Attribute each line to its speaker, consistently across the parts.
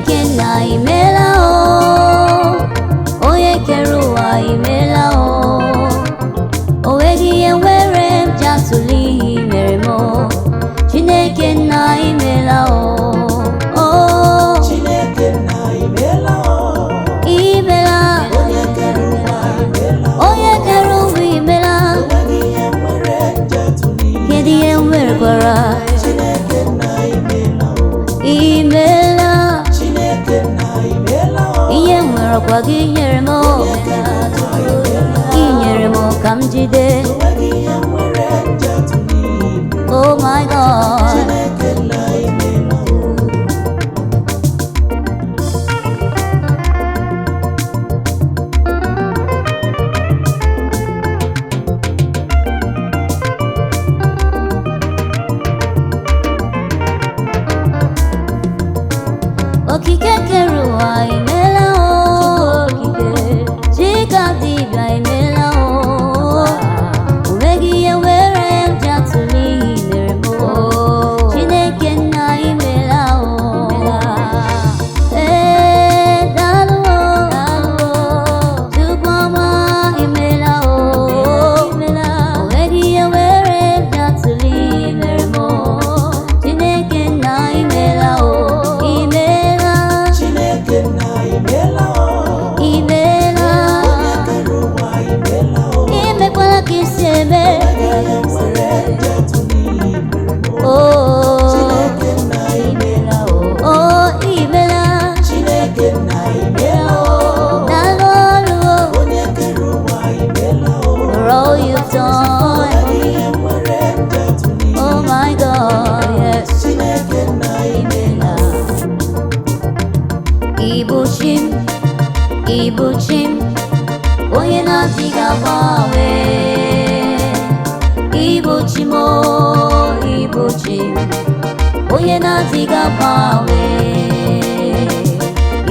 Speaker 1: Chineke nna imela o, onye kere ụwa imela o. O nweghị ihe nwere m ji atụle ihe i mere m o. Chineke nna imela o, o.
Speaker 2: Chineke nna imela o,
Speaker 1: Imela.
Speaker 2: Onye kere ụwa imela o.
Speaker 1: Onye kere ụwa imela.
Speaker 2: Onweghị ihe nwere njatụ n'ihe.
Speaker 1: Kedu ihe m nwerekwara?
Speaker 2: Chineke nna imela o.
Speaker 1: Imela.
Speaker 2: Chineke nna imela o.
Speaker 1: Ihe m nwere ọkwa gị nyere m o.
Speaker 2: Onye kere ụwa imela o.
Speaker 1: Ị nyere m ka m jide.
Speaker 2: Onweghị ihe nwere njatụ n'ihe.
Speaker 1: Oh my God.
Speaker 2: Chineke nna imela o.
Speaker 1: Okike kere ụwa imela o. Chika dibịa imela o. O nweghị ihe nwere m ji atụle ihe i mere m o. Chineke nna imela o. Ee, daalụ o. Chukwu ọma imela o. O nweghị ihe nwere m ji atụle ihe i mere m o. Chineke nna imela o. Imela.
Speaker 2: Chineke nna imela o.
Speaker 1: Imela.
Speaker 2: Onye kere ụwa imela o.
Speaker 1: Imekwala ka isi eme.
Speaker 2: Onweghị ihe nwere njatụ n'ihe mere m o.
Speaker 1: Oh,
Speaker 2: Chineke nna imela o.
Speaker 1: oh, imela.
Speaker 2: Chineke nna imela o.
Speaker 1: Daalụ ọrụ o.
Speaker 2: Onye kere ụwa imela o.
Speaker 1: For all you've done.
Speaker 2: Onweghị ihe nwere njatụ n'ihe.
Speaker 1: Oh my God, yes.
Speaker 2: Chineke nna imela o.
Speaker 1: Ibuchi m, Ibuchi m, onye na-adịghị agbanwe. Ibuchi m, oh, Ibuchi m, onye na-adịghị agbanwe.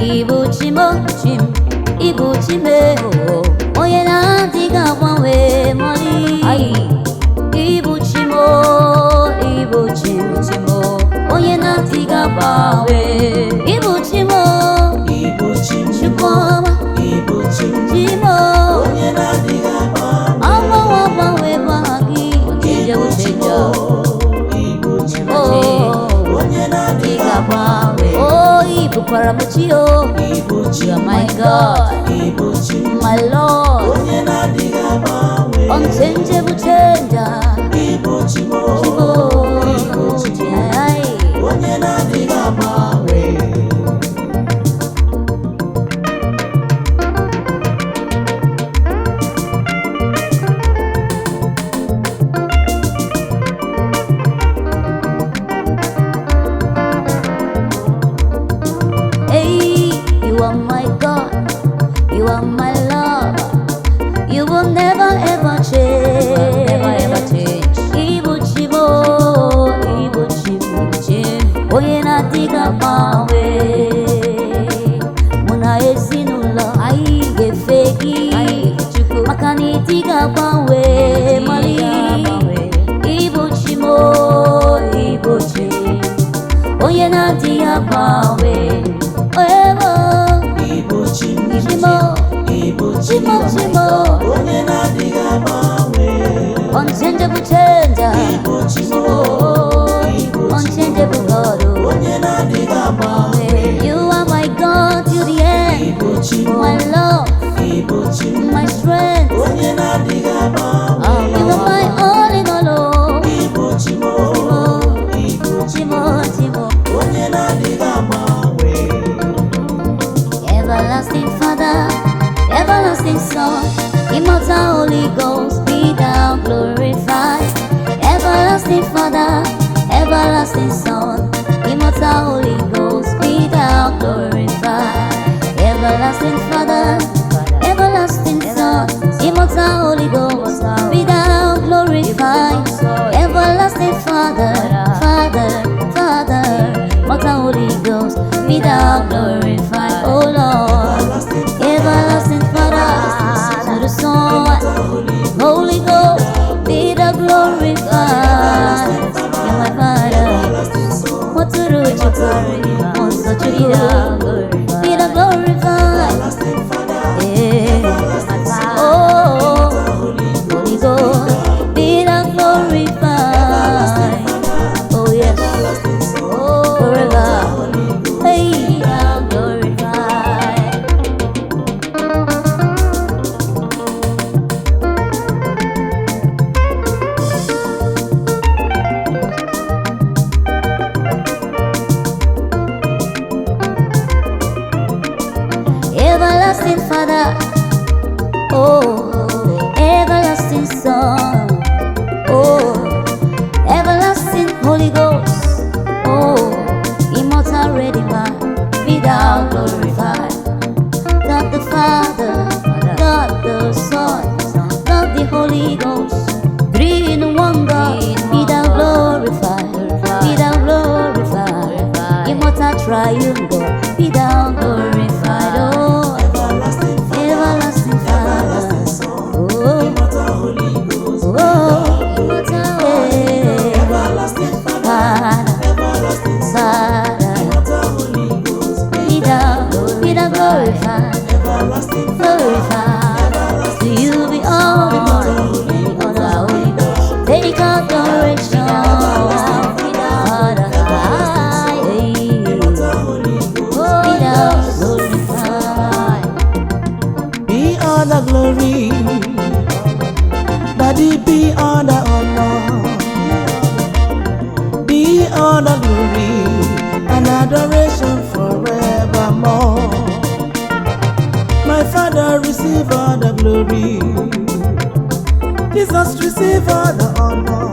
Speaker 1: Ibuchi m, oh, chi m, Ibuchi m, eh, oh, onye na-adịghị agbanwe mọlị. Ibuchi m, oh, Ibuchi m, onye na-adịghị agbanwe. Ibuchi m, oh,
Speaker 2: Ibuchi m,
Speaker 1: Chukwuma,
Speaker 2: Ibuchi m,
Speaker 1: Chimo,
Speaker 2: onye na-adịghị agbanwe.
Speaker 1: agbanwe agbanwe bụ aha gị.
Speaker 2: Ibuchi m, Ibuchi m,
Speaker 1: Oh,
Speaker 2: onye na-adịghị agbanwe.
Speaker 1: oh, ị bụkwara m chi o.
Speaker 2: Ibuchi
Speaker 1: You are
Speaker 2: m,
Speaker 1: my God,
Speaker 2: Ibuchi m,
Speaker 1: my Lord,
Speaker 2: onye na-adịghị agbanwe.
Speaker 1: unchangeable changer.
Speaker 2: Ibuchi m,
Speaker 1: Chimo,
Speaker 2: Ibuchi m,
Speaker 1: ai.
Speaker 2: onye na-adịghị agbanwe.
Speaker 1: Hey, you are my God, you are my love. You will never ever change.
Speaker 3: Never ever change.
Speaker 1: Ibuchi m, oh, Ibuchi m, onye na-adịghị agbanwe. Mụ na ezinụlọ anyị ga-efe gị,
Speaker 3: Chukwu.
Speaker 1: maka na ịdịghị agbanwe mali.
Speaker 3: Agbanwe.
Speaker 1: Ibuchi m, oh, Ibuchi m, onye na-adịghị agbanwe. Ebo,
Speaker 2: Ibuchi m,
Speaker 1: Chimo,
Speaker 2: Ibuchi m,
Speaker 1: Chimo, Chimo,
Speaker 2: onye na-adịghị agbanwe.
Speaker 1: unchangeable changer.
Speaker 2: Ibuchi m,
Speaker 1: Oh, unchangeable God. Oh.
Speaker 2: onye na-adịghị agbanwe.
Speaker 1: You are my God till the end.
Speaker 2: Ibuchi m,
Speaker 1: My love,
Speaker 2: Ibuchi m,
Speaker 1: my strength.
Speaker 2: onye na-adịghị agbanwe.
Speaker 1: You are my all in all. Oh.
Speaker 2: Ibuchi m, Ibuchi m,
Speaker 1: Chimo, Chimo.
Speaker 2: onye na-adịghị agbanwe.
Speaker 1: Everlasting Father, everlasting Son, immortal Holy Ghost, be thou glorified. Everlasting Father, everlasting Son, immortal Holy Ghost, be thou glorified. Everlasting Father, everlasting Son, immortal Holy Ghost, be thou glorified. Everlasting Father, Father, Father, immortal Holy Ghost, be thou glorified, O Lord.
Speaker 2: Everlasting
Speaker 1: Everlasting Father, to the Son,
Speaker 2: Holy
Speaker 1: Holy Ghost, be thou glorified. You're my Father.
Speaker 2: Everlasting Son,
Speaker 1: Moturu Chukwu, Nsọ Chukwu. Father, oh, everlasting Son, oh, everlasting Holy Ghost, oh, immortal Redeemer, be thou glorified. God the Father, God the Son, God the Holy Ghost, three in one God, be thou glorified, be thou glorified, immortal triune God, be thou glorified, oh,
Speaker 2: Everlasting Father,
Speaker 1: everlasting Father,
Speaker 2: everlasting Son,
Speaker 1: oh,
Speaker 2: immortal Holy Ghost,
Speaker 1: oh, immortal, eh,
Speaker 2: everlasting Father,
Speaker 1: Father,
Speaker 2: everlasting Son,
Speaker 1: Father,
Speaker 2: immortal Holy Ghost,
Speaker 1: be thou glorified,
Speaker 2: everlasting Father,
Speaker 1: glorified. To you be all the glory, the honor, Holy Ghost. Take adoration, Father, hey,
Speaker 2: immortal Holy Ghost.
Speaker 1: be thou glorified.
Speaker 2: Be all the glory, Daddy, be all the honor, be all the glory and adoration forevermore. My Father, receive all the glory, Jesus, receive all the honor.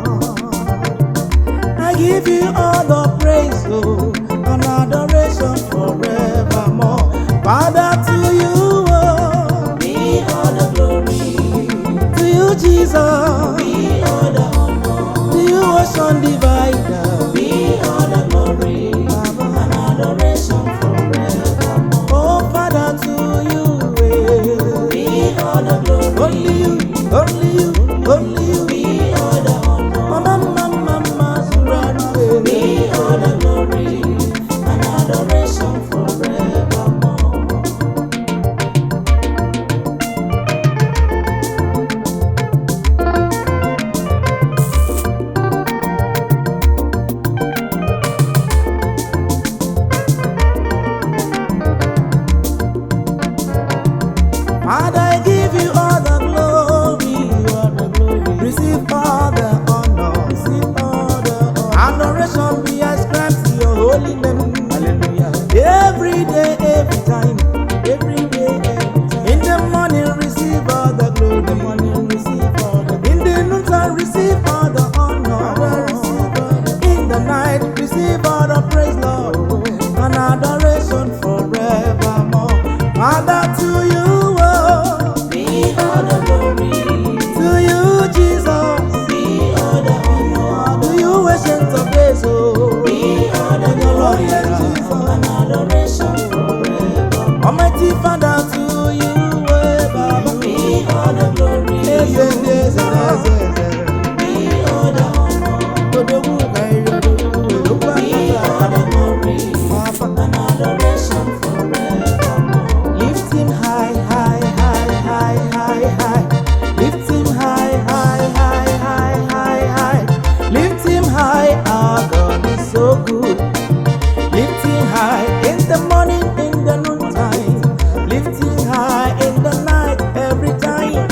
Speaker 2: I give you all the praise, oh, and adoration forevermore. Father, to you, oh, be all the glory. To you, Jesus, be all the honor. To you, ocean divider, be all the glory, and adoration forevermore. Oh, Father, to you, eh, be all the glory. Only you, only you, only you, be all the honor. Mama, mama, mama, Zura, be all the glory and adoration forevermore. Father, I give you all the glory, all the glory. Receive all the honor, receive all the honor. Adoration be ascribed to your holy name. Hallelujah. Every day, every time, every day, every time. In the morning, receive all the glory. In the morning, receive all the glory. In the noontime, receive all the honor. Receive all the In the night, receive all the praise, Lord, and adoration forevermore. Father, to you, oh, be all the glory. To you, Jesus, be all the honor. To you, ancient of days, oh, be all the glory, Jesus, and adoration forevermore. Almighty Father, to you, eh, Baba, be all the glory. Yes, yes, yes, yes, yes. Be all the honor. Odogwu kairi odogwu, odogwu Be all the glory, and adoration forevermore. Lift him high, high, high, high, high, high. Lift him high, high, high, high, high, high. Lift him high, our God is so good. Lift him high in the morning, in the noontime. Lift him high in the night, every time.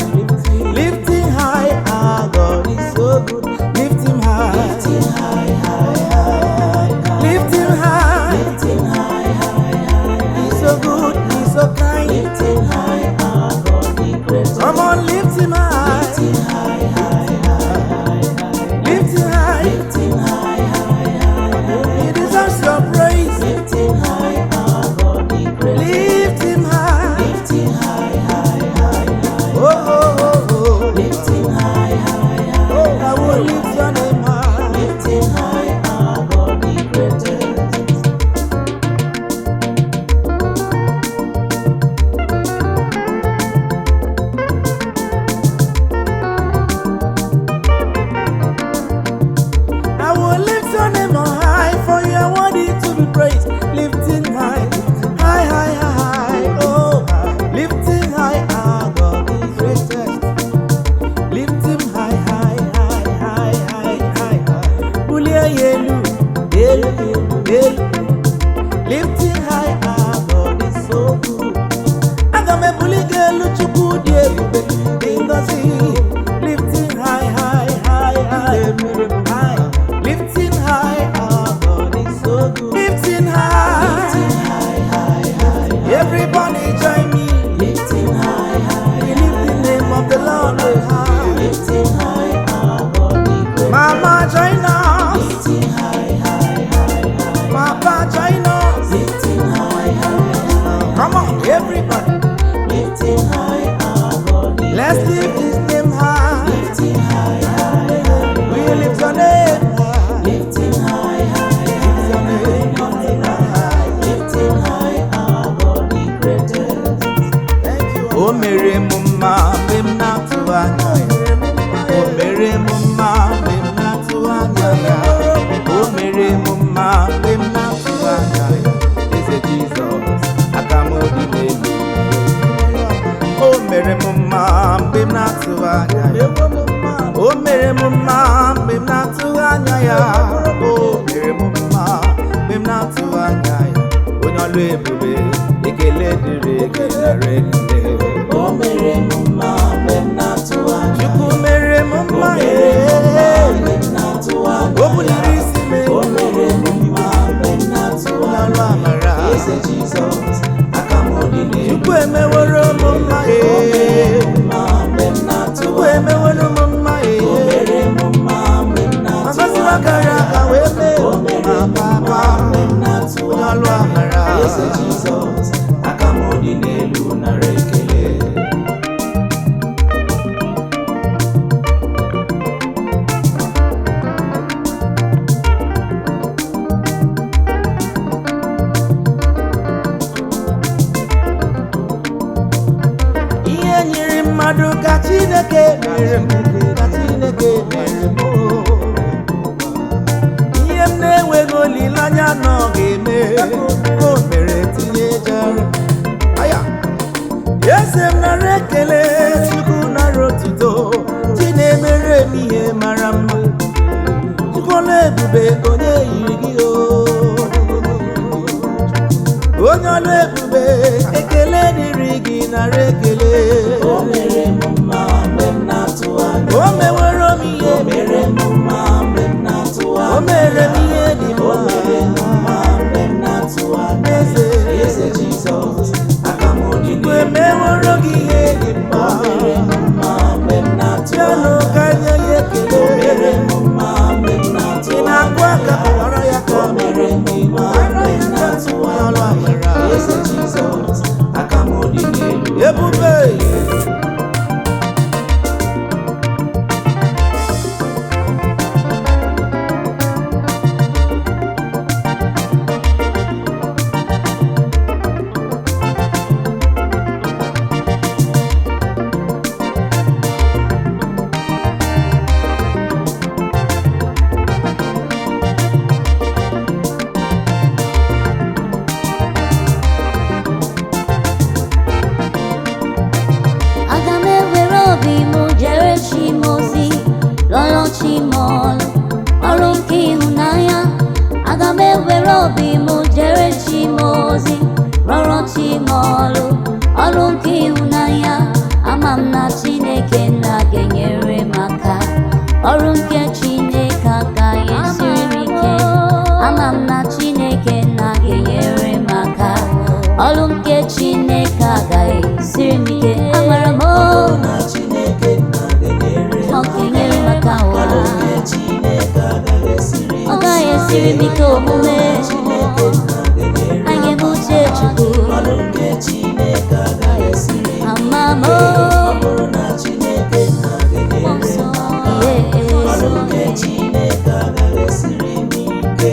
Speaker 2: Lift him high, our God is so good. Lift him high. Lift him high, high, high, high. Lift him high. Lift him high, high, high. He's so good, he's so kind. Lift him high, our God the great. Come on, lift him high. Lift him high, high, high, high. Lift him high. Lift him high, high, high. He deserves your praise. Lift him high, our God the great. Lift him high. Lift him high, high, high, high. Oh, oh, oh, oh. Lift him high, high, high. Oh, I will lift your name high. Lift him high, our God the greatest. I will lift your name on high, for you are worthy to be praised. Lifting high, high, high, high, high, oh, high. Lifting high, our God is greatest. Lift him high, high, high, high, high, high, high. Bulie elu, elu, elu. Lifting high, our God is so good. Aga m ebuli gị elu, Chukwu dị ebube, dị ngọzi. Lifting high, high, high, high, high. Lifting high, our God is so good. Lifting high, lifting high, high, high. Everybody join me. Lifting mere m mma mgbe m na-atụ anya ya. O mere m mma mgbe m na-atụ anya ya. O mere m mma mgbe m na-atụ anya ya. Eze Jizọs, aka m dị n'elu. O mere m mma mgbe m na-atụ anya ya. O mere m mma mgbe m na-atụ anya ya. O mere m mma mgbe m na-atụ anya ya. Onye ọlụ ebube, ekele dịrị gị, nara ekele.
Speaker 4: O mere m mma mgbe m na-atụ anya.
Speaker 2: Chukwu mere m mma.
Speaker 4: O mere m mma mgbe m na-atụ anya.
Speaker 2: O buliri isi m
Speaker 4: O mere m mma mgbe m na-atụ
Speaker 2: onye ọlụ
Speaker 4: anya.
Speaker 2: amara.
Speaker 4: Eze Jizọs, aka m dị n'elu.
Speaker 2: Chukwu emeworo m mma.
Speaker 4: O mere m mma mgbe m na-atụ
Speaker 2: Chukwu
Speaker 4: anya.
Speaker 2: emeworo m mma.
Speaker 4: O mere m mma mgbe m na-atụ
Speaker 2: Agọziwo
Speaker 4: anya.
Speaker 2: akara aka wee mee
Speaker 4: O mere m
Speaker 2: mma
Speaker 4: mma
Speaker 2: papa.
Speaker 4: mgbe m na-atụ
Speaker 2: Onye ọlụ
Speaker 4: anya.
Speaker 2: amara.
Speaker 4: Eze Jizọs, aka m dị n'elu, nara ekele.
Speaker 2: Ihe nyere mmadụ ka Chineke mere m, ka Chineke mere m oo. Ihe m na-enweghị olileanya na ọ ga-eme, o mere tinye jara aya. Eze m, nara ekele. Chukwu, nara otuto. Chi na-emere m ihe mara mma, Chukwu ọla ebube, onye yiri gị o. Onye ọlụ ebube, ekele dịrị gị, nara ekele.
Speaker 4: O mere m mma mgbe m na-atụ anya.
Speaker 2: O meworo m ihe.
Speaker 4: O mere m mma mgbe m na-atụ
Speaker 2: O
Speaker 4: anya.
Speaker 2: mere m ihe dị
Speaker 4: O
Speaker 2: mma.
Speaker 4: mere m mma mgbe m na-atụ anya.
Speaker 2: Eze.
Speaker 4: Eze Jizọs, aka m dị
Speaker 2: Chukwu
Speaker 4: n'elu.
Speaker 2: emeworo gị ihe dị mma.
Speaker 4: O mere m mma mgbe m na-atụ
Speaker 2: Bịanụ
Speaker 4: anya.
Speaker 2: ka nye ya ekele.
Speaker 4: O mere m mma mgbe m na-atụ
Speaker 2: Ị
Speaker 4: anya.
Speaker 2: na-akụ aka, kọwara ya ka
Speaker 4: O mere m mma mgbe m na-atụ
Speaker 2: onye ọlụ
Speaker 4: anya.
Speaker 2: amara.
Speaker 4: Eze Jizọs, aka m dị n'elu.
Speaker 2: Ebube.
Speaker 1: Aga m ewere obi m jere chi m ozi, lụọrọ chi m ọlụ, ọrụ nke ịhụnanya. Aga m ewere obi m jere chi m ozi, rọrọ chi m ọlụ, ọrụ nke ịhụnanya. Ama m na Chineke nna ga-enyere m aka. Ọrụ nke Chineke agaghị esiri m ike. Ama m na Chineke nna ga-enyere m aka. Ọrụ nke Chineke agaghị esiri m ike. Amara m o.
Speaker 4: Na Chineke nna ga-enyere m
Speaker 1: Ọ ga-enyere m aka ụwa.
Speaker 4: Ọrụ nke Chineke agaghị esiri
Speaker 1: Ọ gaghị esiri m ike omume.
Speaker 4: Chineke nna ga-enyere
Speaker 1: Anyị bụ uche Chukwu.
Speaker 4: Ọrụ nke Chineke agaghị esiri
Speaker 1: Ama m o.
Speaker 4: Ọ bụrụ na Chineke nna ga-enyere m
Speaker 1: Ihe.
Speaker 4: Ọrụ nke Chineke agaghị esiri m ike.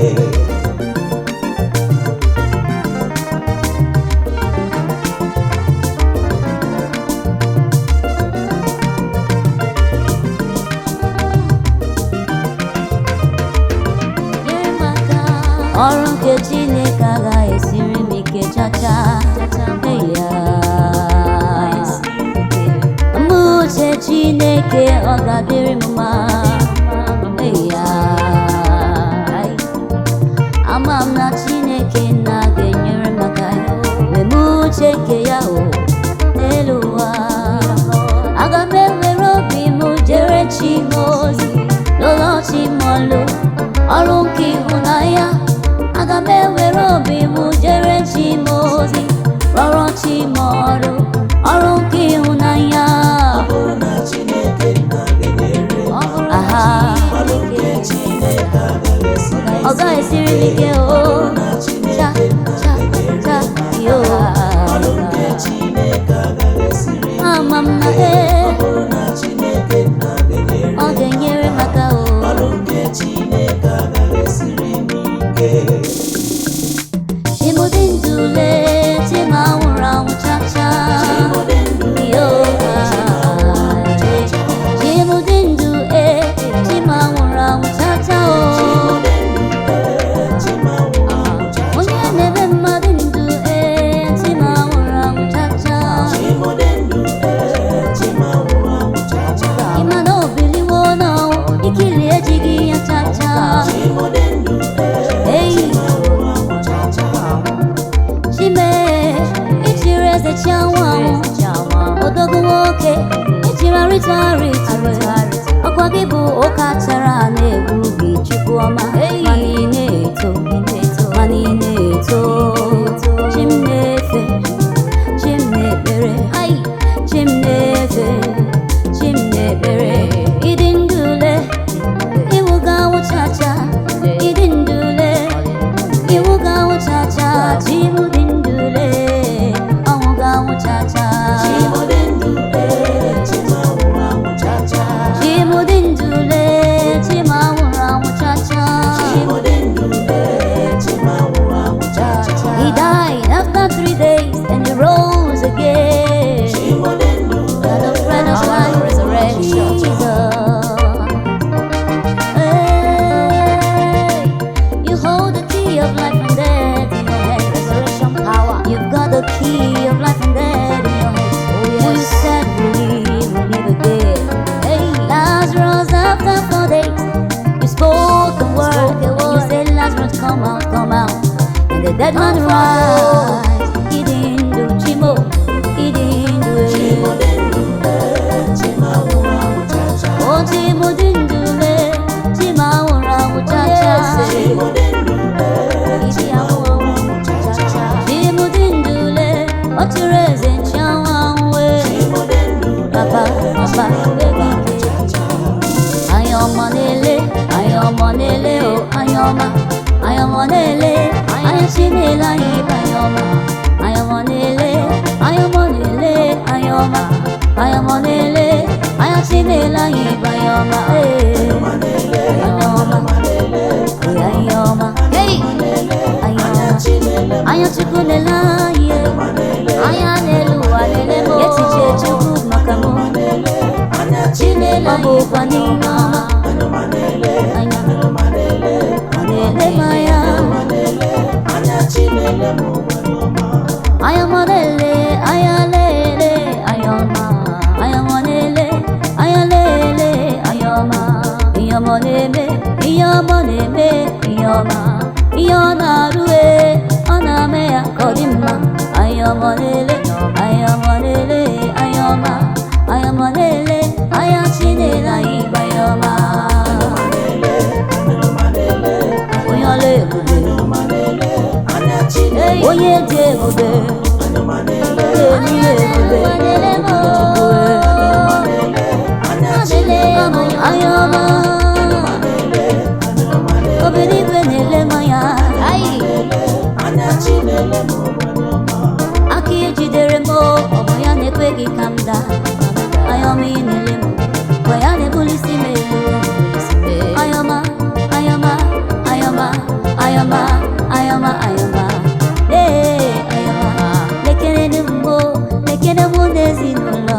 Speaker 1: Nyere m aka. Ọrụ nke Chineke agaghị esiri m ike chacha. Eya. Mgbe uche Chineke, ọ ga-adịrị m mma. Eya. Ama m na Chineke na ga-enyere m aka mgbe m uche nke ya o n'elu ụwa. Aga m ewere obi m jere chi m ozi, lụrụ chi m ọlụ, ọrụ nke ịhụnanya. Aga m ewere obi m jere chi m ozi, rọrọ chi m ọrụ, ọrụ nke ịhụnanya.
Speaker 4: Ọ bụrụ na Chineke nna ga-enyere m
Speaker 1: Aha.
Speaker 4: Ọrụ nke Chineke agaghị esiri
Speaker 1: Ọ gaghị esiri m ike o.
Speaker 4: na
Speaker 1: Cha
Speaker 4: Chineke nna
Speaker 1: cha
Speaker 4: ga-enyere
Speaker 1: cha yo.
Speaker 4: Ọrụ nke Chineke agaghị esiri m
Speaker 1: Ama m na
Speaker 4: Ọ
Speaker 1: e
Speaker 4: bụrụ na Chineke nna ga-enyere
Speaker 1: ọ ga-enyere m aka o.
Speaker 4: Ọrụ nke Chineke agaghị esiri m ike.
Speaker 1: Chimụdị ndule, chima nwụrụ anwụ chacha.
Speaker 4: Chimụdị ndụ
Speaker 1: Yo. Na-arịtụ arịtụ, ọkwa gị bụ ụka chara na-egbu gị, Chukwu ọma. Mana ị na-eto, mana ị na-eto. Chi m na-efe, chi m na-ekpere, chi m na-efe, chi m na-ekpere. Ịdị ndule iwu ga-anwụ chacha, ịdị ndule iwu ga-anwụ chacha. Chi m dị ndule, ọnwụ ga-anwụ chacha. Chi m dị ndule, chi m anwụrụ anwụ chacha. He died after 3 days and he rose again. The bread of life, resurrection. Jesus. Hey, you hold the key of life and death in your hand. Resurrection power. You've got the key of life and death in your hand. Oh, yes. Who you said will live again. Hey, Lazarus, after 4 days, you spoke a word. And you said, "Lazarus, come out, come out." And the dead man rise. He didn't do chimo. He didn't do it. Oh, chimo didn't do it. Chimo anwụrụ anwụ cha cha. Chimo didn't do it. Ọ chịrị eze nchi anwụ anwụ e. Papa, papa, baby. Anya ọma na-ele, anya ọma na-ele o, anya ọma, anya ọma na-ele, anya chi na-ele anyị bụ anya ọma, anya ọma na-ele, anya ọma na-ele, anya ọma, anya ọma na-ele, anya chi na-ele anyị bụ anya ọma, ee. Anya ọma, ee, anya ọma, hey! Anya ọma, anya Chukwu na-ele anyị, ee. Anya n'elu ụwa na-ele m, echiche Chukwu maka mụ. Ọ bụkwa n'ihe ọma. Anya ọ na-ele m anya. Anya m na-ele, anya lele, anya ọma. Anya m na-ele, anya lele, anya ọma. Ihe ọma na-eme, ihe ọma na-eme, ihe ọma. Ihe ọ na-arụ e, ọ na-eme ya ka ọ dị mma. Anya ọma na-ele, anya ọma na-ele, anya ọma. Anya ọma na-ele, anya chi na-ele anyị bụ anya ọma. Onye ọla ebube, onye dị ebube, onye ebube, ebube Chukwu. Anya ọma, obere igwe na-ele m anya. Aka ejidere m, ọ bụ ya na-ekweghị ka m daa. Anya ọma ị na-ele m, bụ ya na-ebulisi m elu. Anya ọma, anya ọma, anya ọma, anya ọma, anya ọma, anya ọma. Ee, anya ọma. Lekere m o, lekere mụ na ezinụlọ.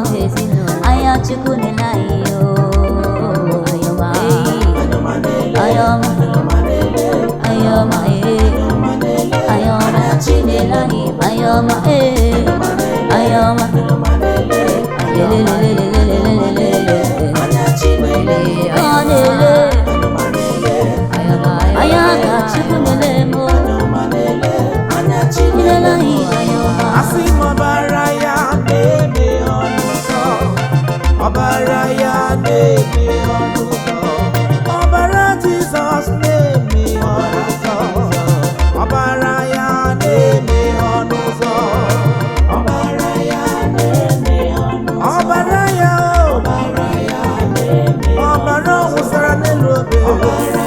Speaker 1: Anya Chukwu na-ele anyị o, anya ọma. Anya ọma, anya ọma, ee. Anya ọma, anya ọma, ee. Anya ọma. Lelelelelelelelelele. Ọ na-ele. Anya ka Chukwu na-ele m o. Ilele anyị anya ọma.
Speaker 2: Asị m ọbara ya na-eme ọnụ ụzọ, ọbara ya na-eme ọnụ ụzọ, ọbara Jizọs na-eme ọnụ ụzọ, ọbara ya na-eme ọnụ ụzọ, ọbara ya o, ọbara ọ wụsara n'elu obe, ọbara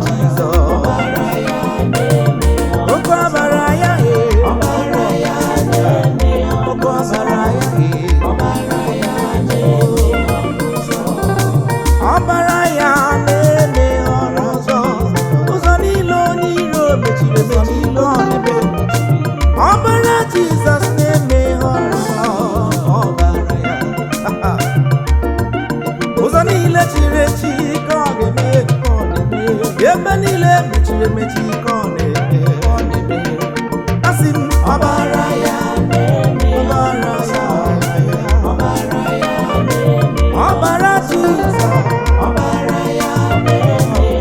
Speaker 2: Jizọs, oke ọbara ya e, oke ọbara ya e. Ọbara ya na-eme ọrụ ụzọ, ụzọ niile onye iro mechiri emechi ka ọ na-eme. Ọbara Jizọs na-eme ọrụ ụzọ, ọbara ya. Ụzọ niile chiri echi ka ọ ga-eme, ka ọ na-eme. Ebe niile mechiri emechi ka ọ na-eme, ọ na-eme. Asị m, ọbara ya na-eme ọbara ya, ọbara ya ọbara Jizọs, ọbara ya,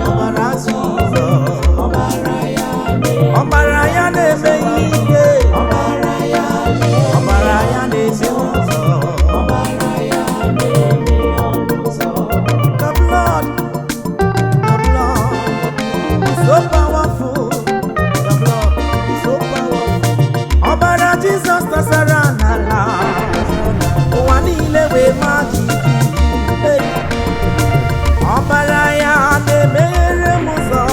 Speaker 2: ọbara Jizọs, ọbara ya na-eme ihe, ọbara ya na-eme ụzọ. tasara n'ala, ụwa niile wee maa jijiji. Hey! Ọbara ya na-emeghere m ụzọ,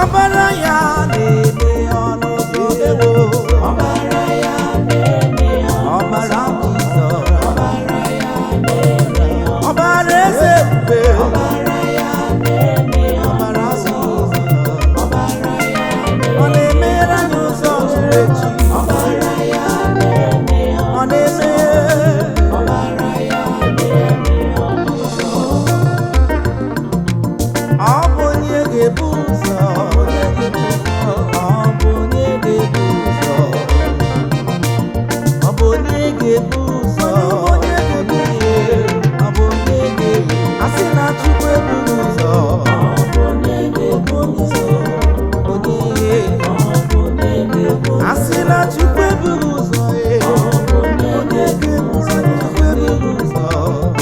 Speaker 2: ọbara ya na-eme ọnụ ụzọ ewo.
Speaker 4: Ọbara ya na-eme
Speaker 2: Ọbara Jizọs,
Speaker 4: ọbara ya na-eme
Speaker 2: ọbara eze ebube,
Speaker 4: ọbara ya na-eme
Speaker 2: ọbara Jizọs,
Speaker 4: ọbara ya
Speaker 2: ọ na-emeghere anyị ụzọ chiri echi.
Speaker 4: ọbara ya na-eme
Speaker 2: Ọ na-eme.
Speaker 4: Ọbara ya na-eme ọnụ ụzọ.
Speaker 2: Ọ bụ onye ga-ebu ụzọ, ọ bụ onye ga-ebu ụzọ, ọ bụ onye ga-ebu ụzọ, ọ bụ onye ga-ebu. A sị na Chukwu ebughị ụzọ,
Speaker 4: Ọ bụ onye ga-ebu ụzọ.
Speaker 2: Onye?
Speaker 4: Ọ bụ onye ga-ebu.
Speaker 2: A sị na Chukwu ebughị ụzọ, ee.
Speaker 4: Ọ bụ onye
Speaker 2: Onye ga-ebu ụzọ? Chukwu ebughị ụzọ.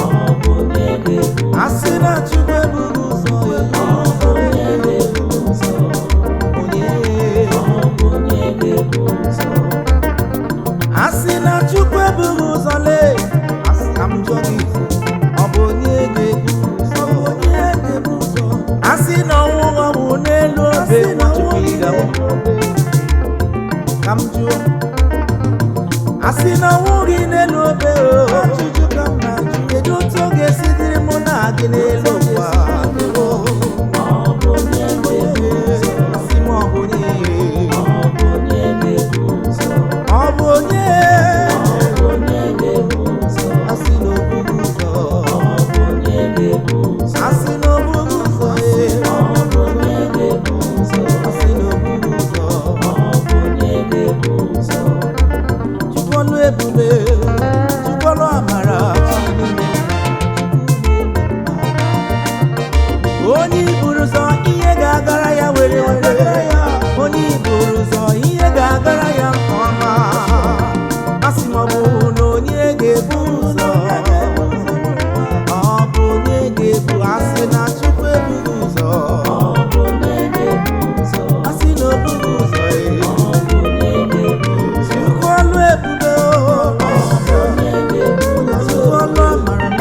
Speaker 4: Ọ bụ onye ga-ebu.
Speaker 2: A sị na Chukwu ebughị ụzọ, ee.
Speaker 4: Ọ bụ onye ga-ebu ụzọ.
Speaker 2: Onye?
Speaker 4: Ọ bụ onye ga-ebu ụzọ.
Speaker 2: A sị na Chukwu ebughị ụzọ lee, asị ka m jụọ gị, ọ bụ onye ga-ebu ụzọ? Onye ga-ebu ụzọ? A sị na ọnwụ ọnwụ n'elu obe Nwachukwu, ị ga-anwụ? Ka m jụọ, a sị na ọnwụ gị n'elu obe o, ajụjụ ka m na-ajụ, kedu otu ọ ga-esi dịrị mụ na gị n'elu ụwa?
Speaker 4: Ọ bụ onye ga-ebu ụzọ.
Speaker 2: Asị m, ọ bụ onye?
Speaker 4: Ọ bụ onye ga-ebu ụzọ.
Speaker 2: Ọ bụ onye?
Speaker 4: Ọ bụ onye ga-ebu ụzọ.
Speaker 2: A sị na o bughị ụzọ.
Speaker 4: Ọ bụ onye ga-ebu ụzọ.
Speaker 2: Asị na o bughị ụzọ, ee.
Speaker 4: Ọ bụ onye ga-ebu ụzọ.
Speaker 2: Asị na o bughị ụzọ.
Speaker 4: Ọ bụ onye ga-ebu ụzọ.
Speaker 2: Chukwu ọlụ ebube, Chukwu ọlụ amara, onye iburu ụzọ, ihe ga-agara ya were were. Onye iburu ụzọ, ihe ga-agara ya nke ọma. Asị m, ọ bụ na onye ga-ebu ụzọ? Ọ bụ onye ga-ebu? Asị na Chukwu ebughị ụzọ.
Speaker 4: Ọ bụ onye ga-ebu ụzọ.
Speaker 2: Asị na o bughị ụzọ, ee.
Speaker 4: Ọ bụ onye ga-ebu ụzọ.
Speaker 2: Chukwu ọlụ ebube o,
Speaker 4: Onye ga-ebu ụzọ.
Speaker 2: Chukwu ọlụ amara m,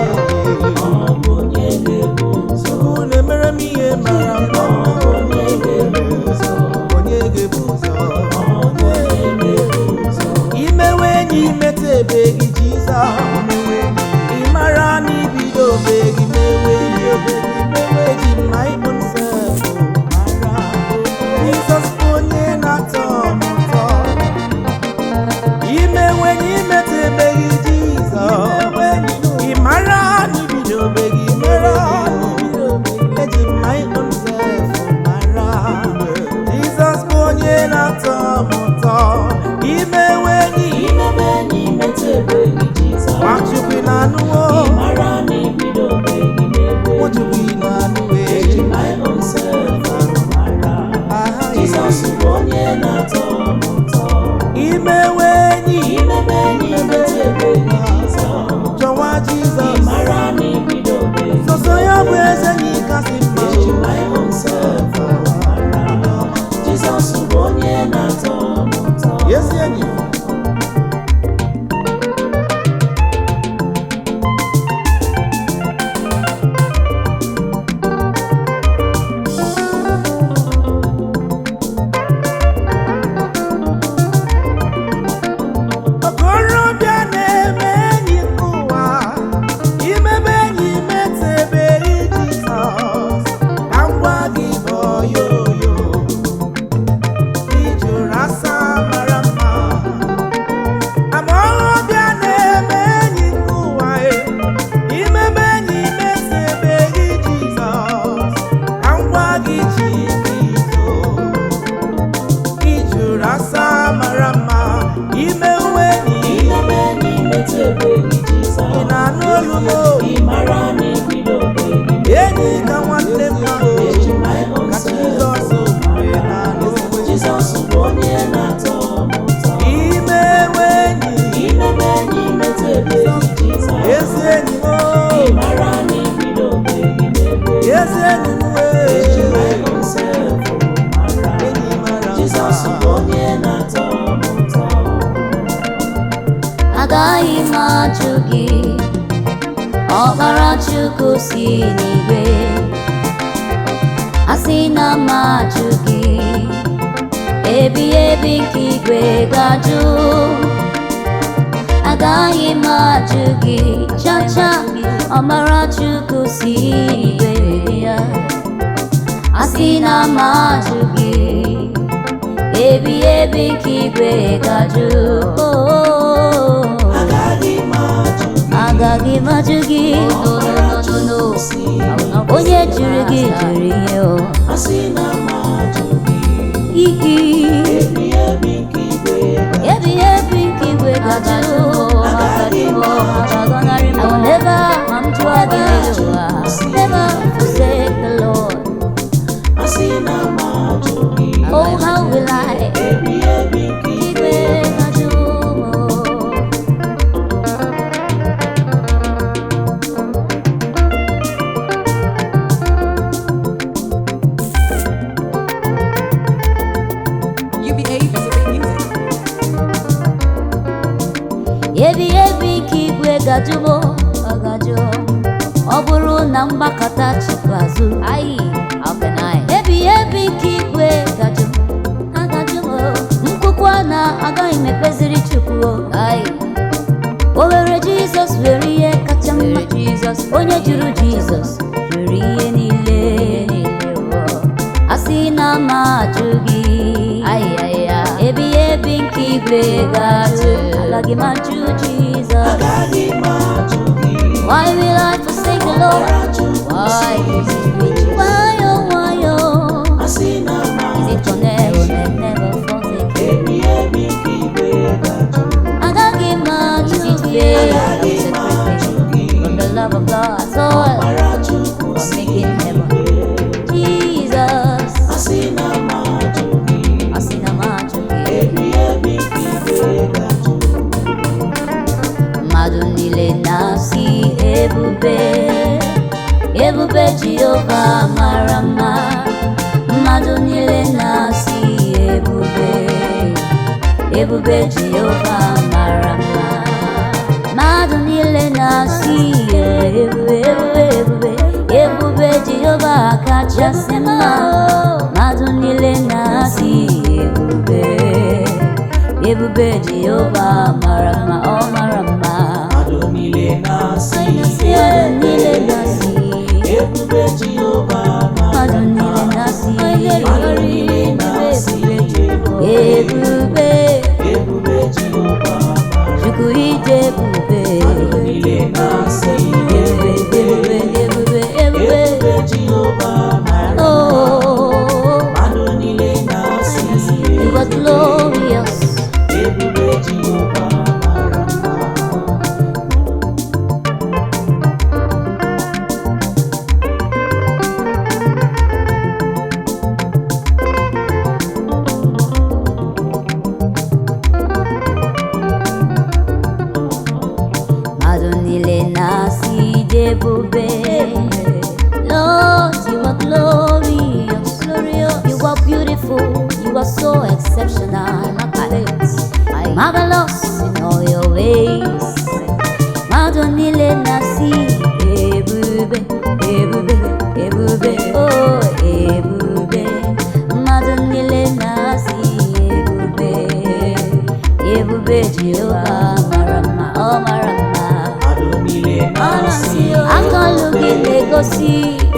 Speaker 4: Ọ bụ onye ga-ebu ụzọ.
Speaker 2: Chukwu na-emere m ihe mara mma.
Speaker 4: Ọ bụ onye ga-ebu ụzọ.
Speaker 2: Onye ga-ebu ụzọ?
Speaker 4: Ọ bụ onye ga-ebu ụzọ.
Speaker 2: Imewe enyi imeta ebe gị Jizọs, ị mara na ibido obe gị mewe enyi obe gị mewe. Eji mma ịbụ nsef mara Jizọs bụ onye na-atọ m ụtọ. Imewe enyi imeta ebe gị Jizọs, ị mara na ibido obe gị mere. Eji mma ịbụ nsef mara Jizọs bụ onye na-atọ m ụtọ. Imewe enyi.
Speaker 4: Imebe enyi metụ ebe gị Jizọs.
Speaker 2: Nwachukwu na-anụwo.
Speaker 4: Ị mara na ibido obe gị mebe.
Speaker 2: Nwachukwu na-anụwe.
Speaker 4: Eji my own self mara. Jizọs bụ onye na-atọ m ụtọ.
Speaker 2: Imewe enyi.
Speaker 4: Imebe enyi metụ ebe gị Jizọs.
Speaker 2: Chọwa
Speaker 4: Ị
Speaker 2: Jizọs.
Speaker 4: mara na ibido obe gị.
Speaker 2: Sọsọ ya bụ eze enyi kasị mma.
Speaker 4: Eji my own self mara. Jizọs bụ onye na-atọ m ụtọ.
Speaker 2: Ezi enyi. Okorobịa na-eme enyi nke ụwa, imebe enyi metebe Jizọs, ka m gwa gị bụ oyoyo, ijuru asa mara mma. Amaọbịa na-eme enyi nke ụwa, e, imebe enyi metebe Jizọs, ka m gwa gị Chikizo, ijuru asa mara mma. Ime uwe enyi.
Speaker 4: Imebe enyi metụ ebe gị Jizọs.
Speaker 2: Ị na-anụ olu m o?
Speaker 4: Ị mara na ibido obe gị.
Speaker 2: Enyi ka nwanne m o.
Speaker 4: Eji my own
Speaker 2: Ka
Speaker 4: self
Speaker 2: Jizọs wee na-anụ.
Speaker 4: Jizọs bụ onye na-atọ m ụtọ.
Speaker 2: Ime uwe enyi.
Speaker 4: Imebe enyi metụ ebe gị Jizọs.
Speaker 2: Ezi enyi m o.
Speaker 4: Ị mara na ibido obe gị mebe.
Speaker 2: Ezi enyi m
Speaker 4: Eji
Speaker 2: wee.
Speaker 4: my own self mara.
Speaker 2: Enyi mara mma.
Speaker 4: Jizọs bụ onye na-atọ m ụtọ.
Speaker 1: Chukwu si n'igwe, asị na m ajụ gị, ebi ebi nke igwe ga-ajụ. Agaghị m ajụ gị chacha, ọmara Chukwu si n'igwe ya. Asị na m ajụ gị, ebi ebi nke igwe ga-ajụ. Oh,
Speaker 4: Agaghị m ajụ gị.
Speaker 1: Agaghị m ajụ gị.
Speaker 3: No, no, no, no, no.
Speaker 1: Onye jụrụ gị jụrụ ihe o.
Speaker 4: Asị na m ajụ gị.
Speaker 1: Iki
Speaker 4: Ebi ebi nke igwe ga-ajụ.
Speaker 1: ebi ebi nke igwe ga-ajụ.
Speaker 4: Agaghị m ajụ gị.
Speaker 1: I will never, ever, never forsake the Lord.
Speaker 4: Asị na m ajụ gị.
Speaker 1: Oh, how will I?
Speaker 4: Ebi ebi nke igwe
Speaker 1: Igwe ga-ajụ m.
Speaker 5: UBA Pacific Music.
Speaker 1: Ebi ebi nke igwe ga-ajụ m, ọ ga-ajụ. Ọ bụrụ na mgbakọta chịkwa azụ.
Speaker 3: Aye, how can I?
Speaker 1: Ebi ebi nke igwe ga-ajụ m, agajụ m. Nkwukwa na agaghị m ekpeziri Chukwu o.
Speaker 3: Aye,
Speaker 1: O were Jizọs were ihe kacha mma.
Speaker 3: were Jesus.
Speaker 1: Onye jụrụ Jizọs jụrụ ihe niile. Asị na m ajụ gị.
Speaker 3: Aye, aye, aye.
Speaker 1: Ebi ebi nke igwe ga-ajụ. Agaghị m ajụ Jizọs.
Speaker 4: Agaghị m ajụ gị.
Speaker 1: Why will I forsake the Lord?
Speaker 4: Ọbara Chukwu
Speaker 3: Why
Speaker 4: si
Speaker 3: is it rich?
Speaker 1: Why oh why oh?
Speaker 4: Asị na m
Speaker 3: Is it
Speaker 4: ajụ gị.
Speaker 3: connection?
Speaker 1: Never forsake.
Speaker 4: Ebi ebi nke igwe ga-ajụ.
Speaker 1: Agaghị m ajụ
Speaker 3: Is it
Speaker 1: gị.
Speaker 3: fair?
Speaker 4: Agaghị m ajụ gị.
Speaker 3: From the love of God,
Speaker 1: So
Speaker 4: Ọbara Chukwu
Speaker 3: from
Speaker 4: si
Speaker 3: making heaven.
Speaker 1: Jesus,
Speaker 4: Asị na m ajụ gị.
Speaker 3: Asị na m ajụ gị.
Speaker 4: Ebi ebi nke igwe ga-ajụ.
Speaker 1: Mmadụ niile na-asị ebube, ebube Jehova mara mma. Mmadụ niile na-asị ebube, ebube Jehova mara mma. Mmadụ niile na-asị ebube, ebube, ebube, ebube Jehova kachasị mma. Mmadụ niile na-asị ebube, ebube Jehova mara mma, ọ mara mma.
Speaker 4: Mmadụ niile na-asị
Speaker 1: Mmadụ niile na-asị,
Speaker 4: ebube Jehova mara
Speaker 1: mmadụ
Speaker 4: mma.
Speaker 1: niile na-asị,
Speaker 4: Mmadụ niile na-asị
Speaker 1: ebube,
Speaker 4: ebube Jehova mara
Speaker 1: Chukwu ide ebube,
Speaker 4: Mmadụ niile na-asị
Speaker 1: ebube, ebube, ebube, ebube.
Speaker 4: ebube Jehova mara
Speaker 1: Oh,
Speaker 4: Mmadụ niile na-asị
Speaker 1: you are glorious.
Speaker 4: ebube Jehova mara mma.
Speaker 1: Mmadụ niile na-asị dị ebube. Lord, you are glorious. You are beautiful. You are so exceptional.
Speaker 3: Aye.
Speaker 1: Marvelous in all your ways. Mmadụ niile na-asị ebube, ebube, ebube, oh ebube. Mmadụ niile na-asị ebube, ebube Jehova mara mma, ọ mara mma.
Speaker 4: Mmadụ niile na-asị
Speaker 1: Akọlụ gị na-egosi,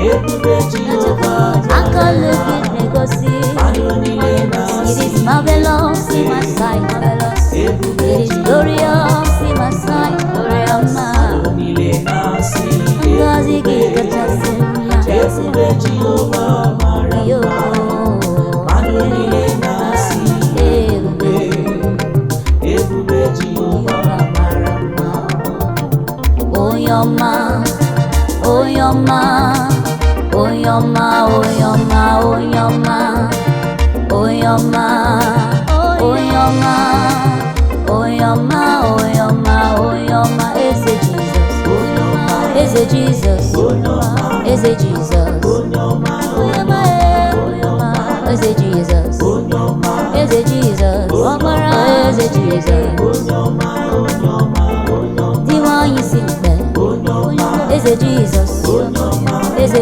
Speaker 4: ebube Jehova
Speaker 1: akọlụ gị na-egosi.
Speaker 4: Mmadụ niile
Speaker 1: It
Speaker 4: na-asị
Speaker 1: is marvelous in my sight, marvelous.
Speaker 4: ebube
Speaker 1: It is glorious in my sight, glorious.
Speaker 4: Mmadụ niile na-asị
Speaker 1: Ngọzi gị kachasị mma.
Speaker 4: ebube Jehova mara
Speaker 1: Yo.
Speaker 4: mma. Mmadụ niile na-asị
Speaker 1: Ebube.
Speaker 4: ebube Jehova mara mma.
Speaker 1: Onye ọma, onye ọma, onye ọma, onye ọma, onye ọma, onye ọma, onye ọma, onye ọma, onye ọma, onye ọma, eze Jizọs, eze Jizọs, eze Jizọs,
Speaker 4: Onye ọma,
Speaker 1: onye ọma, onye ọma, eze Jizọs,
Speaker 4: onye ọma,
Speaker 1: eze Jizọs, ọkpara eze Jizọs,
Speaker 4: onye ọma, onye ọma, onye ọma,
Speaker 1: di nwanyị si mkpe,
Speaker 4: onye ọma,
Speaker 1: eze Jizọs.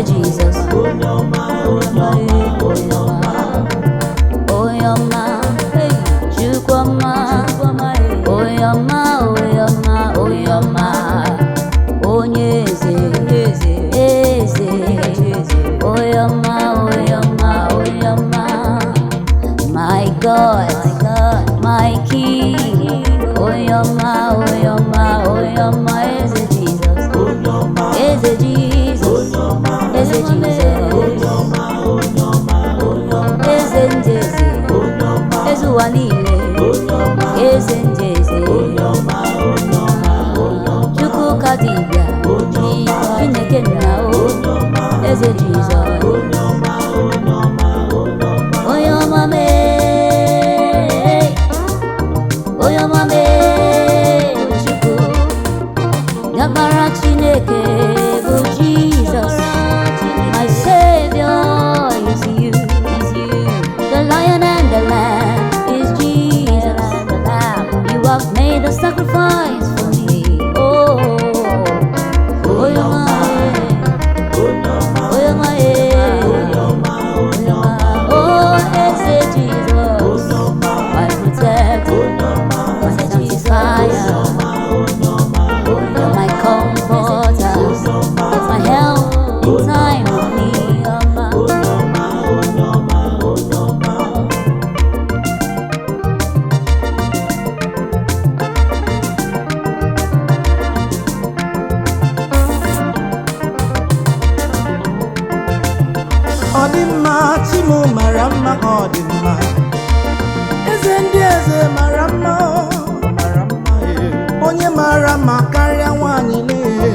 Speaker 1: Eze Jizọs.
Speaker 4: Onye ọma, onye ọma, onye ọma.
Speaker 1: Onye ọma, hey, Chukwu ọma, onye ọma, onye ọma, onye ọma, onye eze, eze, eze, onye ọma, onye ọma, onye ọma, my God, my King, onye ọma, onye ọma, onye ọma, eze Jizọs,
Speaker 4: Onye ọma,
Speaker 1: eze Jizọs,
Speaker 4: onye ọma,
Speaker 1: eze Jizọs,
Speaker 4: onye ọma, onye ọma, onye ọma,
Speaker 1: eze ndị eze.
Speaker 4: Onye ọma,
Speaker 1: Eze ụwa niile,
Speaker 4: onye ọma,
Speaker 1: eze ndị eze,
Speaker 4: onye ọma, onye ọma, onye ọma,
Speaker 1: Chukwu ka dibịa, Chineke nna o,
Speaker 4: onye ọma,
Speaker 1: eze Jizọs,
Speaker 4: onye ọma, onye ọma, onye ọma.
Speaker 1: Onye ọma mee, onye ọma mee, Chukwu, nyabara Chineke bụ Jizọs, my Savior is you, is you, the Lion and the Lamb is Jesus, the Lamb. You have made a sacrifice for me. Oh, oh, you're my,
Speaker 4: Onye ọma,
Speaker 1: oh, you're my,
Speaker 4: onye ọma, onye ọma,
Speaker 1: oh, Eze Jesus,
Speaker 4: onye ọma,
Speaker 1: my protector,
Speaker 4: onye ọma,
Speaker 1: my sanctifier,
Speaker 4: onye ọma, onye
Speaker 1: my comforter, my help in time of need.
Speaker 4: ọma, onye ọma, onye ọma.
Speaker 2: Ọ dị mma, Chimu mara mma, ọ dị mma. Eze ndị eze mara mma, ọ mara mma, ee. Onye mara mma karịa nwaanyị lee.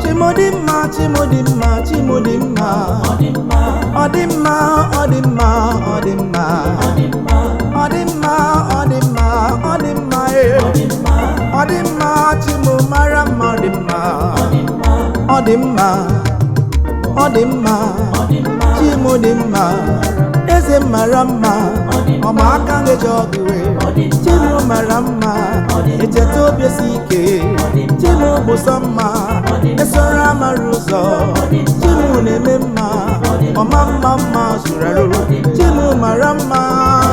Speaker 2: Chimu dị mma, Chimu dị mma, Chimu dị mma.
Speaker 4: Ọ dị mma,
Speaker 2: Ọ dị mma, ọ dị mma, ọ dị mma.
Speaker 4: ọ dị mma,
Speaker 2: Ọ dị mma, ọ dị mma, ọ dị mma, ee.
Speaker 4: ọ dị mma,
Speaker 2: Ọ dị mma, Chimu mara mma, ọ dị mma.
Speaker 4: ọ dị mma,
Speaker 2: Ọ dị mma, ọ dị mma.
Speaker 4: ọ dị mma,
Speaker 2: Chimu dị mma, eze mara mma, ọma aka ngeji ọgụ wee. Chimu mara mma, echeta obi esi ike. Chimu bụ sọ mma, esoro amara ụzọ. Chimu na-eme mma, ọma mma mma zuru arụ. Chimu mara mma,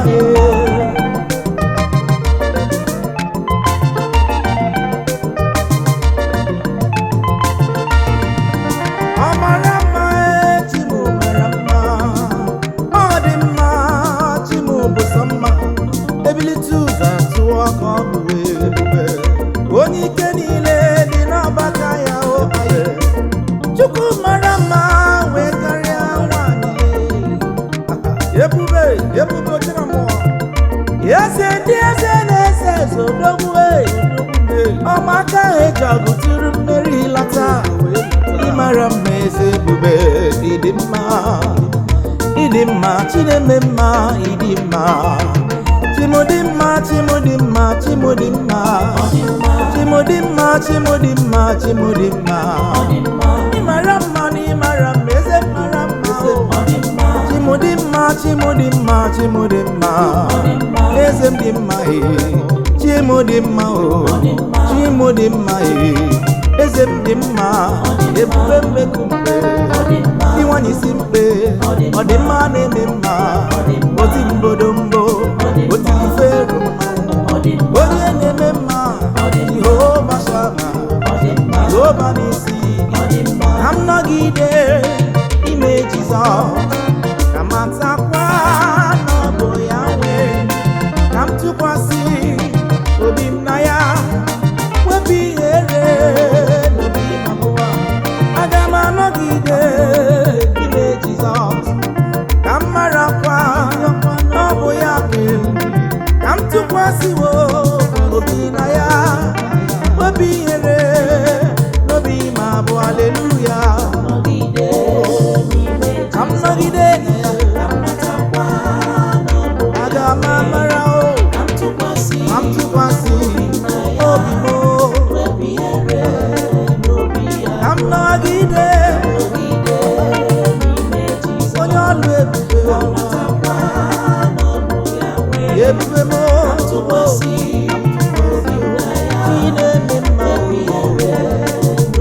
Speaker 2: ee. Ọ mara mma, ee, Chimu mara mma. Ọ dị mma, Chimu bụ sọ mma. Ebilite ụzọ atụọ ka ọ bụ ebube. Onye ike niile dị n'ọgbakọ ya o aye. Chukwu mara mma wee karịa nwanyị. Ebube, ebube ojira mmụọ. Eze ndị eze na-eze eze odogwu e. Ọmaka eji ọgụ tụrụ mmeri lata. Ịmara mma eze ebube, ịdị mma. Ịdị mma, Chineme mma, ịdị mma. Chimụdị mma, Chimụdị mma, Chimụdị mma. Chimụdị mma, Chimụdị mma, Chimụdị mma. Ịmara mma na ịmara mma, eze mara mma o. Chimụdị mma, Chimụdị mma, Chimụdị mma. Eze m dị mma ee. Chimụdị mma o. Chimụdị mma ee. Eze m dị mma, ebube mbekumbe. Ịnwanyị isi mkpe, ọ dị mma na-eme mma. Oti mbodombo, oti ife mmanwụ. Onye na-eme mma, Jehova Shama, Jehova n'isi. Ka m nọgide ime Jizọs, ka m matakwa na ọ bụ ya nwe, ka m tụkwasị obi m na ya, wepụ ihere n'obi m abụọ. Aga m anọgide ime Jizọs, ka m marakwa na ọ bụ ya nwe, ka m tụkwasịwo obi na ya, wepụ ihere n'obi m abụọ. Aleluya. Ka m nọgide na ya, aga m amara o, ka m tụkwasị obi m o, ka m nọgide onye ọlụ ebube, ebube m o, Chi na-eme mma o.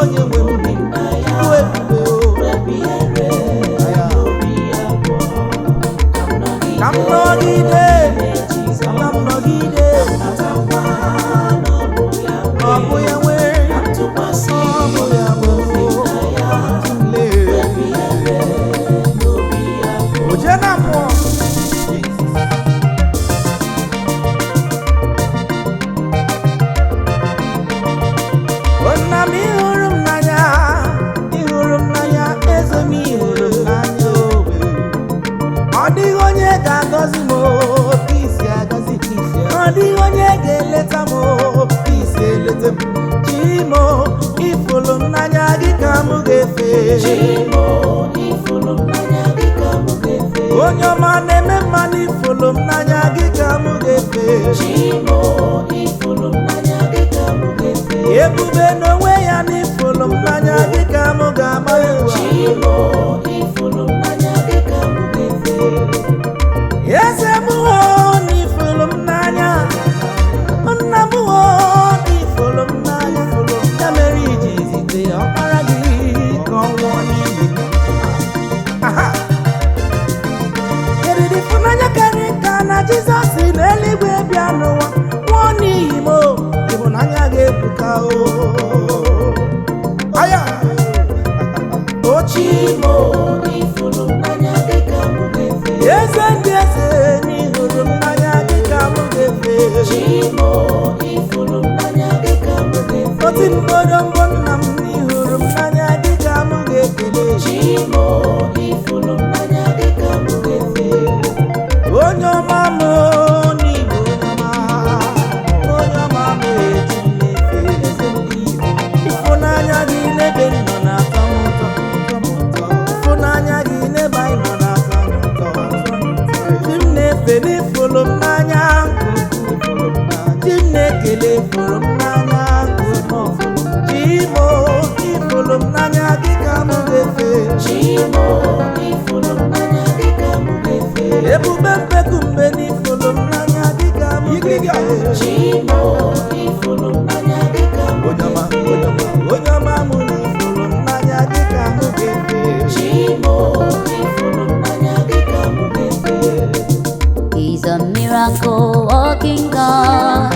Speaker 2: Onye nwe m, Chukwu ebube o. Aya. Ka m nọgide, ka m nọgide, ọ bụ ya nwe, ọ bụ ya nwe o. Oje na mmụọ. Nna m, ịhụrụ m n'anya, ịhụrụ m n'anya, eze m, ịhụrụ m n'anya o. Ọ dịghị onye ga-agọzi m o, ka isi agọzi, ọ dịghị onye ga-eleta m o, ka isi eleta m. Chimo, ịfụrụ m n'anya, gị ka m ga-efe. Onye ọma na-eme mmanụ, ịfụrụ m n'anya, gị ka m ga-efe. Ebube n'onwe ya na ịfụrụ m n'anya, gị ka m ga-agba egwu. Eze m o, na ịfụrụ m n'anya, nna m o, na ịfụrụ m n'anya, ya mere iji zite ọkpara gị ka ọ nwụọ n'ihi m. Aha! Eriri ịfụnanya karịa nka na Jizọs si n'eluigwe bịa n'ụwa nwụọ n'ihi m o, ịhụnanya ga-ebuka o. Aya! Ochi eze ndị eze, n'ihuru m n'anya, gị ka m ga-efe. Oti mgbọrọmgbọ nna m, n'ihuru m n'anya, gị ka m ga-ekele. Onye ọma m, n'igbo onye ọma, onye ọma m eji m na-efe eze ndị Igbo. Ịfụnanya gị n'ebe m nọ na-atọ m ụtọ, ịfụnanya gị n'ebe anyị nọ na-atọ m ụtọ. Chi m na-efe, n'ịfụlụ m n'anya, chi m na-ekele, fụrụ m n'anya, chi m o, ịfụlụ m n'anya, gị ka m ga-efe. Ebube mpeku mgbe n'ifulu m n'anya, gị ka m ga-efe. Onye ọma, onye ọma, onye ọma m, n'ifulu m n'anya, gị ka m ga-efe.
Speaker 1: He's a miracle working God.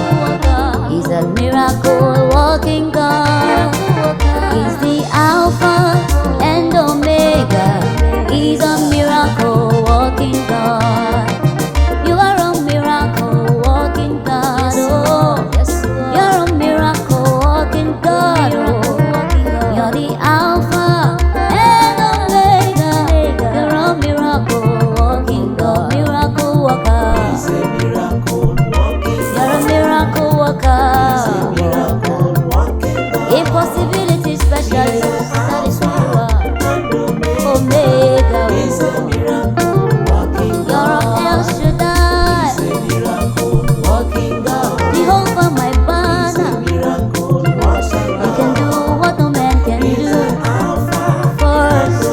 Speaker 1: He's a miracle working God. He's the Alpha and Omega. He's a miracle working God. You are a miracle working God. Oh, you're a miracle working God. Oh, you're the Alpha and Omega. You're a miracle working God. Miracle worker. You're a miracle worker. Impossibility specialist. That is who you are. Omega. You're El Shaddai. Jehovah, my banner. You can do what no man can do. First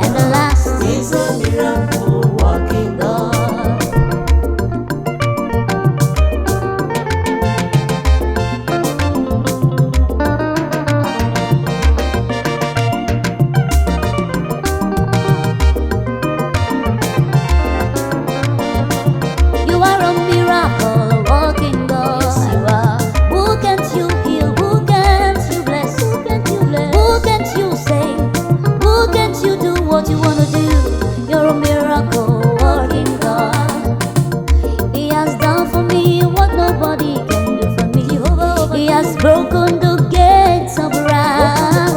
Speaker 1: and the last. God. You are a miracle walking God. Yes, you are. Who can't you heal? Who can't you bless? Who can't you bless? Who can't you save? Who can't you do what you wanna do? You're a miracle working God. He has done for me what nobody can do for me. He has broken the gates of brass.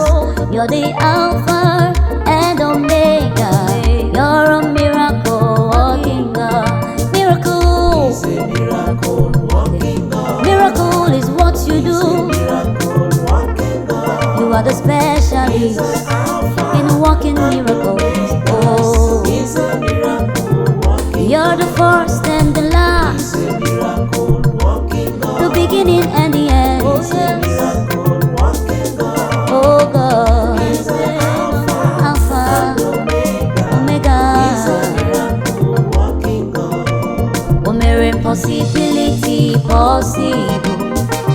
Speaker 1: You're the Alpha and Omega. You're a miracle working God. Miracle. Miracle is what you do. You are the specialist in working miracles. Oh, you're the first and the last, the beginning and the end. Oh God, Alpha, Omega. O mere impossibility possible.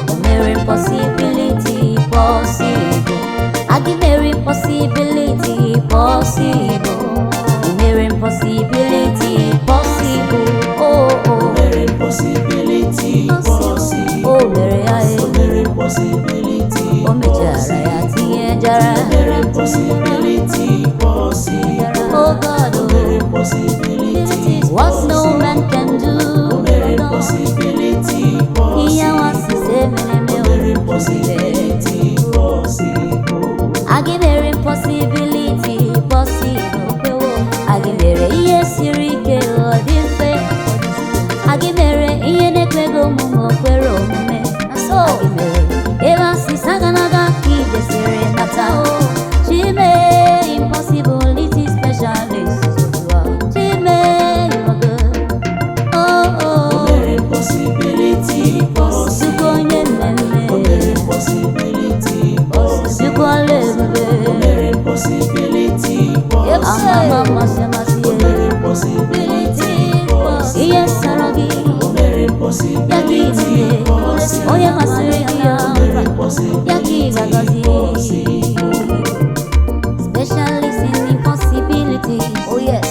Speaker 1: O mere impossibility possible. Agị mere impossibility possible. O mere impossibility possible. Oh, oh.
Speaker 4: Mere impossibility possible.
Speaker 1: O mere ya e.
Speaker 4: O mere impossibility
Speaker 1: O mechara ya tinye jara.
Speaker 4: Mere impossibility possible.
Speaker 1: Oh God,
Speaker 4: O
Speaker 1: oh.
Speaker 4: mere impossibility
Speaker 1: What no man can do.
Speaker 4: O mere impossibility
Speaker 1: Ihe
Speaker 4: possible.
Speaker 1: anwansi emere
Speaker 4: O mere impossibility possible.
Speaker 1: Agị mere impossibility possible. Agị mere ihe siri ike ọ dị mfe. Agị mere ihe na-ekweghị omume o kwere omume. Agị mere ebe asịsa ganaga ka ije siri nata. Chime impossibility specialist. Chime you are good. Oh,
Speaker 4: O
Speaker 1: oh.
Speaker 4: mere impossibility possible.
Speaker 1: Chukwu onye mmemme.
Speaker 4: O mere impossibility possible.
Speaker 1: Chukwu ọla ebube.
Speaker 4: O mere impossibility possible.
Speaker 1: Ama amasị amasị
Speaker 4: O mere impossibility possible.
Speaker 1: ihe sọrọ gị
Speaker 4: O mere
Speaker 1: ya ka ị
Speaker 4: impossibility
Speaker 1: na-eme
Speaker 4: possible.
Speaker 1: onye masịrị gị ya
Speaker 4: O mere
Speaker 1: ya ka ị
Speaker 4: impossibility
Speaker 1: ga-agọzi.
Speaker 4: possible.
Speaker 1: Specialist in impossibilities.
Speaker 3: Oh yes.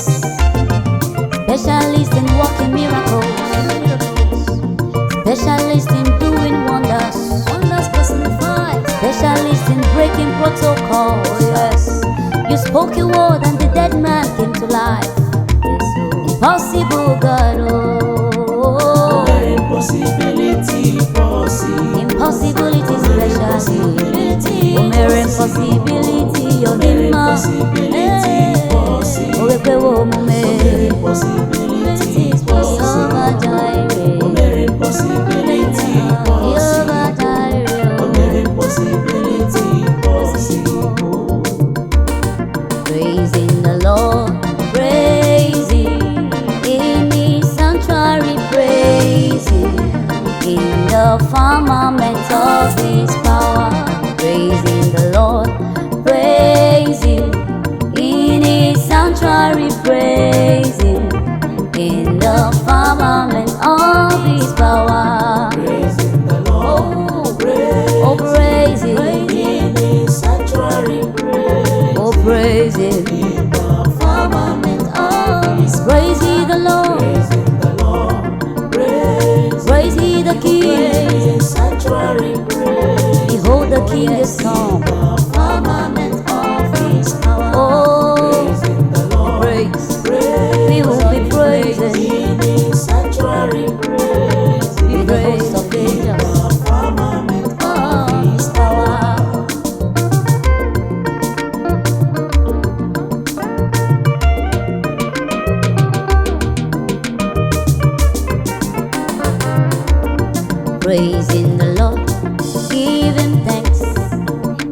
Speaker 1: Specialist in working miracles. Specialist in doing wonders.
Speaker 3: Wonders personified.
Speaker 1: Specialist in breaking protocols.
Speaker 3: Oh yes.
Speaker 1: You spoke a word and the dead man came to life.
Speaker 3: Yes, oh.
Speaker 1: Impossible God,
Speaker 4: O
Speaker 1: oh.
Speaker 4: mere impossibility possible.
Speaker 1: Impossibility specialist. O mere impossibility ọ
Speaker 4: O
Speaker 1: dị
Speaker 4: mere
Speaker 1: mma.
Speaker 4: impossibility possible.
Speaker 1: O wekwewe omume.
Speaker 4: O mere impossibility possible.
Speaker 1: Jehovah Jireh.
Speaker 4: O mere impossibility possible.
Speaker 1: Jehovah Jireh.
Speaker 4: O mere impossibility possible.
Speaker 1: Praising the Lord, praising in His sanctuary, praising in the firmament of His power. Praising the Lord, praising in His sanctuary, praising in the firmament of His power.
Speaker 4: Praising the Lord,
Speaker 1: Oh,
Speaker 4: praise
Speaker 1: oh, praise Him,
Speaker 4: in His sanctuary, praise
Speaker 1: oh, praise Him.
Speaker 4: in the firmament of His
Speaker 1: Praise ye the Lord.
Speaker 4: Praising the Lord, praise
Speaker 1: Praise ye the King.
Speaker 4: in His sanctuary, praise
Speaker 1: Behold, the King is come.
Speaker 4: the firmament of His power.
Speaker 1: Oh,
Speaker 4: Praising the Lord,
Speaker 1: praise.
Speaker 4: praise
Speaker 1: We will be praising.
Speaker 4: in His sanctuary, praise
Speaker 1: We praise of angels.
Speaker 4: the firmament of His power.
Speaker 1: Praising the Lord, give Him thanks.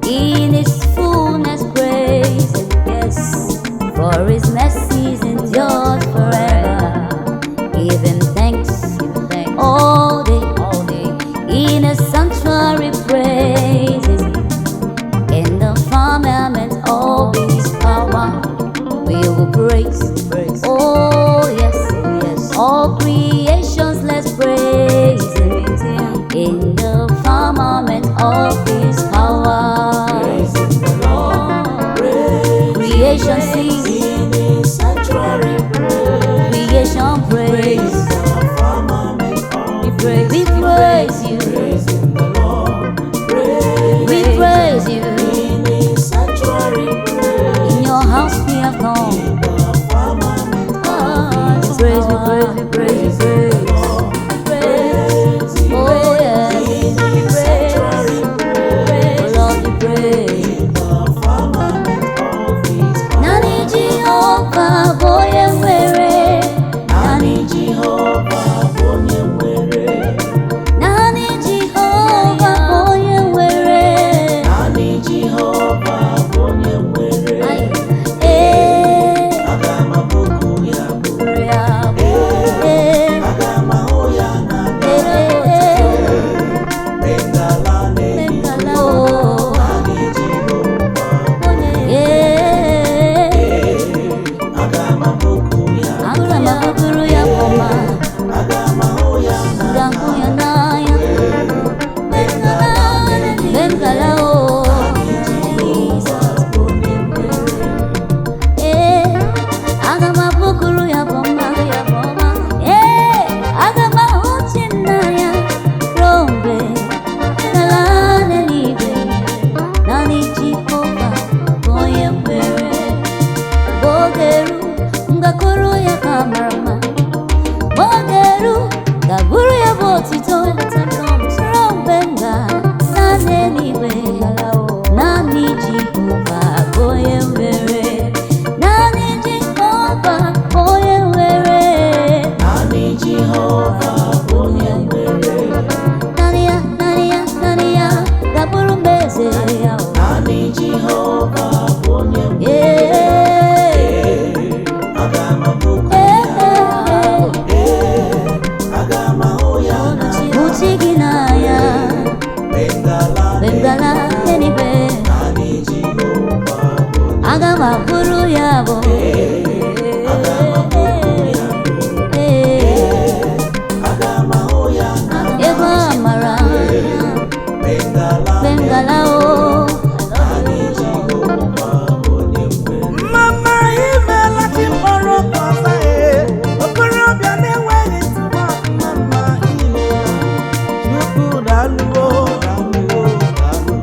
Speaker 1: In His fullness, praise Him. Yes, for His mercies endure forever. Give Him thanks,
Speaker 3: Give thanks.
Speaker 1: all day.
Speaker 3: All day.
Speaker 1: In a sanctuary, praise Him. In the firmament of His power, we will praise.
Speaker 3: Praise.
Speaker 1: Oh yes,
Speaker 3: Oh yes.
Speaker 1: all creations, let's praise Him. In the firmament of His power,
Speaker 4: Praising the Lord, praise
Speaker 1: creation sings,
Speaker 4: in His sanctuary, praise
Speaker 1: creation praise.
Speaker 4: the firmament of
Speaker 1: We praise you,
Speaker 4: Praising the Lord, praise
Speaker 1: we praise you.
Speaker 4: in His sanctuary, praise
Speaker 1: In your house we have come.
Speaker 4: the firmament of His
Speaker 1: Praise, we praise, we praise, we praise.
Speaker 4: Praise
Speaker 1: Oh yes,
Speaker 4: in His sanctuary, praise
Speaker 1: Mgbe m gara eluigwe,
Speaker 4: Naanị Jehova bụ onye.
Speaker 1: Aga m abụrụ ya bụ.
Speaker 4: Aga m abụrụ ya bụ.
Speaker 1: Ee,
Speaker 4: Aga m ahụ ya na
Speaker 1: ego amara.
Speaker 4: Mgbe m gala
Speaker 1: Mgbe m gara o.
Speaker 4: Naanị Jehova bụ onye nwere.
Speaker 2: Mama imela chi mkpọrọ ọsa e okorobịa na-enweghị ntụpọ. Mama imela, Chukwu daalụo, daalụo, daalụ.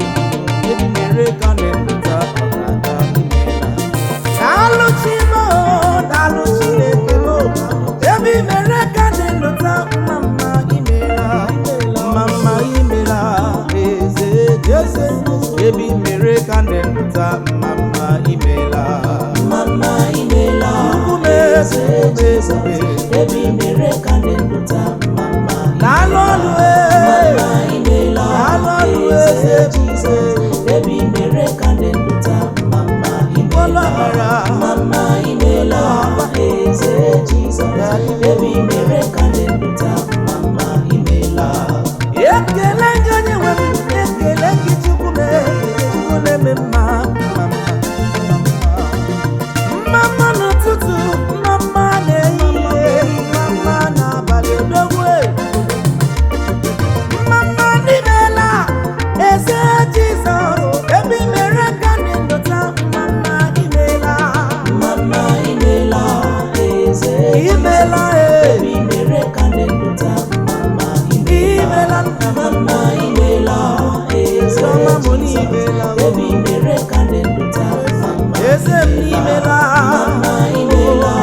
Speaker 2: Ebi mere ka na-epụta ọkaka imela. Daalụ Chimo, daalụ Chineke mo. Ebi mere ka na-elota. Mama imela, mama imela, eze eze. Ebi mere ka na-elota. Mama imela.
Speaker 4: Mama imela,
Speaker 2: Nkume
Speaker 4: eze Jizọs, ebe i mere ka ndị ndụ taa. Mama
Speaker 2: Daalụ ọlụ e.
Speaker 4: Mama imela,
Speaker 2: Daalụ ọlụ
Speaker 4: eze
Speaker 2: eze.
Speaker 4: Jizọs, ebe i mere ka ndị ndụ taa. Mama
Speaker 2: Ọlụ
Speaker 4: imela,
Speaker 2: amara.
Speaker 4: Mama imela, eze Jizọs, ebe i mere ka ndị ndụ taa. Mama imela.
Speaker 2: Ekele gị onye nwe m, ekele gị Chukwu mee, Chukwu na-eme mma, mma mma, mma mma n'ụtụtụ, mma mma n'ehihie, mma mma n'abalị, odogwu e. Mma mma n'imela, eze Jizọs, ebe i mere ka ndị ndụ taa, mma mma imela.
Speaker 4: Mama imela, eze
Speaker 2: Imela e.
Speaker 4: ebe i mere ka ndị ndụ taa. Mama imela.
Speaker 2: Imela nna m.
Speaker 4: Mama imela, eze
Speaker 2: Mama m
Speaker 4: Jizọs,
Speaker 2: n'imela o.
Speaker 4: ebe i mere ka ndị ndụ taa. Mama
Speaker 2: Eze m n'imela.
Speaker 4: Mama imela,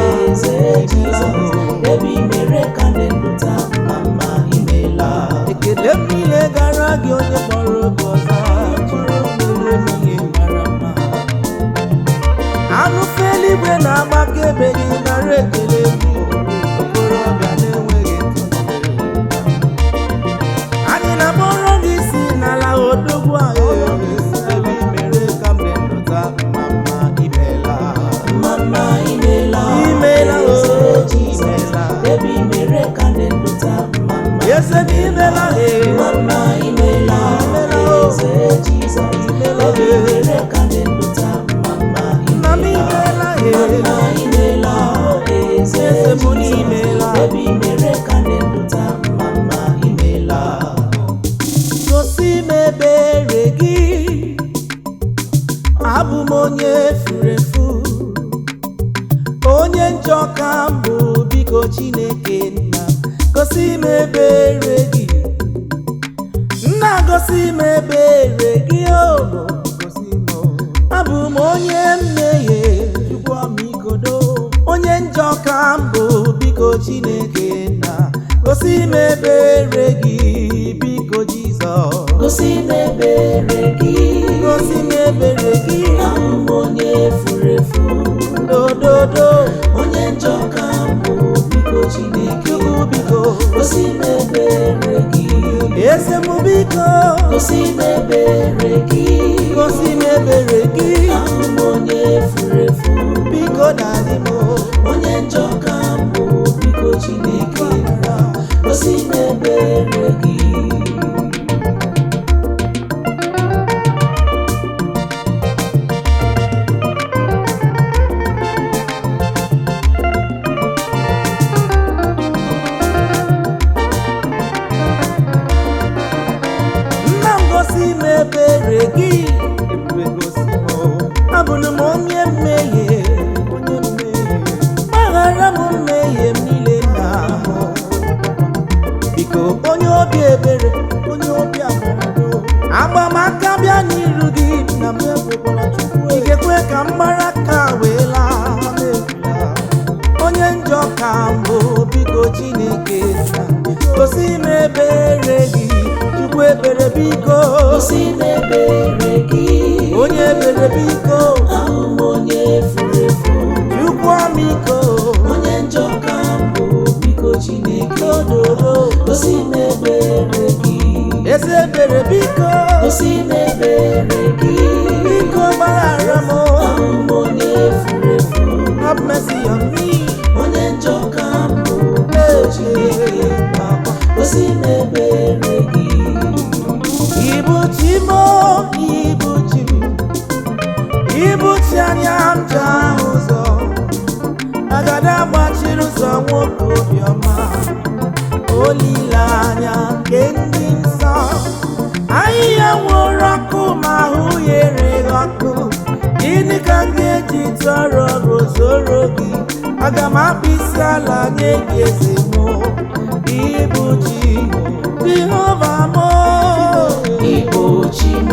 Speaker 4: eze Jizọs, ebe i mere ka ndị ndụ taa. Mama imela.
Speaker 2: Ekele m niile gara gị onye kpọrọ oge ọzọ chụrụ mmiri ihe mara mma. Anụ fe eluigwe na-agbakebe gị nara ekele gị, okorobịa na-enweghị ntụpọ. Anyị na-akpọrọ gị si n'ala odogwu ahụ ebe i mere ka m dị ndụ taa. Mama imela.
Speaker 4: Mama imela,
Speaker 2: Imela o.
Speaker 4: eze Jizọs,
Speaker 2: Imela.
Speaker 4: ebe i mere ka ndị ndụ taa. Mama
Speaker 2: Eze m imela e.
Speaker 4: Mama imela,
Speaker 2: Imela o.
Speaker 4: eze Jizọs,
Speaker 2: Imela
Speaker 4: ebe i
Speaker 2: e.
Speaker 4: mere ka ndị ndụ taa. Mama
Speaker 2: Nna m imela e.
Speaker 4: Mama imela, eze
Speaker 2: Eze m
Speaker 4: Jizọs,
Speaker 2: n'imela.
Speaker 4: ebe i mere ka ndị ndụ taa. Mama imela.
Speaker 2: Gosi m ebere gị, abụ m onye furu efu, onye njọ ka m bụ, biko Chineke nna, gosi m ebere gị. Nna, gosi m ebere gị o, gosi m o. Abụ m onye mmehie, Chukwu ọmịikodo, onye njọ ka m bụ, biko Chineke nna, gosi m ebere gị, biko Jizọs.
Speaker 4: Gosi m ebere gị,
Speaker 2: Gosi m ebere gị.
Speaker 4: Abụ m onye furu efu,
Speaker 2: Dododo.
Speaker 4: Onye njọ ka m bụ, biko Chineke,
Speaker 2: Chukwu biko.
Speaker 4: Gosi m ebere gị,
Speaker 2: Eze m biko.
Speaker 4: Gosi m ebere gị,
Speaker 2: Gosi m ebere gị.
Speaker 4: Abụ m onye furu efu,
Speaker 2: biko dadị m.
Speaker 4: Onye njọ ka m bụ, biko Chineke, gosi m ebere gị.
Speaker 2: Nna m, gosi m ebere gị. Ebube gosi m o. Abụrụ m onye mmehie, onye mmehie, gbaghara m mmehie m niile na biko onye obi ebere, onye obi amara, agbamaka bịa n'iru gị na m ekwekwala Chukwu ị ga-ekwe ka m mara ka wee laa. Onye njọ ka mbụ, biko Chineke nna, gosi m ebere gị. Chukwu ebere biko.
Speaker 4: Gosi m ebere gị,
Speaker 2: Onye ebere biko.
Speaker 4: Abụ m onye furu efu,
Speaker 2: Chukwu ọmịiko.
Speaker 4: Onye njọ ka m bụ, biko Chineke,
Speaker 2: Ododo.
Speaker 4: Gosi m ebere gị,
Speaker 2: Eze ebere biko.
Speaker 4: Gosi m ebere gị,
Speaker 2: Biko gbaghara m.
Speaker 4: Abụ m onye furu efu,
Speaker 2: Have mercy on me.
Speaker 4: Onye njọ ka m bụ, biko Chineke, gosi m ebere gị.
Speaker 2: Ibu Ibuchi m o, ibuchi m, ibuchi anya m ji ahụ ụzọ, agada gbachiri ụzọ nwoke obiọma, olileanya nke ndị nsọ, ahịhịa nwụrụ ọkụ ma ahụ ya ereghị ọkụ, gịnị ka m ga-eji tọrọ gozoro gị, aga m akpụ isi ala nye gị eze m, ibuchi Jehova m.
Speaker 4: Ibuchi m,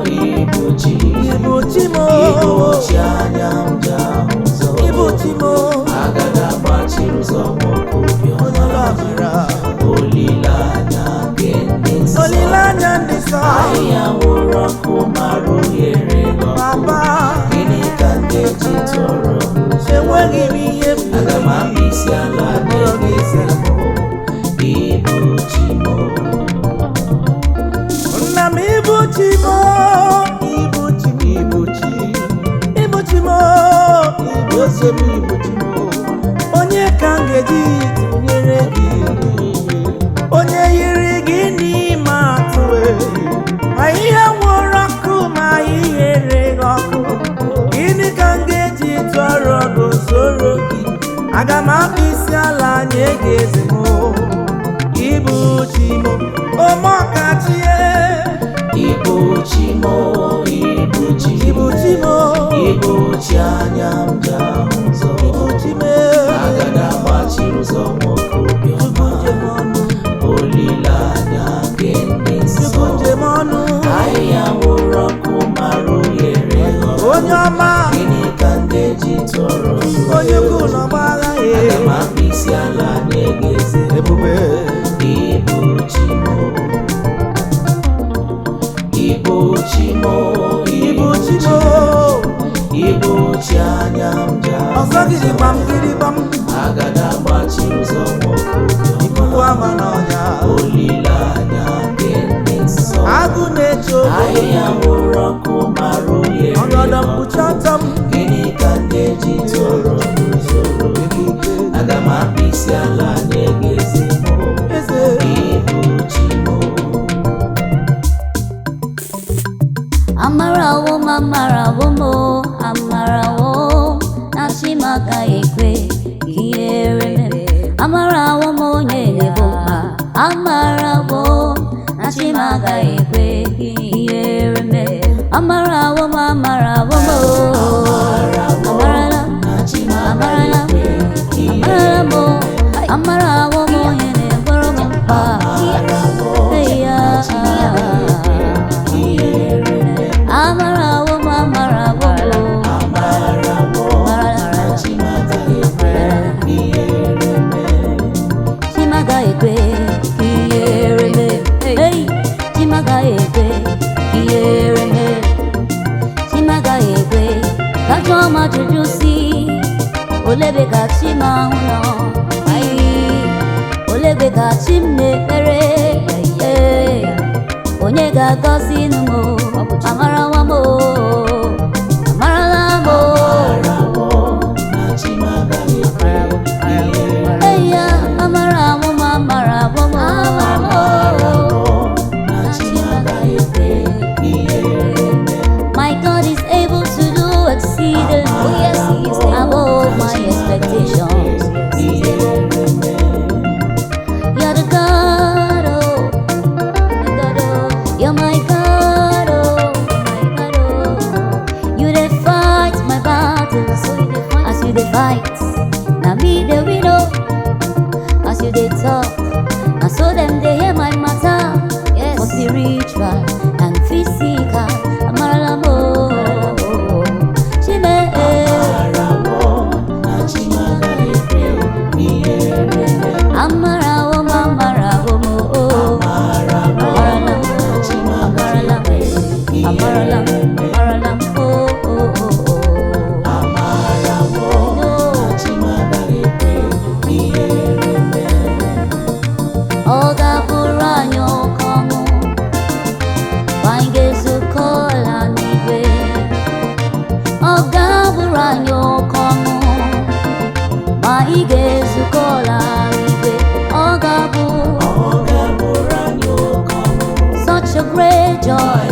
Speaker 4: ibuchi,
Speaker 2: Ibuchi m,
Speaker 4: ibuchi anya m ji ahụ ụzọ,
Speaker 2: ibuchi m,
Speaker 4: agada gbachiri ụzọ nwoke
Speaker 2: onye
Speaker 4: obiọma,
Speaker 2: lọbara
Speaker 4: olileanya nke ndị nsọ,
Speaker 2: olileanya ndị nsọ,
Speaker 4: ahịhịa nwụrụ ọkụ mara oghere ọkụ,
Speaker 2: papa,
Speaker 4: gịnị ka m ga-eji tụọrọ gị?
Speaker 2: Enweghị m ihe m
Speaker 4: Aga m akpụ isi ala nye gị eze m, ibuchi m.
Speaker 2: Nna m, ibuchi m, ibuchi m, ibuchi, ibuchi m, ibuchi m, ibuchi m, onye ka m ga-eji tụnyere gị, onye yiri gị n'ime atụ, ahịhịa nwụrụ ọkụ ma ahịhịa ereghị ọkụ, gịnị ka m ga-eji tụọrọ gozoro gị, aga m akpụ isi ala nye gị eze m, ibuchi m, ọmọkachie.
Speaker 4: Ibuchi m, ibuchi,
Speaker 2: Ibuchi m,
Speaker 4: ibuchi anya m ji ahụ ụzọ,
Speaker 2: ibuchi m,
Speaker 4: agada gbachiri ụzọ nwoke obiọma,
Speaker 2: njem ọnụ,
Speaker 4: olileanya nke ndị
Speaker 2: chukwu
Speaker 4: nsọ,
Speaker 2: njem ọnụ,
Speaker 4: ahịhịa nwụrụ ọkụ mara oghere ọkụ,
Speaker 2: onye ọma,
Speaker 4: gịnị ka m ga-eji tụọrọ gị?
Speaker 2: Onye ukwu n'ọgba agha ya,
Speaker 4: Aga m akpụ isi ala nye gị eze,
Speaker 2: ebube.
Speaker 4: Ibuchi m, ibuchi m,
Speaker 2: Ibuchi m,
Speaker 4: ibuchi anya m ji ahụ
Speaker 2: ọzọ gidigbam gidigbam,
Speaker 4: agada gbachiri ụzọ nwoke obiọma,
Speaker 2: ikuku ama n'ọnya,
Speaker 4: olileanya nke ndị nsọ,
Speaker 2: agụ na-eche obodo,
Speaker 4: ahịhịa nwụrụ ọkụ mara oghere
Speaker 2: ọgọdọ mkpuchi ọtọ m,
Speaker 4: gịnị ka m ga-eji tụọrọ guzoro gị? Aga m akpụ isi ala nye gị eze m,
Speaker 2: eze.
Speaker 4: Ibuchi m.
Speaker 1: Amarawo m, amarawo m, amarawo na chi m agaghị ekwe ka ihere mee. Amarawo m onye na-ebo mkpa, amarawo na chi m agaghị ekwe ka ihere mee. Amarawo m, amarawo m, amarala, amarala, amarala m, amarawo m onye na-egboro m mkpa. Hey, ya. Amarawo m, amarawo m,
Speaker 4: Amarawo
Speaker 1: amarala,
Speaker 4: na chi m agaghị ekwe ihere mee.
Speaker 1: Chimaga ekwe ka ihere mee. Hey, Chimaga ekwe ka ihere mee. Chimaga ekwe ka jụọ m ajụjụ si olebe ka chi m ahụ nọ. Ai, olebe ka chi m na-ekpere. Ee, onye ga-agọzi nụ m? Amarawa m o, amarala m o.
Speaker 4: Amarawo na chi m agaghị ekwe ihere.
Speaker 1: Hey, ya, amarawo m, amarawo m,
Speaker 4: Amarawo na chi m agaghị ekwe ihere mee.
Speaker 1: My God is able to do exceedingly above my expectations. You're the God, oh, the God, oh. You're my God, oh, my God, oh. You dey fight my battles as you dey fight. Na me dey win, oh. As you dey talk, na so dem dey hear my matter. Yes. For spiritual and physical, amarala m o, Chime,
Speaker 4: Amarawo na chi m agaghị ekwe ihere mee.
Speaker 1: amarawo m, amarawo m o.
Speaker 4: Amarawo
Speaker 1: Amarala m,
Speaker 4: na chi m agaghị
Speaker 1: amarala m,
Speaker 4: ekwe
Speaker 1: amarala m,
Speaker 4: ihere mee.
Speaker 1: amarala m o, o, o, o.
Speaker 4: Amarawo
Speaker 1: No.
Speaker 4: na chi m agaghị ekwe ihere mee.
Speaker 1: Ọ ga-abụrụ anyị oke ọṅụ, ma anyị ga-ezukọ ọla n'igwe. Ọ ga-abụrụ anyị oke ọṅụ, ma anyị ga-ezukọ ọla n'igwe. Ọ ga-abụ
Speaker 4: Ọ ga-abụrụ anyị oke ọṅụ,
Speaker 1: such a great joy.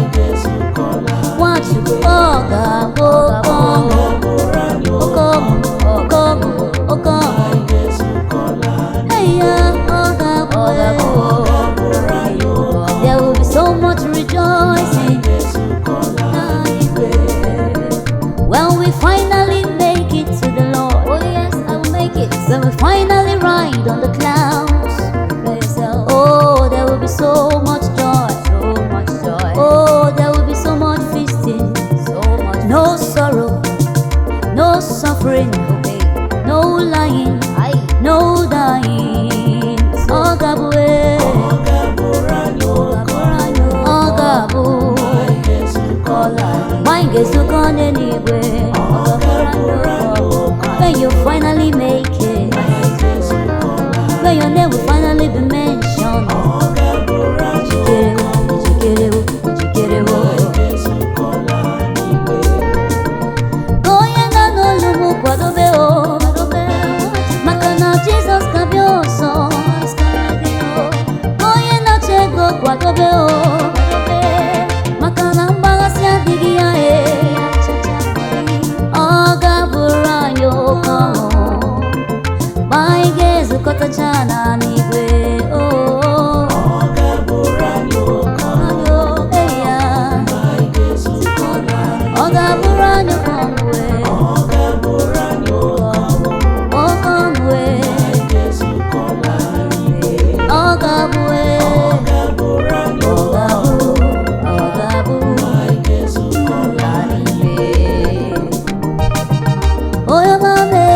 Speaker 1: ga-ezukọ n'eluigwe. When you finally make it, when your name will finally be mentioned. Ijikerewo, ijikerewo, ijikerewo. Ka onye nọ n'olu m kwadobe o, maka na Jizọs ka bịa ọsọ. Ka onye na-achọ ego kwadobe o, maka na mgbaghasị adịghị ya e. Ọ ga-abụrụ anyị oke ọṅụ ma anyị ga-ezukọtacha na n'igwe o. Anyị ya. Ọ ga-abụrụ anyị oke ọṅụ e. Oke ọṅụ e. Ọ ga-abụ e. Ọ ga-abụ, ọ ga-abụ. Oyomame,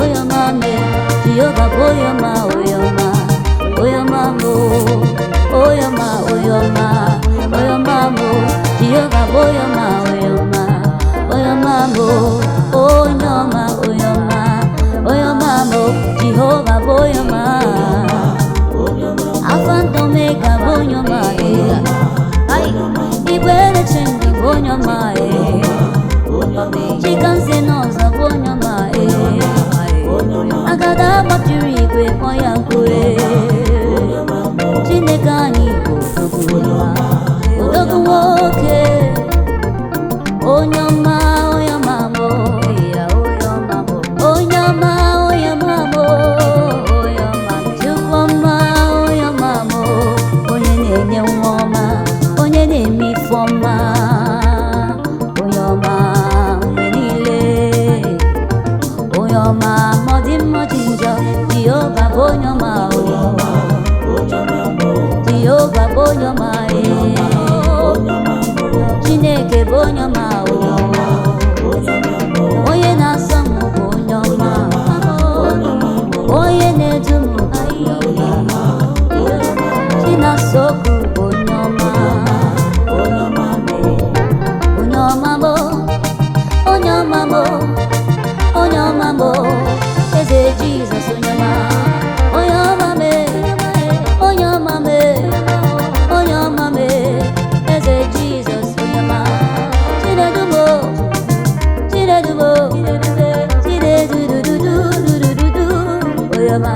Speaker 1: oyomame, Jehovah bụ oyoma, oyoma, oyoma mo, oyoma, oyoma, oyoma mo, Jehovah bụ oyoma, oyoma, oyoma mo, oyoma, oyoma, oyoma mo, Jehovah bụ oyoma. Alpha and Omega bụ oyoma, eh. Igwe na-eche ndụ bụ oyoma, eh. Chikanze n'ọzọ bụ onye ọma ee. Agada gbachiri igwe kpọ ya nkụ ee. Chineke anyị bụ odogwu odogwu nwoke, onye ọma, onye ọma mo, onye ọma, onye ọma mo, Chukwu ọma, onye ọma mo, onye na-enye nwa ọma, onye na-eme ife ọma, onye ọma mgbe niile, onye ọma ma ọ dị mma ọ dị njọ, Jehova bụ onye ọma o. Jehova bụ onye ọma ee. Chineke bụ onye ọma o. Onye na-asọ m bụ onye ọma, onye na-edu m bụ onye ọma, Chinasokwu bụ onye ọma, onye ọma mo, onye ọma mo, onye ọma mo, eze Jizọs onye ọma, onye ọma me, onye ọma me, onye ọma me, eze Jizọs onye ọma, Chinedu mo, Chinedu mo, Chinedu dududududududu, onye ọma,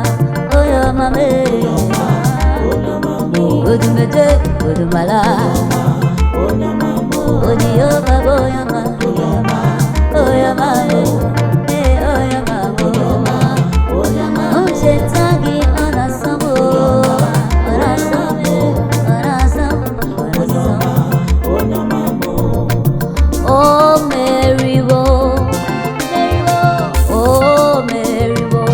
Speaker 1: onye ọma me, Odumeje, Odumala, Odiyoba bụ onye ọma, onye ọma e, onye ọma bụ. Ncheta gị ọ na-asọ m o, ọ na-asọ m, ọ na-asọ m, ọ na-asọ m. O meriwo, o meriwo,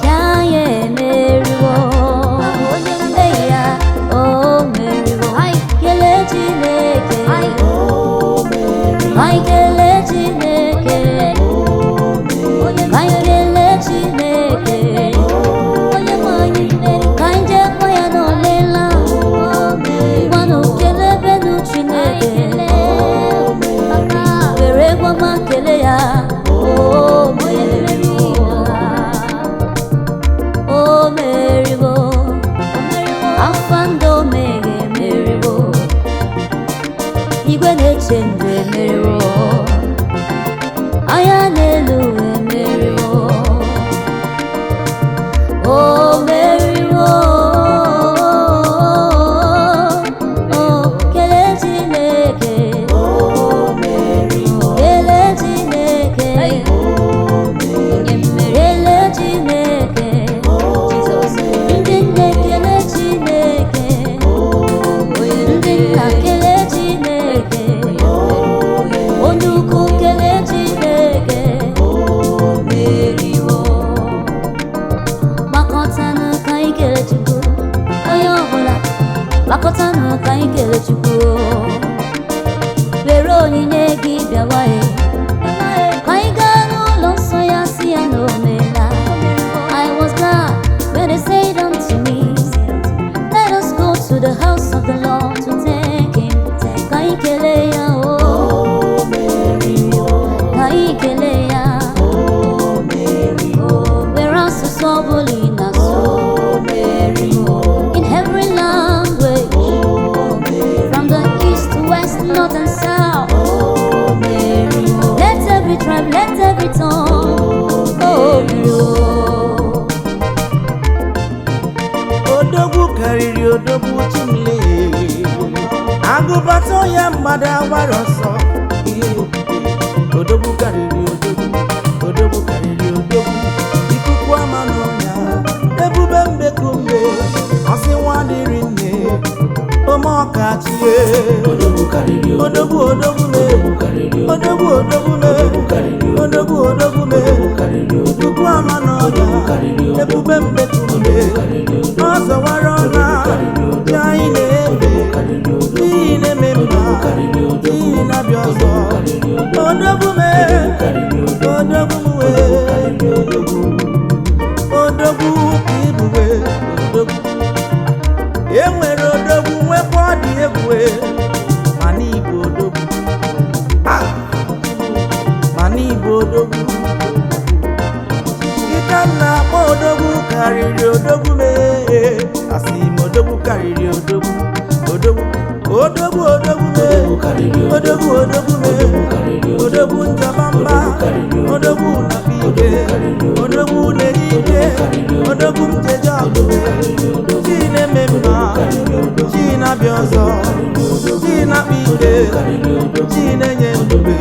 Speaker 1: ya ya emeriwo, ya o meriwo. Kelee Chineke, anyị kelee Chineke, anyị kelee Chineke, ka anyị jee kpọọ ya na o meela. Ngwanụ kelebenu Chineke, were egwu ọma kelee ya. O meriwo, o meriwo, Alpha and Omega emeriwo, igwe na-eche ndụ emeriwo, anya n'elu emeriwo, o meriwo. O kelee Chineke, kelee Chineke, kelee Chineke, ndị nne kelee Chineke, ndị nna kelee Chineke, onye ukwu kelee Chineke, o meriwo. Gbakọtanụ ka anyị kelee Chukwu, onye ọbụla gbakọtanụ ka anyị kelee Chukwu. Were onyinye gị bịawa e, ka anyị gaa n'ụlọ nsọ ya si ya na o meela. I was glad when they said unto me, let us go to the house of the Lord to thank
Speaker 2: Chimle. Agụbata ya mmadụ agbara ọsọ. Ihe okike, odogwu karịrị odogwu, odogwu karịrị odogwu. Ikuku ama n'ọnya, ebube mbekumbe, ọsị nwa dịrị nne, ome ọkachie.
Speaker 4: Odogwu karịrị
Speaker 2: Odogwu odogwu me,
Speaker 4: odogwu karịrị
Speaker 2: odogwu odogwu me,
Speaker 4: karịrị
Speaker 2: odogwu odogwu me,
Speaker 4: karịrị
Speaker 2: ikuku ama n'ọnya, ebube mbekumbe, ọzọwara ọna, chi anyị na-efe, chi na-eme mma, chi na-abịa ọzọ. Odogwu me, odogwu m wee, odogwu, odogwu ka ibube, odogwu. E nwere odogwu nwekwa ọ dị egwu e, mana ịbụ odogwu. Ah! Mana ịbụ odogwu. Ike m na-akpọ odogwu karịrị odogwu mee. Asị m odogwu karịrị odogwu, odogwu, odogwu odogwu mee. Odogwu odogwu mee. Odogwu njaba mba, odogwu na-akpa ike, odogwu na-enye ike, odogwu m jeje ọgụ. Chi na-eme mma, chi na-abịa ọzọ, chi na-akpa ike, chi na-enye ndube,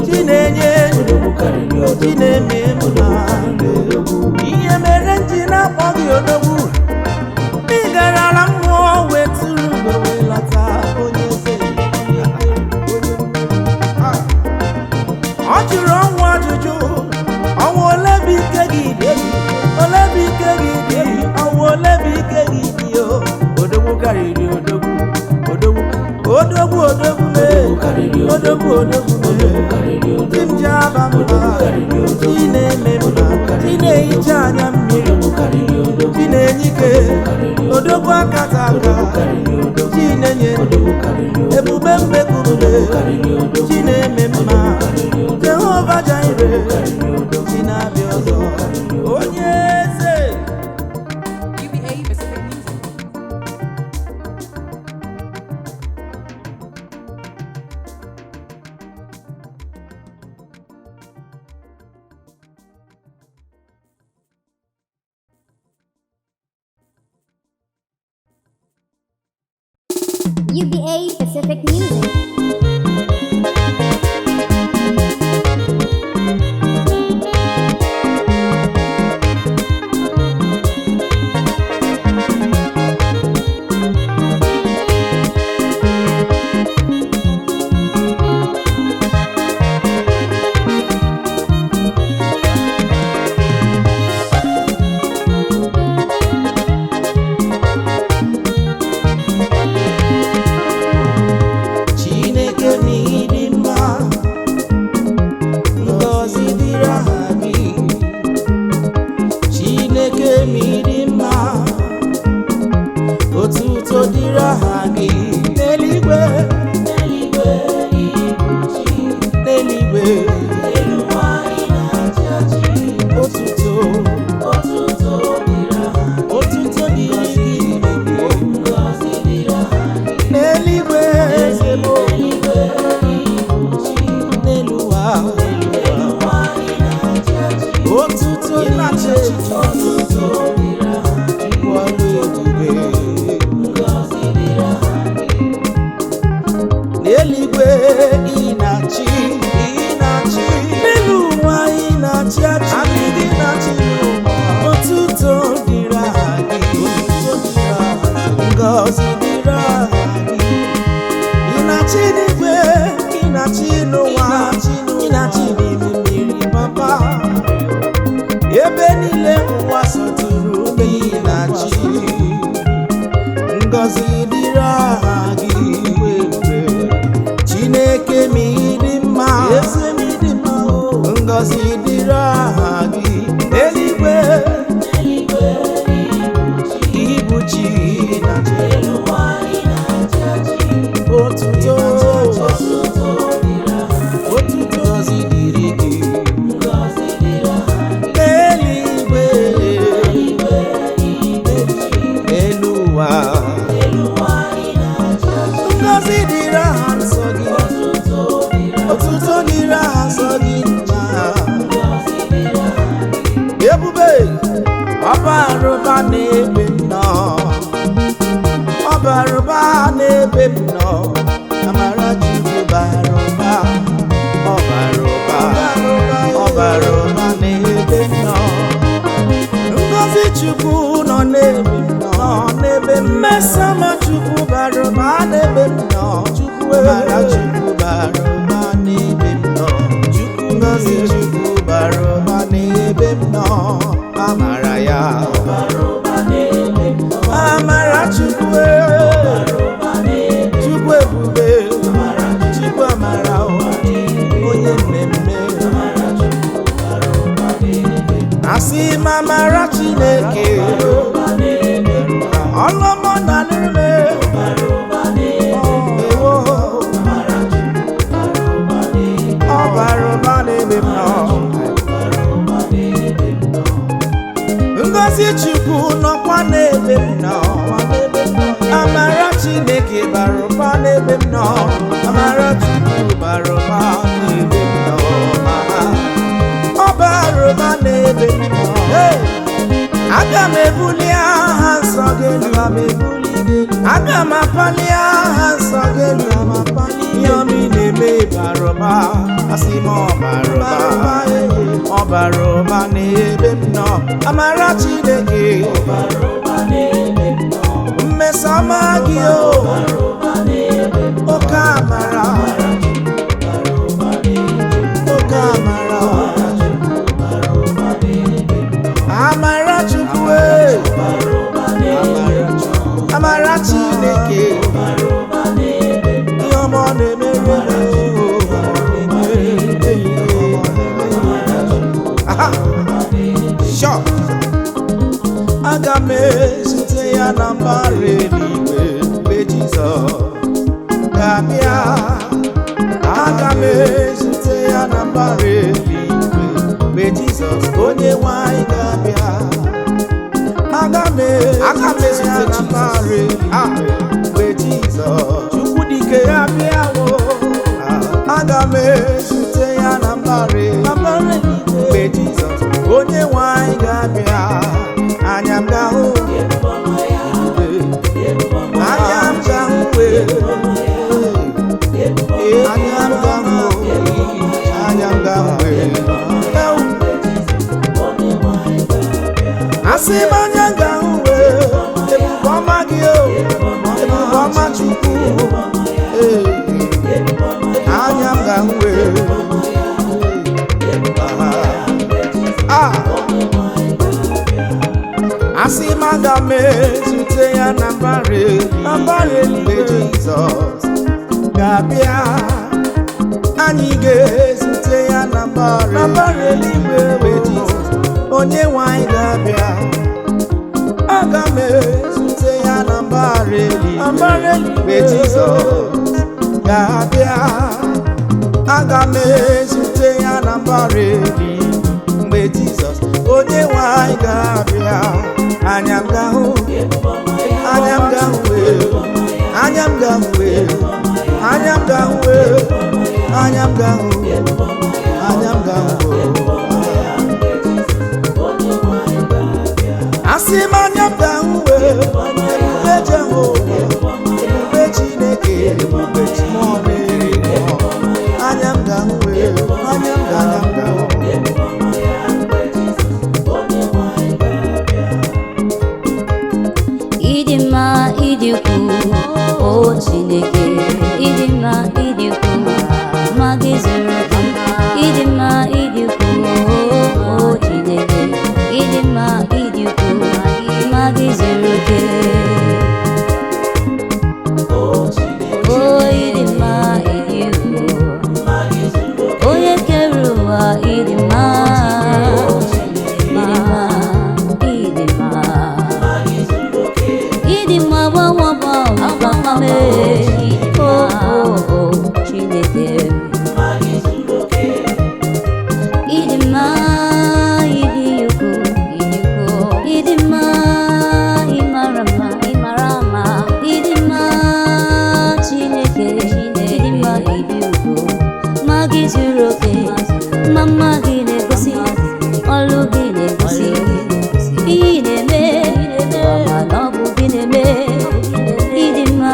Speaker 2: chi na-enye ndụ, chi na-eme mma. Ihe mere m ji na-akpọ gị odogwu, ị garala mmụọ wee tụrụ ugo wee lọta onye eze, onye onye mmeri. Ọ jụrụ ọnwụ ajụjụ, ọnwụ ole bụ ike gị dị, ole bụ ike gị dị, ọnwụ ole bụ ike gị dị o. Odogwu karịrị odogwu, odogwu, odogwu odogwu mee, odogwu odogwu mee. Chi m ji aba mba, chi na-eme mma, chi na-ehicha anya mmiri, chi na-enye ike, odogwu akata aka, chi na-enye ndụ, ebube mbekumbe, chi na-eme mma, Jehova Jaire, chi na-abịa ọzọ, onye eze.
Speaker 5: UBA Pacific Music.
Speaker 1: UBA Pacific Music.
Speaker 2: Chineke n'ịdị mma, ngọzi dịrị aha gị. Chineke n'ịdị mma, otuto dịrị aha gị. N'eluigwe, n'eluigwe, n'eluigwe, otuto, otuto dịrị gị. N'eluigwe, eze m, n'elu ụwa, otuto dịrị Chukwu ọlụ ebube. N'eluigwe ị na-achị, ị na-achị. N'elu ụwa ị na-achị achị. Anyị gị na-achị n'ụwa. Otuto dịrị aha gị, otuto dịrị aha gị. Ngọzi dịrị aha gị. Ị na-achị n'igwe, ị na-achị n'ụwa, ị na-achị n'ime mmiri papa. Ebe niile ụwa sọtụrụ ị na-achị. Ngọzi dịrị aha gị. Chineke ma ị dị mma, ngọzi dịrị aha gị. Eluigwe, ịbụ chi na-achị. Otuto, otuto ngọzi dịrị gị. N'eluigwe, elu ụwa, ngọzi dịrị aha nsọ gị. Otuto dịrị aha nsọ gị nna. bara ụba n'ebe m nọ. Amara Chukwu bara ụba, ọ bara ụba, ọ bara ụba n'ebe m nọ. Ngọzi Chukwu nọ n'ebe m nọ, n'ebe m. Mmesoma Chukwu bara ụba n'ebe m nọ. Chukwu, amara Chukwu bara ụba n'ebe m nọ. Chukwu, ngọzi Chukwu bara ụba n'ebe m nọ. Amara ya, amara Chukwu, Chukwu ebube, Chukwu amara o, onye mmemme. Asị m amara Chineke, ọlụmọ na nrume ewo, ọ bara ụba n'ebe m nọ. Ngọzi Chukwu nọkwa n'ebe m nọ. Amara Chineke bara ụba n'ebe m nọ. Amara Chukwu bara ụba n'ebe m nọ. Ọ bara ụba n'ebe m nọ. Hey! Aga m ebuli aha nsọ gị elu. Aga m apali aha nsọ gị elu. Ihe ọma ị na-eme bara ụba. Asị m ọ bara ụba. Ọ bara ụba n'ebe m nọ. Amara Chineke. Mmesoma gị o. Oke amara. Oke amara. Amara Chukwu e. Amara Chineke. Ihe ọma ọ na-emere m o. Aha. Sure. Aga m ezute ya na mbara eluigwe mgbe Jizọs ga-abịa. Aga m ezute ya na mbara eluigwe mgbe Jizọs onye nwanyị ga-abịa. Aga m ezute ya na mbara eluigwe mgbe Jizọs Chukwu dike ga-abịa o. Aga m ezute ya na mbara eluigwe mgbe Jizọs onye nwanyị ga-abịa. Anya m ga-ahụ, anya m ga-ahụ wee. Anya m ga-ahụ, anya m ga-ahụ wee. Asị m anya m ga-ahụ wee. Ebube ọma gị o, ebube ọma Chukwu. Ee, anya m ga-ahụ wee. Ah. Asị m aga m ezute ya na mbara eluigwe mgbe Jizọs ga-abịa. Anyị ga-ezute ya na mbara eluigwe mgbe Jizọs onye nwanyị ga-abịa. Aga m ezute ya na mbara eluigwe mgbe Jizọs ga-abịa. Aga m ezute ya na mbara eluigwe mgbe Jizọs onye nwanyị ga-abịa. Anya m ga-ahụ, anya m ga-ahụ wee. Anya m ga-ahụ wee. Anya m ga-ahụ wee. Anya m ga-ahụ, anya m ga-ahụ. Asị m anya m ga-ahụ wee. Ebube Jehova, ebube Chineke, ebube Mmụọ na-eri mmụọ. Anya m ga-ahụ wee. Anya m ga-ahụ.
Speaker 1: Ịdị mma, ịdị ukwuu, o Chineke, ịdị mma, ịdị ukwuu, mma gị zuru oke. Ịdị mma, ịdị ukwuu, o Chineke, ịdị mma, ịdị ukwuu, mma gị zuru oke. O ịdị mma, ịdị ukwuu, onye kere ụwa, ịdị mma, ịdị mma, ịdị mma. Ịdị mma, gbanwe gbanwe gbanwe, o o o Chineke. Ịdị mma, ịdị ukwuu, ịdị ukwuu. Ịdị mma, ịmara mma, ịmara mma. Ịdị mma, Chineke, ịdị mma, ịdị ukwuu. Mma gị zuru oke, mma mma gị na-egosi, ọlụ gị na-egosi. Ihe ị na-eme, mana ọ bụ gị na-eme. Ịdị mma,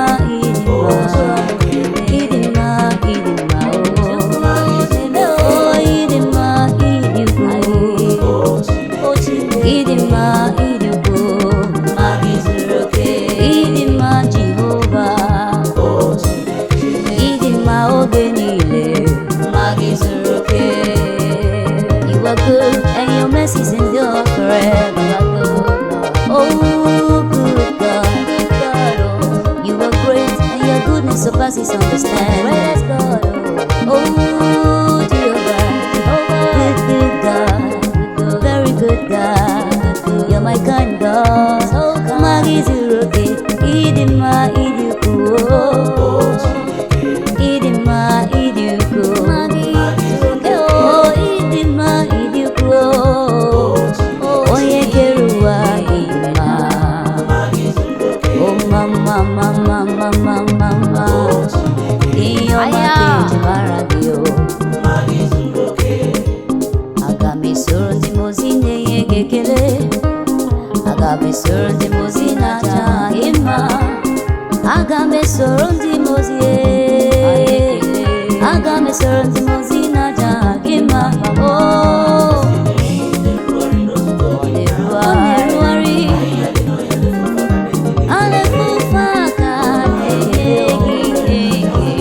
Speaker 1: Surpasses understanding. Greatest God, oh, oh Jehovah, good, good God, very good God. You're my kind God. Mma gị zuru oke, ịdị mma, ịdị ukwuu. Ịdị mma, ịdị ukwuu. Oh, ịdị mma, ịdị ukwuu. Onye kere ụwa, ịdị mma. Oh, mama, mama, mama, mama. Ihe ọma ka eji mara gị o. Aga m esoro ndị mmụọ ozi na-enye gị ekele. Aga m esoro ndị mmụọ ozi na-aja gị mma. Aga m esoro ndị mmụọ ozi ee. Aga m esoro ndị mmụọ ozi na-aja gị mma. Oh, ọ na-erugharị. A na-efufe aka na-enye gị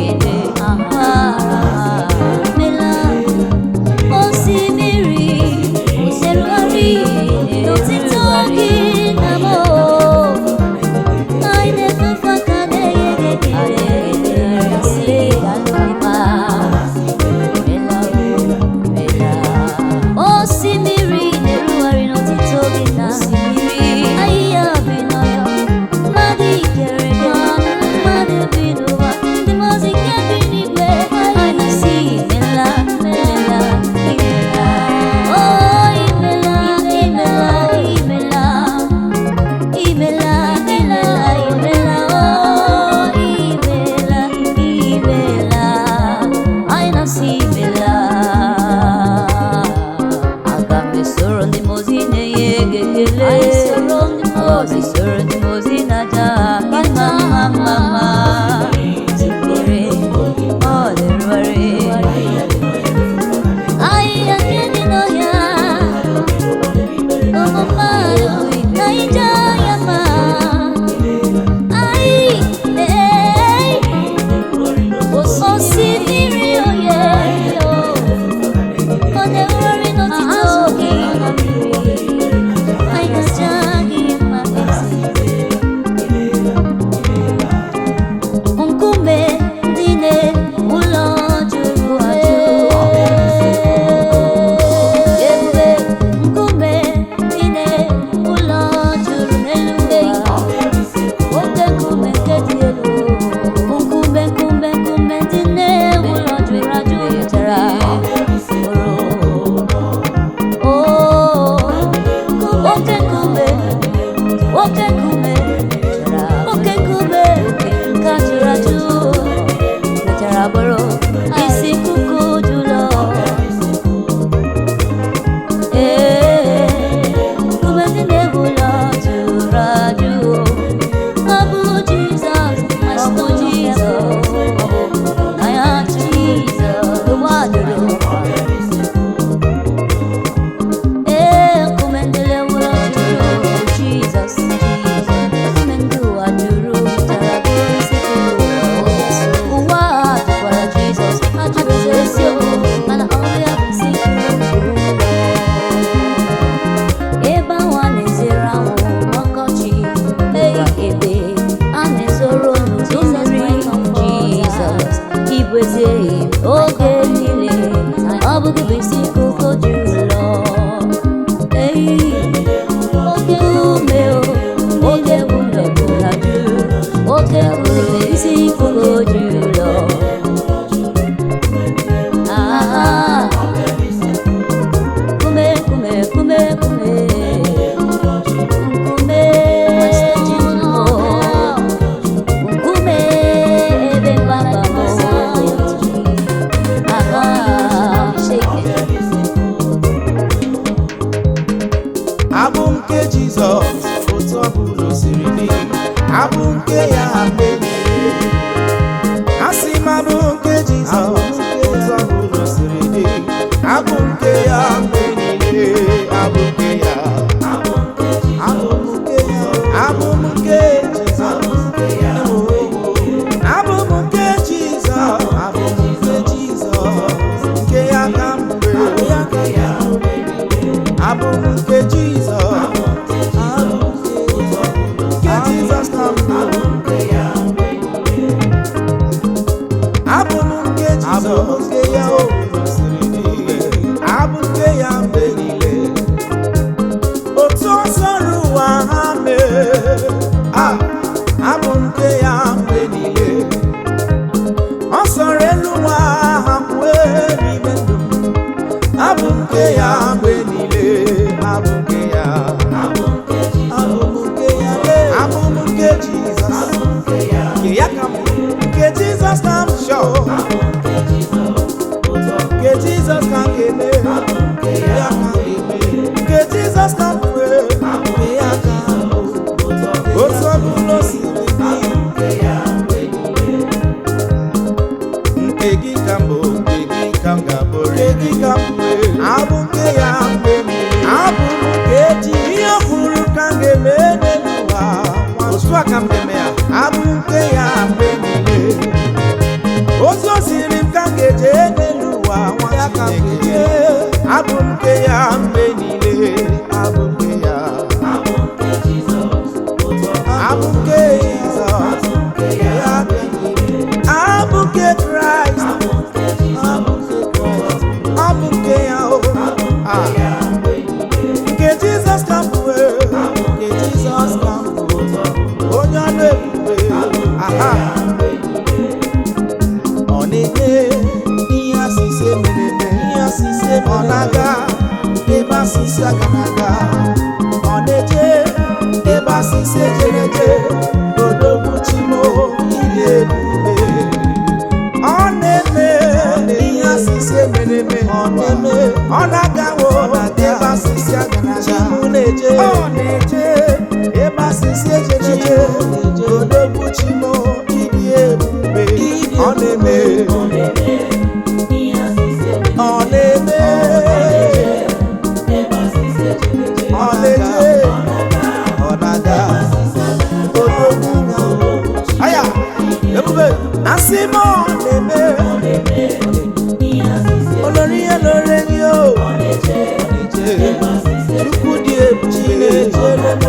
Speaker 1: ekele. Aha, mela. Osimiri na-erugharị n'otito gị na m. Anyị na-efufe aka na-enye gị ekele. Sị daalụ mma. Osimiri na-erugharị n'otito gị na ahịhịa bi n'ọhịa, mmadụ kere eke, mmadụ bi n'ụwa, ndị mmụọ ozi nke bi n'igwe, anyị na-asị imela, imela, imela. Oh, imela, imela, imela. Imela, imela, imela, oh, imela, imela. Anyị na-asị imela. Aga m esoro ndị mmụọ ozi na-enye gị ekele. Aga m esoro ndị mmụọ ozi na-aja gị mma, mma, mma, mma. Tinyere, ọ na-erugharị. Ahịhịa nke dị n'ọhịa, ụmụ mmadụ na-eje ya mma. Anyị ee, osimiri oye, ọ na-erugharị n'otito gị. Anyị ga-aja gị mma eze. Nkume ndị na-ụlọ juru ajụ. Ebube nkume ndị na-ụlọ juru n'elu ụwa. Oke nkume nke dị elu. Nkume, nkume, nkume ndị na-ụlọ juru ajụ chara. Oh, oke nkume, oke nkume, oke nkume nke a jụrụ ajụ mechara bụrụ isi nkuku jụlọ. Ee, nkume ndị na-ewu ụlọ jụrụ ajụ. Ọ bụ Jizọs, ọ bụ Jizọs, anya Jizọs, ụwa jụrụ. Ee, nkume ndị na-ewu ụlọ jụrụ Jizọs, nkume ndị ụwa jụrụ mechara bụrụ isi nkuku ụlọ. Ụwa a jụkwara Jizọs, ha jụrụ eziokwu, mana ọ bụ ya bụ isi nkuku ụlọ. Ebe ahụ a na-ezere anwụ n'ọkọchị, bụkwa ebe a na-ezoro n'udu mmiri. Jizọs, ịbụ ezi enyi m oge niile, ọ bụ gị bụ isi nkuku juru ụlọ. Ei, oke nkume o, oke ụlọ bụla juru, oke nkume isi nkuku juru ụlọ. Ah, kume, kume, kume, kume. Nkume, nkume ebe mgbaba m. Aha, shake it.
Speaker 2: Abụ nke Jizọs, otu ọ bụla o siri dị, abụ nke ya mgbe niile. Asị m abụ nke Jizọs, otu ọ bụla o siri dị, abụ nke ya mgbe niile, abụ nke ya. Abụ nke ya, abụ m nke Jizọs. Abụ m nke Jizọs, abụ m nke Jizọs, nke ya ka m nwere. Abụ m nke Jizọs, nke Jizọs ka m bụ. ka m bụ. Nke Jizọs ka m bụ. Nke Jizọs ka m ga-eme. Ya ka m ga-eme. Nke Jizọs ka m bụ. Nke ya ka m bụ. Otu ọ bụla o siri dị. Nke gị ka m bụ, nke gị ka m ga-abụ. Nke gị ka m bụ. Abụ nke ya mgbe niile. Abụ m nke ji. Ihe ọ kwuru ka m ga-eme n'elu ụwa. Otu a ka m ga-eme ya. Abụ nke ya mgbe niile. Otu o siri m ka m ga-eje n'elu ụwa nwa ya ka m ga-eje. Abụ m nke ya mgbe niile. Abụ nke ya. Abụ nke Jizọs. Ya ka m ga-eme. Abụ nke Kraịst. Abụ nke ya o. Ah. Nke Jizọs ka m bụ. Nke Jizọs ka m bụ. Onye ọrụ ebube. Aha. Ọ na-enye ihe asịsị mere eme. Ihe asịsị ọ na-aga ebe asịsị aga na-aga. Ọ na-eje ebe asịsị ejere eje. Odogwu Chimo ịdị ebube. Ọ na-eme ihe asịsị emere eme. Ọ na-eme ọ na-agawo ebe asịsị aga na-aga. Chimu na-eje ọ na-eje ebe asịsị ejere eje. Odogwu Chimo ịdị ebube. Ọ na-eme ọ na-eme ọ na-eje ọ na-aga. Odogwu aya ebube asị m ọ na-eme olórí ihe lóore ni o Chukwu dị ebube na-echere m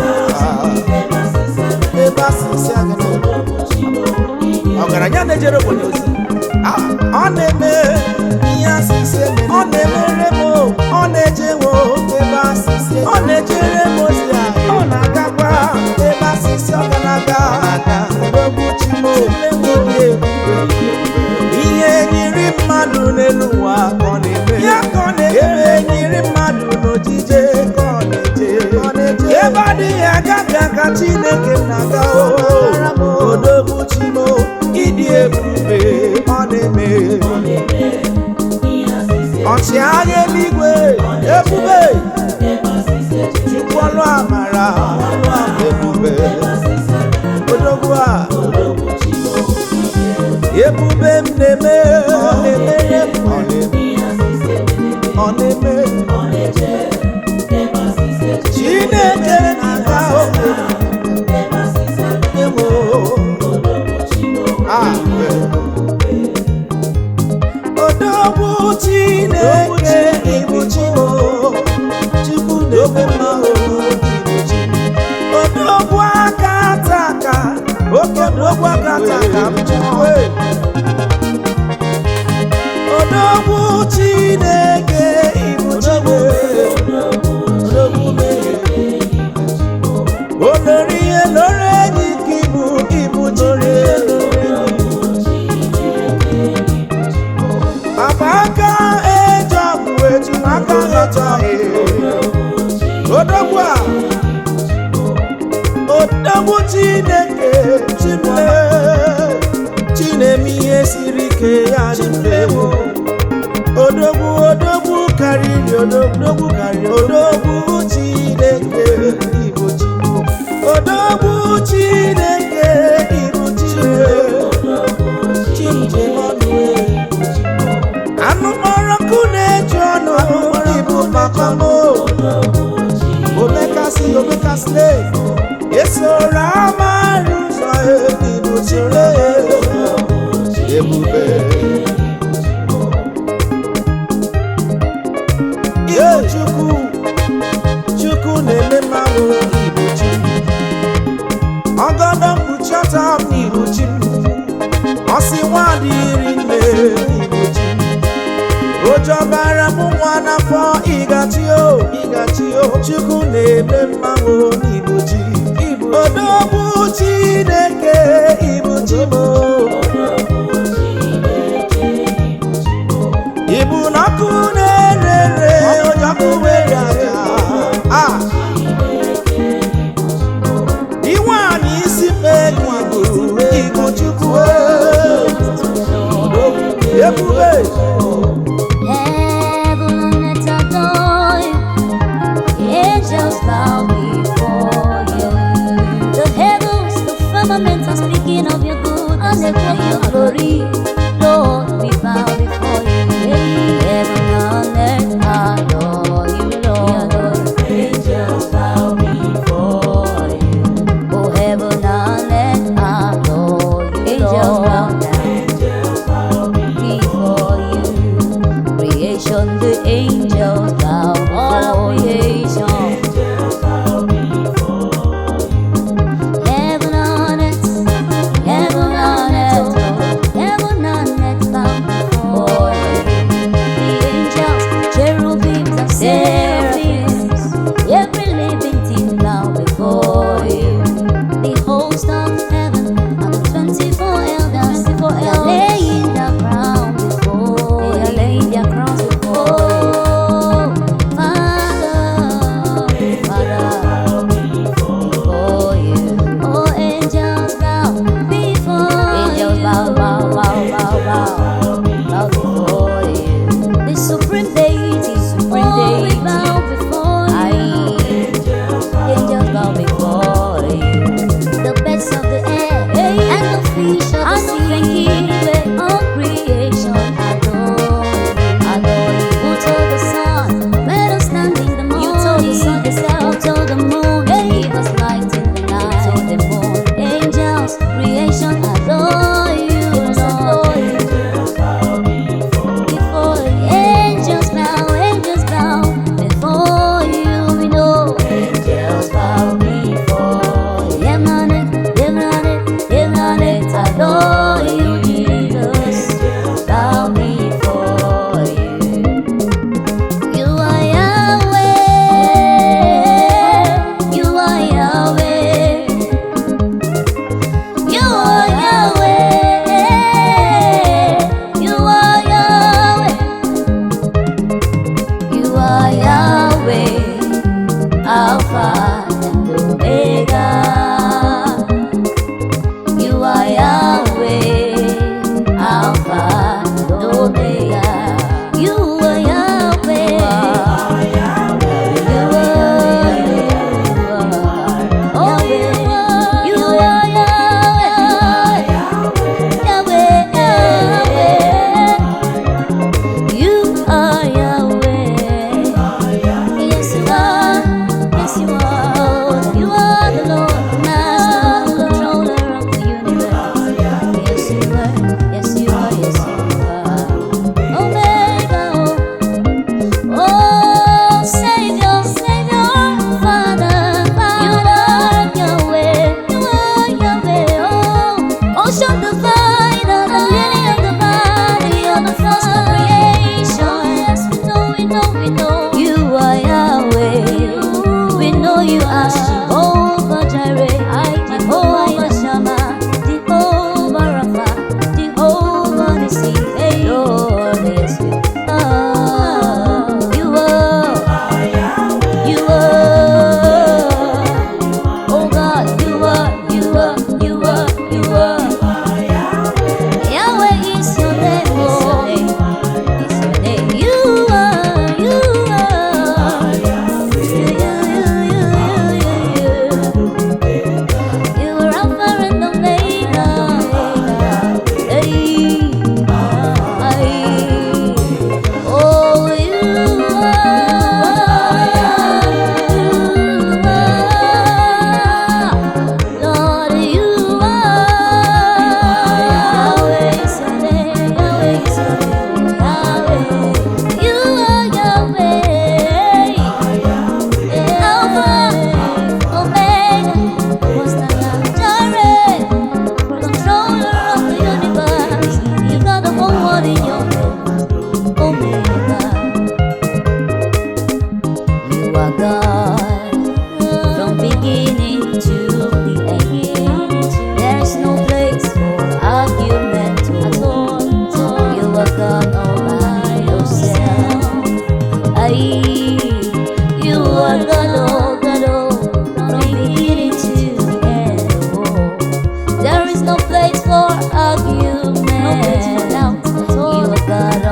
Speaker 2: ebe asịsị aga na ọgaranya na-ejere ogbenye ozi. Ah, ọ na-eme ihe asịsị emere ọ na-emere m o, ọ na-ejewo ebe asịsị ọ na-ejere m ozi a ọ na-agakwa ebe asịsị ọ ga-aga. Odogwu Chimo ịdị ebube. Ihe nyiri mmadụ n'elu ụwa ka ọ na-eme ya ka ọ na-eme. Ebe nyiri mmadụ n'ojije ka ọ na-eje. Ebe adịghị aga ga ka Chineke na-aga o. Odogwu Chimo ịdị ebube. Ọ na-eme ọchịagha eluigwe ebube. Chukwu ọlụ amara ebube. Odogwu a ebube m na-eme ọ na-emere m ọ na-eme ọ na-eme Chineke na-aga o ewo. Ah, Odogwu Chineke ịbụ Chimo Chukwu na-eme mma o ịbụ Chi. Odogwu aka taka oke odogwu aka taka m Chukwu e. Odogwu Chineke ịbụ Chimo Odogwu mere olórí elórí ẹni kì í bu ìbú Chineke. Bàbá aka eji ọgwụ eju aka eji ọhịa. Odogwu a Odogwu Chineke Chimle Chineme ihe siri ike ya dị mfe. Odogwu odogwu karịrị odogwu karịrị odogwu Chineke ịbụ Chi. Odogwu Chineke ịbụ Chi. Chimjemọnụ anụ kpọrọ nkụ na-eju ọnụ ịbụ papa m omekasị omekasị esoro amarụ ụzọ ịbụ Chile ebube. Ibu Chukwu Chukwu na-eme mmanwụ ịbụ Chi. Ọgọdọ mkpuchi ọtọ m ịbụ Chi m. Ọsị nwa adịghị nne ịbụ Chi m. Ojọbara m nwa n'afọ ịgachi o ịgachi o. Chukwu na-eme mmanwụ n'ịbụ Chi. Odogwu Chineke ịbụ Chi m o. Ibu n'ọkụ na-ere ere ojọkụ were aja. Ah! Iwe anyị isi mee ka ibu Chukwu o. Hey!
Speaker 1: Heaven and earth adore you. Angels bow before you. The heavens, the firmament are speaking of your goodness and your glory. Lord, we bow before you. Heaven and earth adore you, Lord.
Speaker 4: Angels bow before you.
Speaker 1: Oh, heaven and earth adore you, Angels bow down
Speaker 4: Angels bow
Speaker 1: before you. Creation, the angels bow before you.
Speaker 4: Angels bow before you.
Speaker 1: Heaven on earth, heaven on earth, heaven on earth bow before you. The angels, cherubims and seraphims, every living thing bow before you. The host of heaven and the 24 elders, they are laying their crown before you. They are laying their crowns before you. Father, Father
Speaker 4: Bow before
Speaker 1: before you. Oh, angels bow before angels bow, bow, bow, bow, bow, bow before you. The supreme deity, supreme deity, we bow before you.
Speaker 4: Angels bow
Speaker 1: Angels bow before you. The birds of the air and the fish of the sea, all creation adore you. Adore you. Who told the sun where to stand in the morning? You told the sun yourself. Who told the moon to give us light in the night? You told the moon. Angels, creation adore you, Lord.
Speaker 4: Angels bow before
Speaker 1: Before you. Angels bow before you. We know.
Speaker 4: Angels bow before you.
Speaker 1: Heaven, heaven, heaven, adore you, Jesus. Bow before you. You are Yahweh. You are Yahweh. You are Yahweh. You are Yahweh. You are Yahweh. Alpha and Omega. You are Yahweh, Alpha and Omega. You are Yahweh. You are, you are. Oh, you are, you are Yahweh. Yahweh, Yahweh. You are Yahweh. Yes, you are. Yes, you are. You are the Lord, Master, controller of the universe. Yes, you are. Yes, you are. Yes, you are. Omega, oh, Savior, Savior, Father, You are Yahweh. You are Yahweh. Oh, ocean divider, the lily of the valley, you're the first of creation. Yes, we know, we know, we know. You are Yahweh. We know you are Jehovah Jireh, Jehovah Shammah, Jehovah Rapha, Jehovah Nissi. Lord, yes, you are. You are. You are. Oh God, you are, you are, you are, you are. Yahweh is your name, oh. Is your name. You are, you are. You, you, you, you, you, you. You are Alpha and Omega. Hey, hey. Oh, you are, Lord, you are. Yahweh is your name, Yahweh is your name, Yahweh. You are Yahweh. Alpha, Omega, Most High, Jireh, controller of the universe. You got the whole world in your hands, Omega. You are God from beginning to the end. There's no place for argument at all. You are God all by yourself. Aye, you are God, oh God, oh, from beginning to the end. Oh. There is no place for argument. No place for doubt. You are God.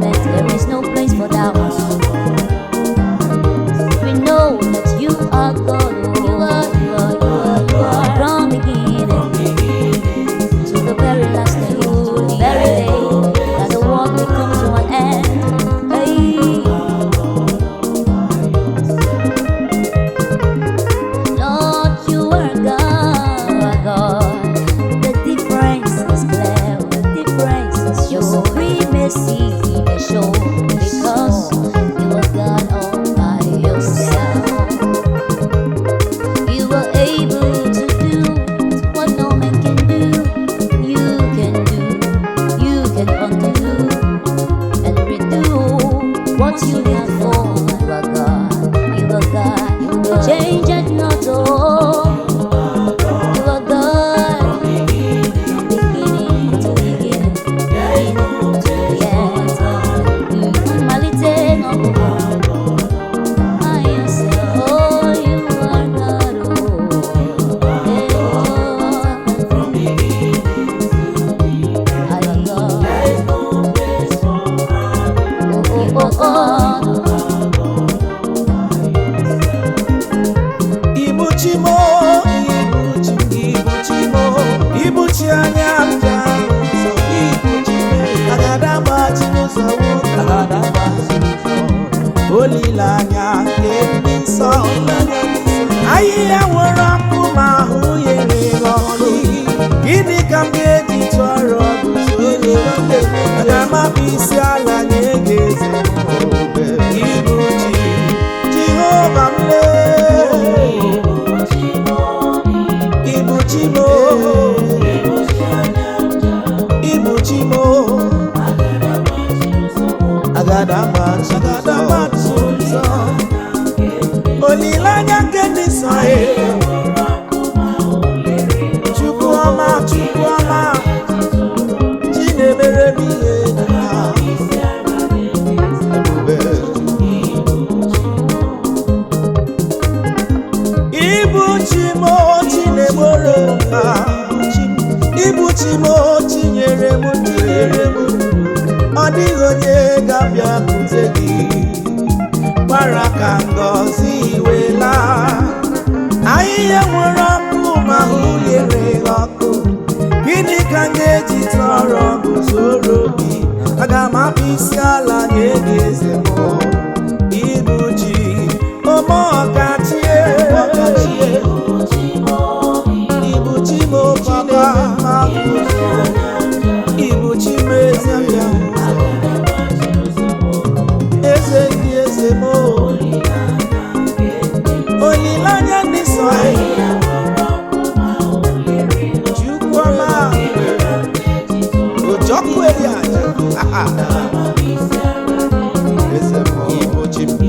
Speaker 1: argument, there is no place for doubt. We know that you are God. You are, you are, you are, you are. From beginning to the very last day, to the very day that the world will come to an end. Hey. Lord, you are God, God. The difference is clear, the difference is your supremacy is shown because you are God all by yourself. You are able to do what no man can do. You can do, you can undo and redo what you did for. You are God, you are God, you change it not all. You are God, from beginning to beginning, beginning to the end. Mmalite n'ọgwụgwụ. By yourself, oh, you are God, oh, eh, oh. I am God. Oh, oh, oh, oh.
Speaker 2: Ibuchi mo, ibuchi, ibuchi mo, ibuchi anya m ji ahụ ụzọ, ibuchi me, agada gbachi ụzọ nwoke, agada gbachi ụzọ. Olileanya nke ndị nsọ, ahịhịa nwere ọkụ ma ahụ yere ọkụ. Gịnị ka m ga-eji tụọrọ gị onye aga m akpụ isi ala nye gị eze ebube. Ibuchi, Jehova m lee. Ibuchi mo, Ibuchi mo, agada gbachi agada gbachi ụzọ, olileanya nke ndị nsọ e, Chukwu ọma, Chukwu ọma, Chi na-emere m ihe dị mma, ebube. Ibuchi m chi na-egboro m mkpa, Ibuchi m chi nyere m ndụ nyere m ndụ, ọ dịghị onye ga-abịakwute gị gbara ka ngọzi wela. Ahịhịa nwere ọkụ ma hụ yere ọkụ, gịnị ka m ga-eji tọrọ guzoro gị? Aga m akpụ isi ala nye gị eze m. Ibuchi ọmọkachie, Ibuchi m papa, Ibuchi m eze eze ndị eze m, olileanya ndị sọ Chukwu ọma, ojọkụ eri aja eze m, Ibuchi m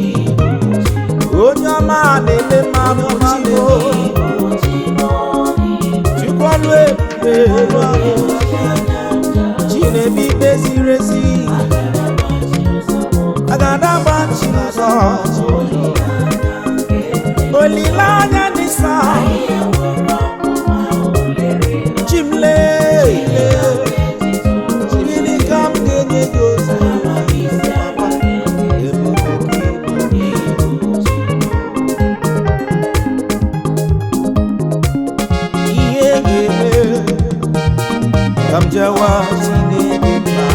Speaker 2: onye ọma na-eme mma, Ibuchi m Chukwu ọlụ ebube, Chi na-eme ikpe ziri ezi, agada gbachi ụzọ, olileanya dị sọ Chimle, gịnị ka m ga-enye gị ozi papa? Ebube ka ị bụ. Ihe ga-eme ka m jewa Chineke mma,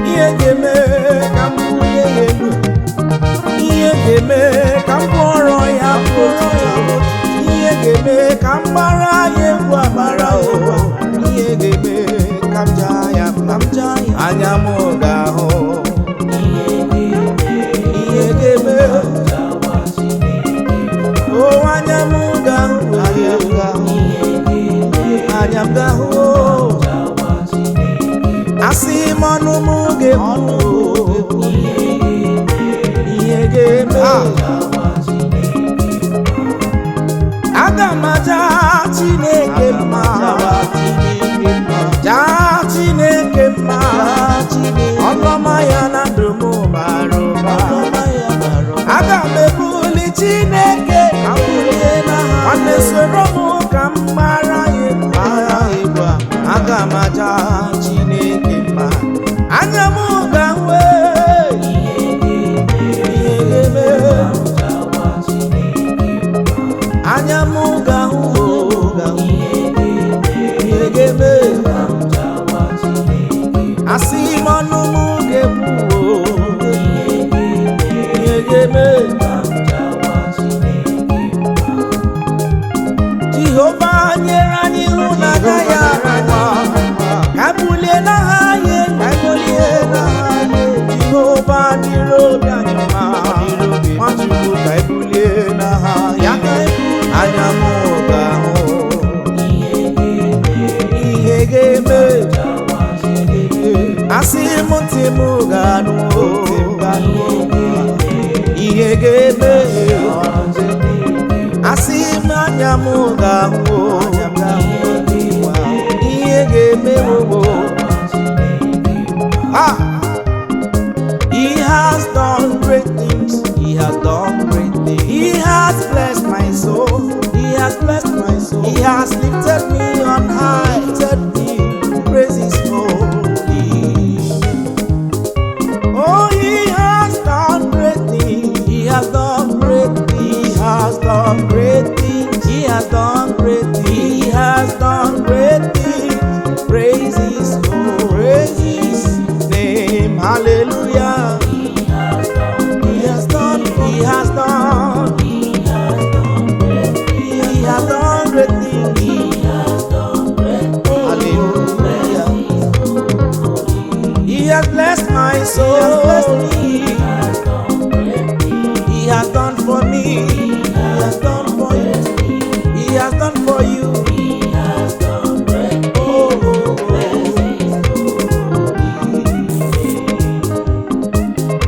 Speaker 2: ihe ga-eme ka m bulie ya elu, ihe ga-eme ka m kpọrọ ya otuto, ihe ga-eme ka m gbara ya egwu agbara ụwa, ihe ga-eme ka m jaa ya mma, anya m ga-ahụ ihe ga-eme, o anya m ga-ahụ, anya m ga-ahụ, anya m ga-ahụ, asị m ọnụ m ga-ekwu ihe ga-eme. Aga m aja Chineke mma, jaa Chineke mma, ọlụọma ya na ndụ m bara ụba. Aga m ebuli Chineke, nwanne soro m ka m mara ya egwu. Aga m aja Chineke mma, anya m dịrị obi anyị mma. Nwachukwu ka ebulie n'aha ya, ka anya m ga-ahụ ihe ga-eme. Asị m ntị m ga-anụ ihe ga-eme. Asị m anya m ga-ahụ ihe ga-eme. Ah! He has done great things. He has done great things. He has blessed my soul. He has blessed my soul. He has lifted me on high. Lifted me. Praise His holy. Oh, He has done great things. He has done great things. He has done great things. He has done great things. He has done great things. Praise His holy. Praise His name. Hallelujah. He has done. He has done. He has done great things. Hallelujah. He has blessed my soul. He has blessed me. He has done for me. He has done for you. He has done for you. Oh, oh, oh.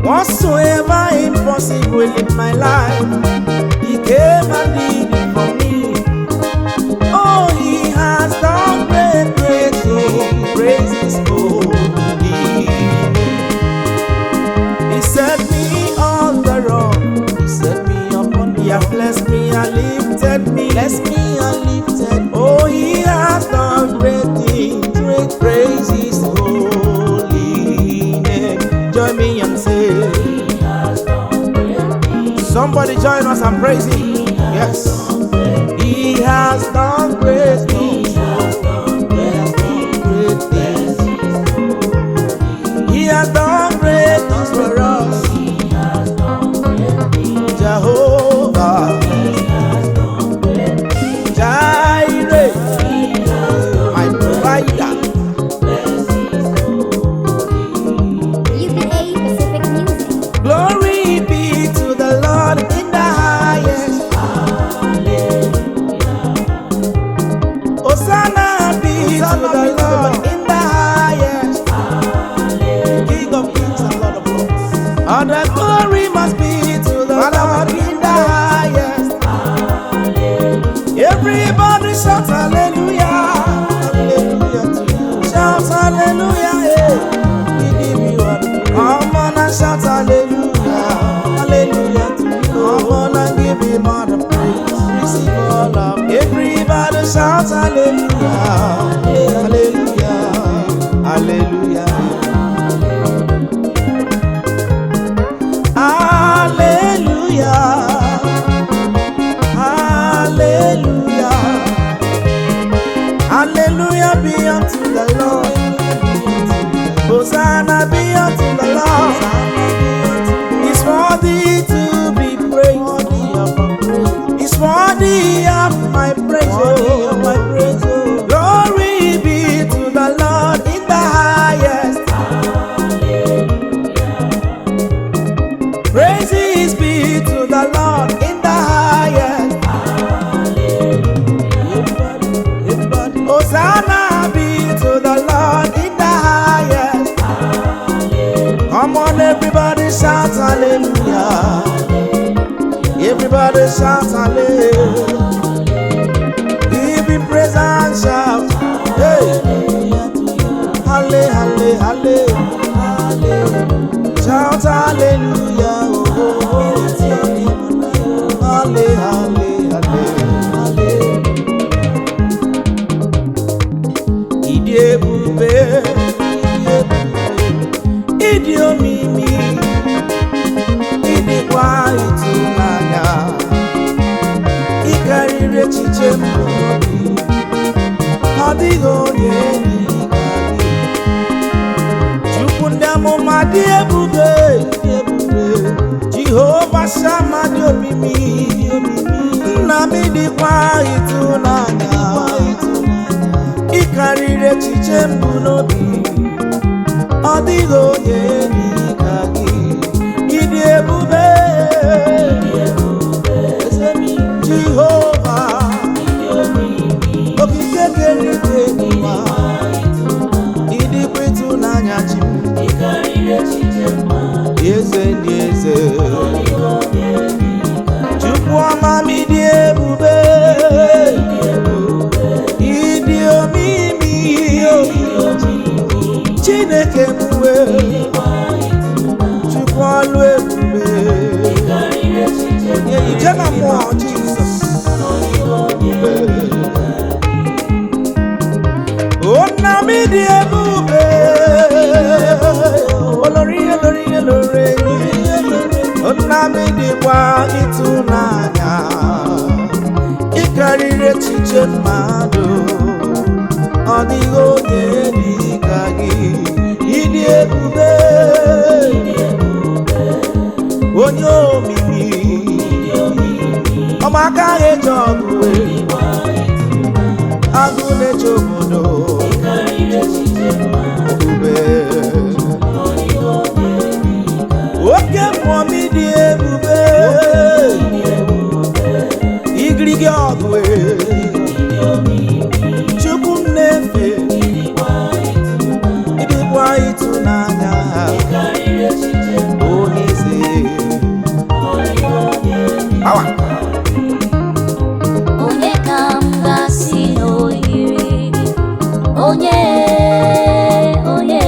Speaker 2: Whatsoever impossible in my life, He came and did it for me. Oh, He has done great, great things. Praise His holy name. He set me on the rock. He set me upon. He has blessed me and lifted me. Blessed me and lifted. Oh, He has done great things. Great, praise His holy name. Join me and say. Somebody join us and praise Him. Yes. He has done great things. He has done great things. He has done great things for us. Jehovah Jireh, my provider.
Speaker 1: UBA Pacific Music.
Speaker 2: Glory be to the Lord in the highest. Hosanna be to the Lord in the highest. King of kings and Lord of lords. All the glory must be to the Lord in the highest. Everybody shout hallelujah. Hallelujah to you. Shout hallelujah. Hey. We give you all the praise. Come on and shout hallelujah. Hallelujah to you. Come on and give Him all the praise. Receive all of. Everybody shout hallelujah. Hallelujah. Hallelujah. Hallelujah. Hallelujah. Hallelujah be unto the Lord. Hosanna be unto the Lord. He's worthy to be praised. He's worthy of my praise. Oh. Glory be to the Lord in the highest. Praises be to the Lord in the highest. Hosanna be to the Lord in the highest. Come on, everybody shout hallelujah. Everybody shout hallelujah. Give Him praise and shout. Hey. Halle, halle, halle. Shout hallelujah. Oh, oh, oh. Halle, halle, halle. Ịdị ebube, ịdị omimi, ịdịkwa ịtụnanya, ịkarịrị echiche mbụ obi, ọ dịghị onye dị ka gị. Chukwu ndị amụma dị ebube, dị ebube, Jehova Shama dị omimi, nna m dịkwa ịtụnanya, ịkarịrị echiche mbụ n'obi, ọ dịghị onye dị ka gị. Eze ndị eze. Chukwu ọma m ịdị ebube. Ịdị omimi. Chineke m wee. Chukwu ọlụ ebube. Ije na mmụọ Jizọs. Nna m dị ebube. Olori, olori, olori. Nna m dịkwa ịtụnanya. Ịkarịrị echiche mmadụ. Ọ dịghị onye dị ka gị. Ịdị ebube. Onye omimi. Ọmaka eji ọgụ, agụ na-eche obodo. Ebube. Oke mmụọ m dị ebube. Igirigi ọgụ e. Chukwu m na-efe. Ịdịkwa ịtụnanya. Onye eze. Awa.
Speaker 1: Onye ka m ga-asị na o yiri gị? Onye, onye,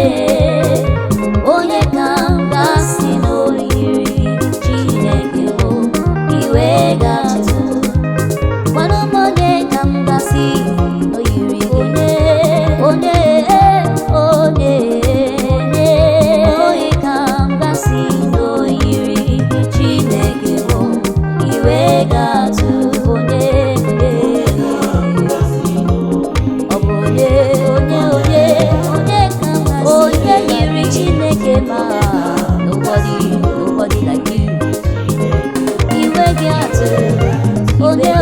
Speaker 1: onye ka m ga-asị na o yiri gị? Chineke bụ iwe ga-atụ. Gwanụ m onye ka m ga-asị na o yiri gị? Onye, onye, onye, onye, onye ka m ga-asị na o yiri gị? Chineke bụ iwe ga-atụ. Onye, ọ bụ onye, onye, onye, onye ka m ga-asị? Onye yiri Chineke ma nobody, nobody like you. Iwe gị atụ. Onye,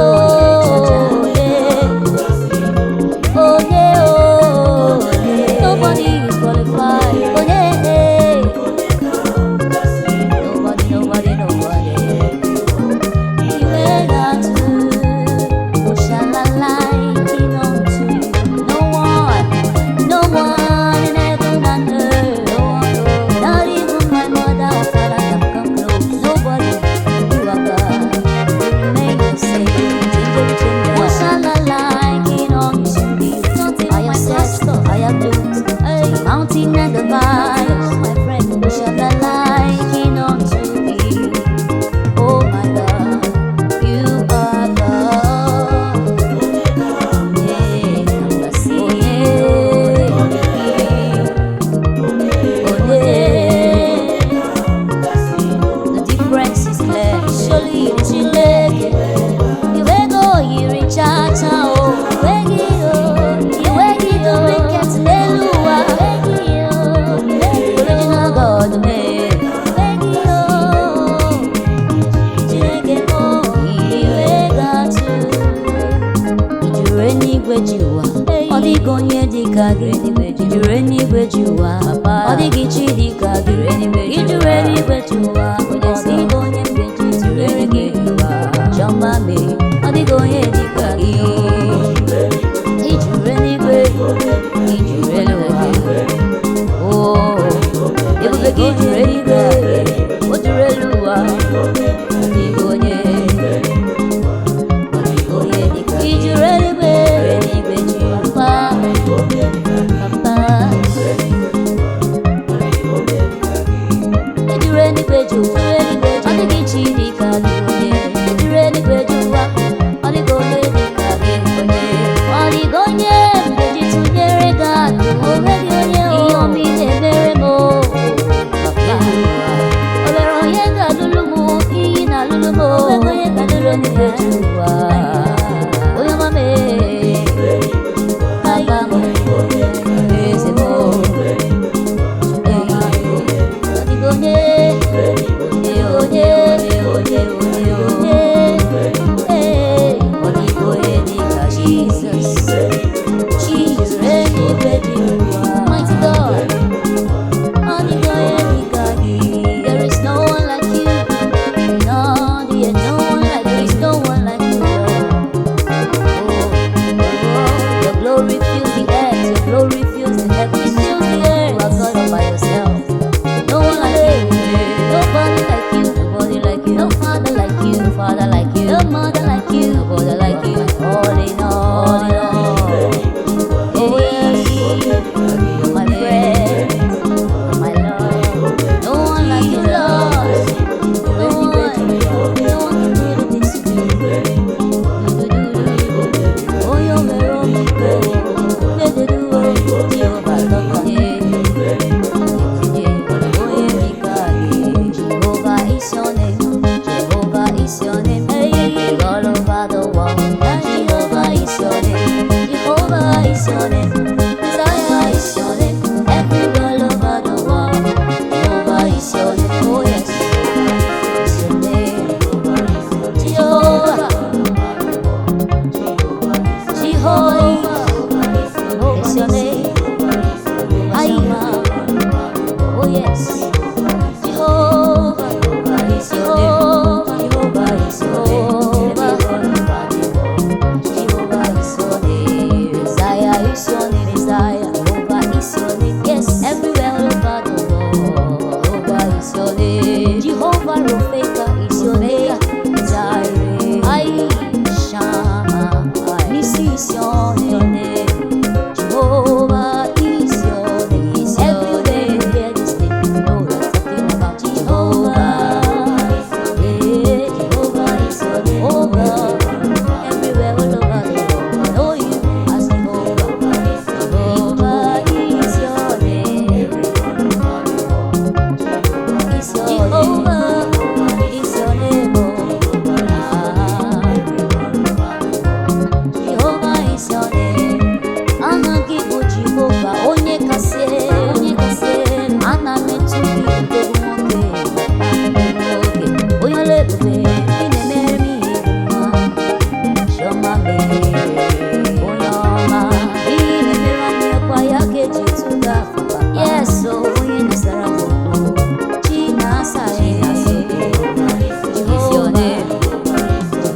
Speaker 1: onye, onye, onye, nobody is qualified. Onye, nobody, nobody, nobody. Iwe ga-atụ. Who shall I liken unto you? No one, no one in heaven and earth. No one, not even my mother or father can come close. Nobody, you are God. You remain the same. Who shall I liken unto you? I have searched, I have looked, the mountain and the valley. My friend, who shall I liken unto thee? Oh my God, you are God. Onye ka m ga-asị? Onye, the difference is clear. Surely Chineke, iwe go yiri cha cha o. Iwe gị o, iwe gị duplicate n'elu ụwa. Original God me. Iwe gị o, Chineke m, iwe ga-atụ. Ijuru eluigwe ji ụwa, ọ dịghị onye dị ka gị. Ijuru eluigwe ji ụwa, ọ dịghị chi dị ka gị. Ijuru eluigwe ji ụwa, ọ dịghị onye m ga-eji tụnyere gị. Chiọma me, ọ dịghị onye dị ka gị. Ijuru eluigwe, ijuru elu ụwa. Oh, ebube gị juru eluigwe, o juru elu ụwa. Ọ dịghị onye, onye dị ka gị. Ijuru eluigwe, eluigwe ji ụwa. Papa. Ejuru eluigwe ji ụwa, ọ dịghị chi dị ka gị onye. Ejuru eluigwe ji ụwa, ọ dịghị onye dị ka gị onye. Ọ dịghị onye m ga-eji tụnyere gị atụ, o nweghị onye ihe ọma ị na-emere m o, papa. O nwere onye ga-alụlụ m iyi na-alụlụ m o, o nweghị onye ga-alụlụ eluigwe ji ụwa. Onye ọma m e, papa m, eze m o. Ọ dịghị onye. is your name. Messiah is your name. Everywhere all over the world. Jehovah is your name. Oh yes, is your name. Jehovah, Jehovah is your name. Aima, oh yes. Jehovah is your name. Jehovah is your name. Jehovah is your name. Messiah is your name. Messiah. Jehovah is your name. Yes, everywhere all over the world. Jehovah is your name. Jehovah Rofeka is your name. Jireh, Aisha, Nisi is your name. Jehovah is your name. Every day you hear this name, you know you're talking about Jehovah. Yeah, Jehovah is your name. Oh God, everywhere all over the world, I know you as Jehovah. Jehovah is your name. Is your Jehovah is your name. Oh, ah. Jehovah is your name. Aha gị bụ Jehova, onye kasị elu. Ana m etu gị odogwu nwoke, nwoke, onye ọrụ ebube, ị na-emere m ihe dị mma. Chiọma mee, onye ọma, ihe ị na-emere anyị ọkwa ya ka eji tụga afa papa. Yes, o, onye na-esara m okwu, Chi na-asa ya.
Speaker 3: Is your name.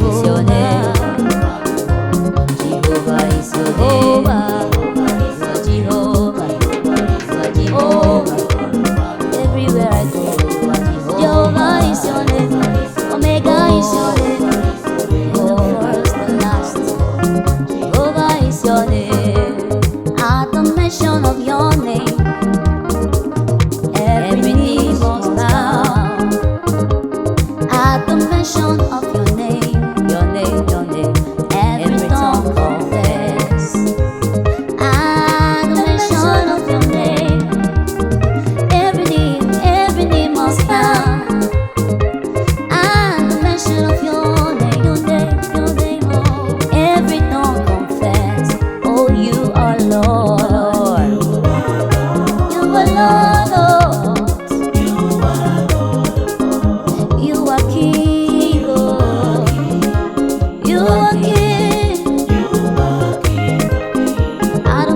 Speaker 3: Is your name. Jehovah is your name.
Speaker 1: Jehovah,
Speaker 3: You are Jehovah. You are Jehovah.
Speaker 1: Everywhere I go, Jehovah is your name, Omega is your name, the first, the last. Jehovah is your name. At the mention of your name, every knee must bow. At the mention of your name,
Speaker 3: Your name, your name.
Speaker 1: every tongue confess. At the mention of your name, every knee must bow. At the mention of your name, your name, your name, oh, every tongue confess. Oh, you are Lord. You are Lord. Oh. You are King. Oh. You are King. At the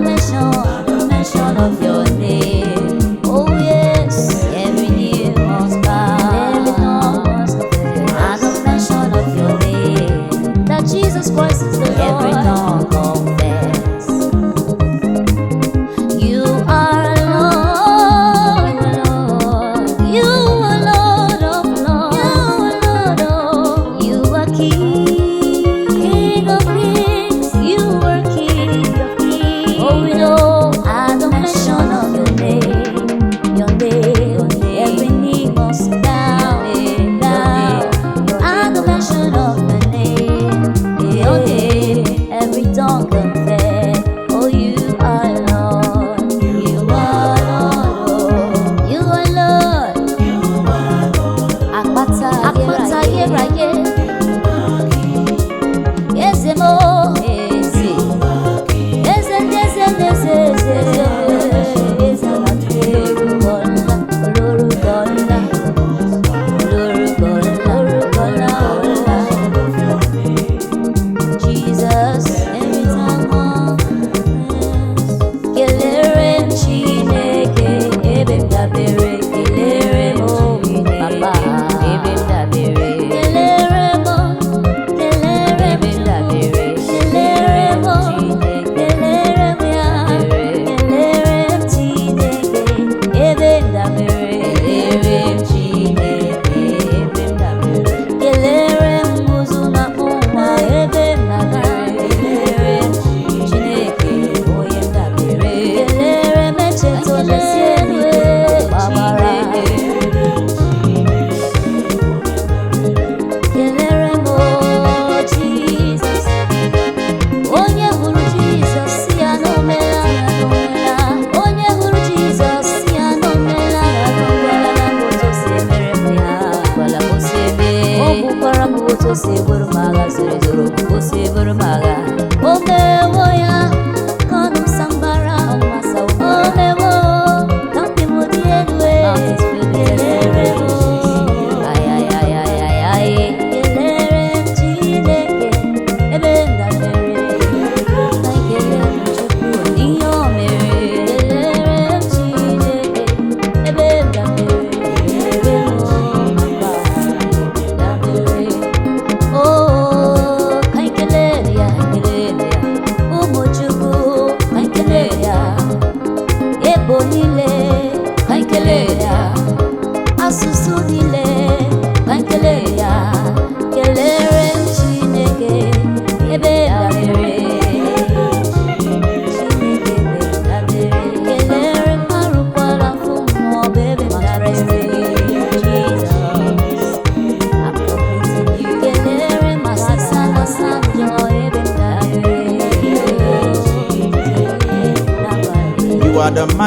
Speaker 1: mention of your name, oh yes,
Speaker 3: Every knee must bow.
Speaker 1: every tongue must confess.
Speaker 3: At the mention of your name,
Speaker 1: That Jesus Christ is the
Speaker 3: every
Speaker 1: Lord.
Speaker 3: tongue confess.
Speaker 1: You are Lord, you are Lord of Lords, you are Lord of, you are King, King of Kings, you are King of Kings. Oh, we know at the mention of your name, your name, every knee must bow, bow. At the mention of your name, your name, every tongue confess. Oh, you are Lord, you are Lord, oh, you are Lord. Àpáta àpáta ayérayé, eze mo,
Speaker 3: Eze,
Speaker 1: eze ndị eze ndị eze eze eze eze olórúkọ ńlá, olórúkọ ńlá, olórúkọ ńlá, olórúkọ ńlá, ńlá. Jesus, every time kelere m Chineke ebe m dabere, kelere m o
Speaker 3: papa,
Speaker 1: Papa.
Speaker 3: Ebe m dabere,
Speaker 1: Kelere m o, kelere m
Speaker 3: ebe m dabere,
Speaker 1: kelere m o,
Speaker 3: Chineke,
Speaker 1: kelere m ya, kelere m Chineke ebe m dabere,
Speaker 3: kelere m Chineke, ebe m dabere,
Speaker 1: kelere m ụzụ na-akpụ nwa ebe m na-aga,
Speaker 3: kelere m Chineke, onye m dabere,
Speaker 1: kelere m echeta olesi elu gbabara. Kelere m o Jizọs, onye hụrụ Jizọs si ya n'omela, onye hụrụ Jizọs si ya n'omela, gwala m otu o si emere m ya,
Speaker 3: Gwala m o si eme,
Speaker 1: o gbukwara m otu o si eburu m agha zoro ezoro.
Speaker 3: o si eburu m agha,
Speaker 1: O mewo ya ka ọnụ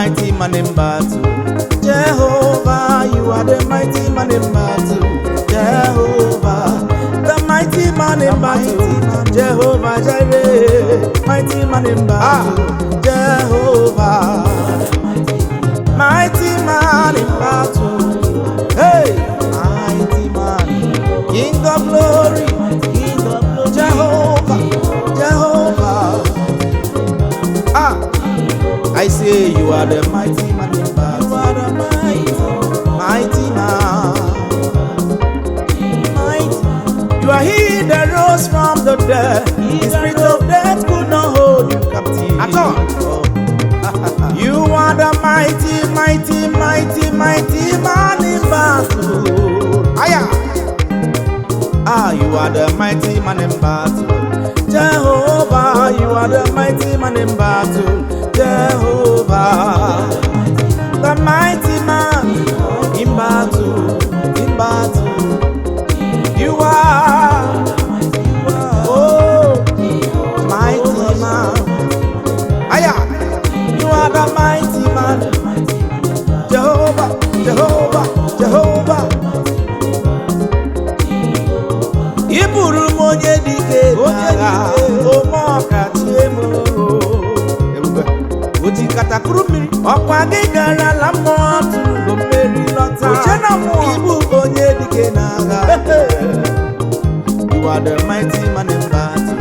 Speaker 2: mighty man in battle. Jehovah, you are the mighty man in battle. Jehovah, the mighty man in battle. Jehovah Jireh, mighty man in battle. Jehovah, mighty man in battle. Hey, mighty man, King of glory, King of glory. Jehovah, Jehovah. Ah, I say you are the mighty man in battle. You are the mighty, mighty man. Mighty. You are he that rose from the dead. The spirit of death could not hold you captive
Speaker 5: At all.
Speaker 2: You are the mighty, mighty, mighty, mighty man in battle.
Speaker 5: Aya.
Speaker 2: Ah, you are the mighty man in battle. Jehovah, you are the mighty man in battle. Jehovah, the mighty man in battle, in battle. You are, oh, mighty man.
Speaker 5: Aya.
Speaker 2: You are the mighty man. Jehovah, Jehovah, Jehovah. Ị bụrụ m onye dike n'agha, ome ọkachie m o.
Speaker 5: Ebube. O ji katakuru mmiri.
Speaker 2: Ọkwa gị gara ala mmụọ tụrụ ugo mmeri lọta.
Speaker 5: Oche na mmụọ.
Speaker 2: Ịbụ onye dike n'agha. You are the mighty man in battle.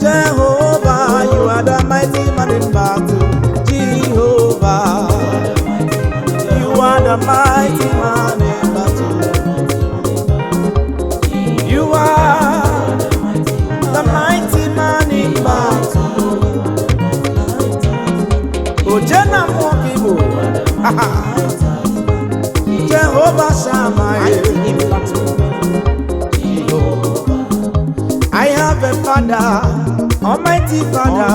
Speaker 2: Jehovah, you are the mighty man in battle. Jehovah, you are the mighty man in battle. You are the mighty man in battle. Oje na mmụọ ka ị bụ. Jehovah Shammah.
Speaker 5: Mighty in battle.
Speaker 2: I have a father, Almighty Father,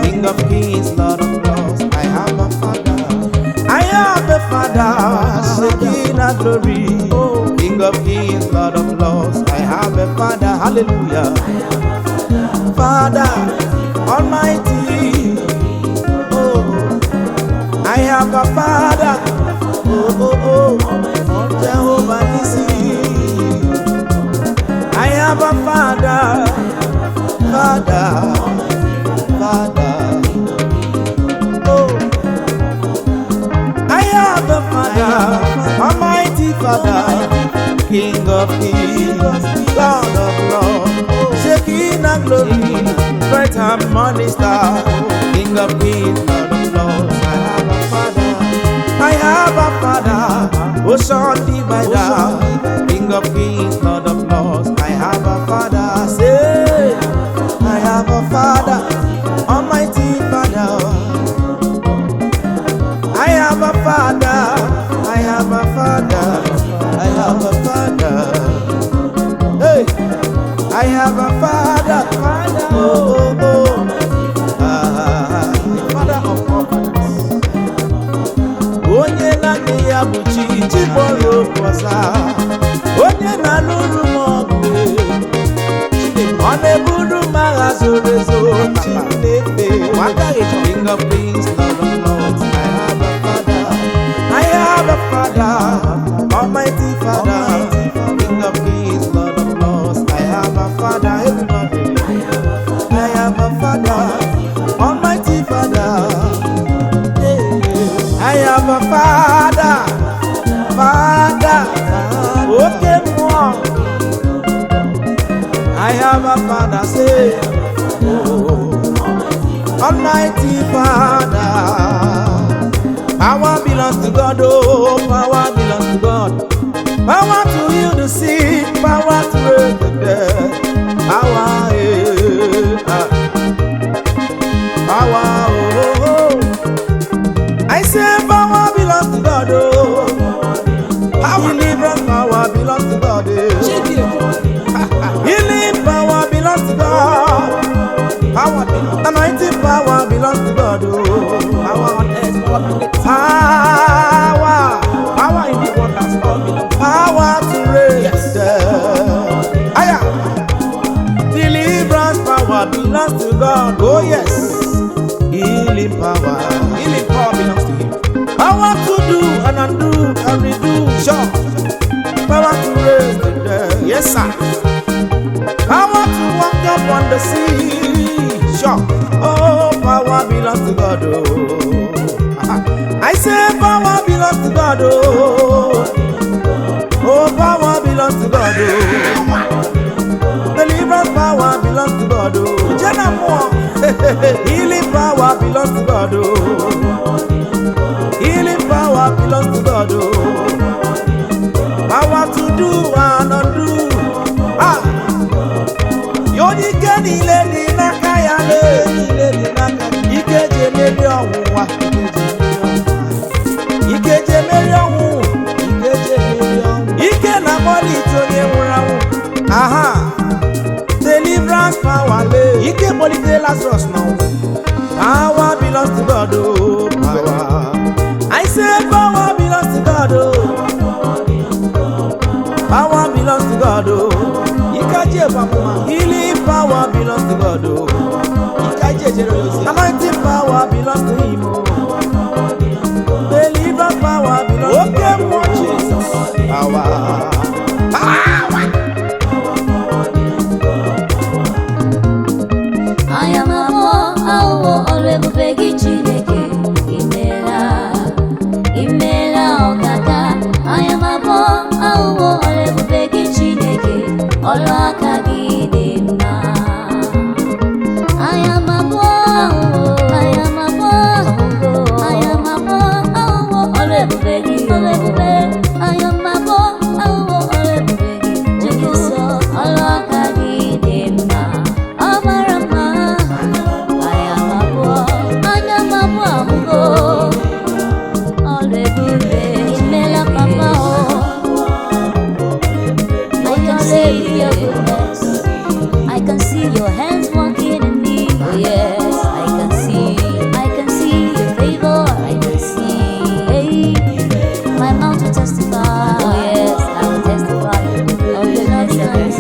Speaker 2: King of kings, Lord of lords. I have a father. I have a father, Shekinah glory, King of kings, Lord of lords. I have a father, hallelujah. Father, Almighty, oh, I have a father, oh, oh, oh, Jehovah Nissi. I have a father, father, father. Oh, I have a father, Almighty Father, King of kings, Lord of lords, Shekinah glory, bright and morning star, King of kings, Lord of lords. I have a father, I have a father, Ocean divider, King of kings, Lord of lords. I have a father, say, I have a father, Almighty Father. I have a father, I have a father, I have a father. Hey, I have a father, oh, oh, oh. Ah,
Speaker 5: The father of all fathers.
Speaker 2: Onye naanị ya bụ chi, chi kpọrọ okwu ọza, onye na-alụrụ m ọgụ, ọ na-eburu m agha zoro ezo, chi m na-efe. King of kings, Lord of lords, I have a father. I have a father, Almighty Father, King of kings, Lord of lords. I have a father, everybody. I have a father, Almighty Father. I have a father, father, okay, more. I have a father, say, oh, Almighty Father. Power belongs to God, oh, power belongs to God. Power to heal the sick, power to raise the dead. Power, eh, ah. Power, oh, oh. I say power belongs to God, oh. Power, deliverance power belongs to God, eh. Healing power belongs to God.
Speaker 5: Power belongs.
Speaker 2: Anointing power belongs to God, oh.
Speaker 5: Power on earth, all belongs.
Speaker 2: Power,
Speaker 5: Power in the waters, all belongs.
Speaker 2: Power to raise
Speaker 5: Yes.
Speaker 2: the dead. Aya. Deliverance power belongs to God. Oh yes. Healing power.
Speaker 5: Healing power belongs to him.
Speaker 2: and undo and redo. Sure. Power to raise the dead. Yes, sir. Power to walk up on the sea. Sure. Oh, power belongs to God. Oh. I say power belongs to God. Oh, oh, power belongs to God. Oh. Deliverance power belongs to God. Oh. Healing power belongs to God. Oh. Healing power belongs to God. Oh. Power to do and undo. Ah. Onye ike niile dị n'aka ya lee niile dị n'aka ike ji emeri ọnwụnwa ike ji emeri ọnwụ ike ji emeri ọnwụ ike na-akpọlite onye nwụrụ anwụ aha deliverance power lee ike kpọlite Lazarus n'ọnwụ. Power belongs to God, oh, power. I say power belongs to God, oh. Power belongs to God, oh. Healing power belongs to God, oh. Anointing power belongs to Him, oh. Deliverance power belongs to God, oh. Jesus. Power. Power.
Speaker 1: Anya m abụọ ahụwo ọrụ ebube gị Chineke, imeela, imeela ọkaka. Anya m abụọ ahụwo ọrụ ebube gị Chineke, ọrụ aka gị dị mma. Anya m abụọ ahụwo, anya m abụọ ahụwo, anya m abụọ ahụwo ọrụ ebube gị, ọrụ ebube. Anya m abụọ ahụwo ọrụ ebube gị, Chukwu, ọrụ aka gị dị mma. Ọ mara mma. Anya m abụọ, anya m abụọ ahụgo ọrụ ebube, imeela papa o. I can see your goodness. I can see your hands working in me. Oh yes, I can see. I can see your favor. I can see. Hey, my mouth will testify. Oh yes, I will testify of your loving kindness.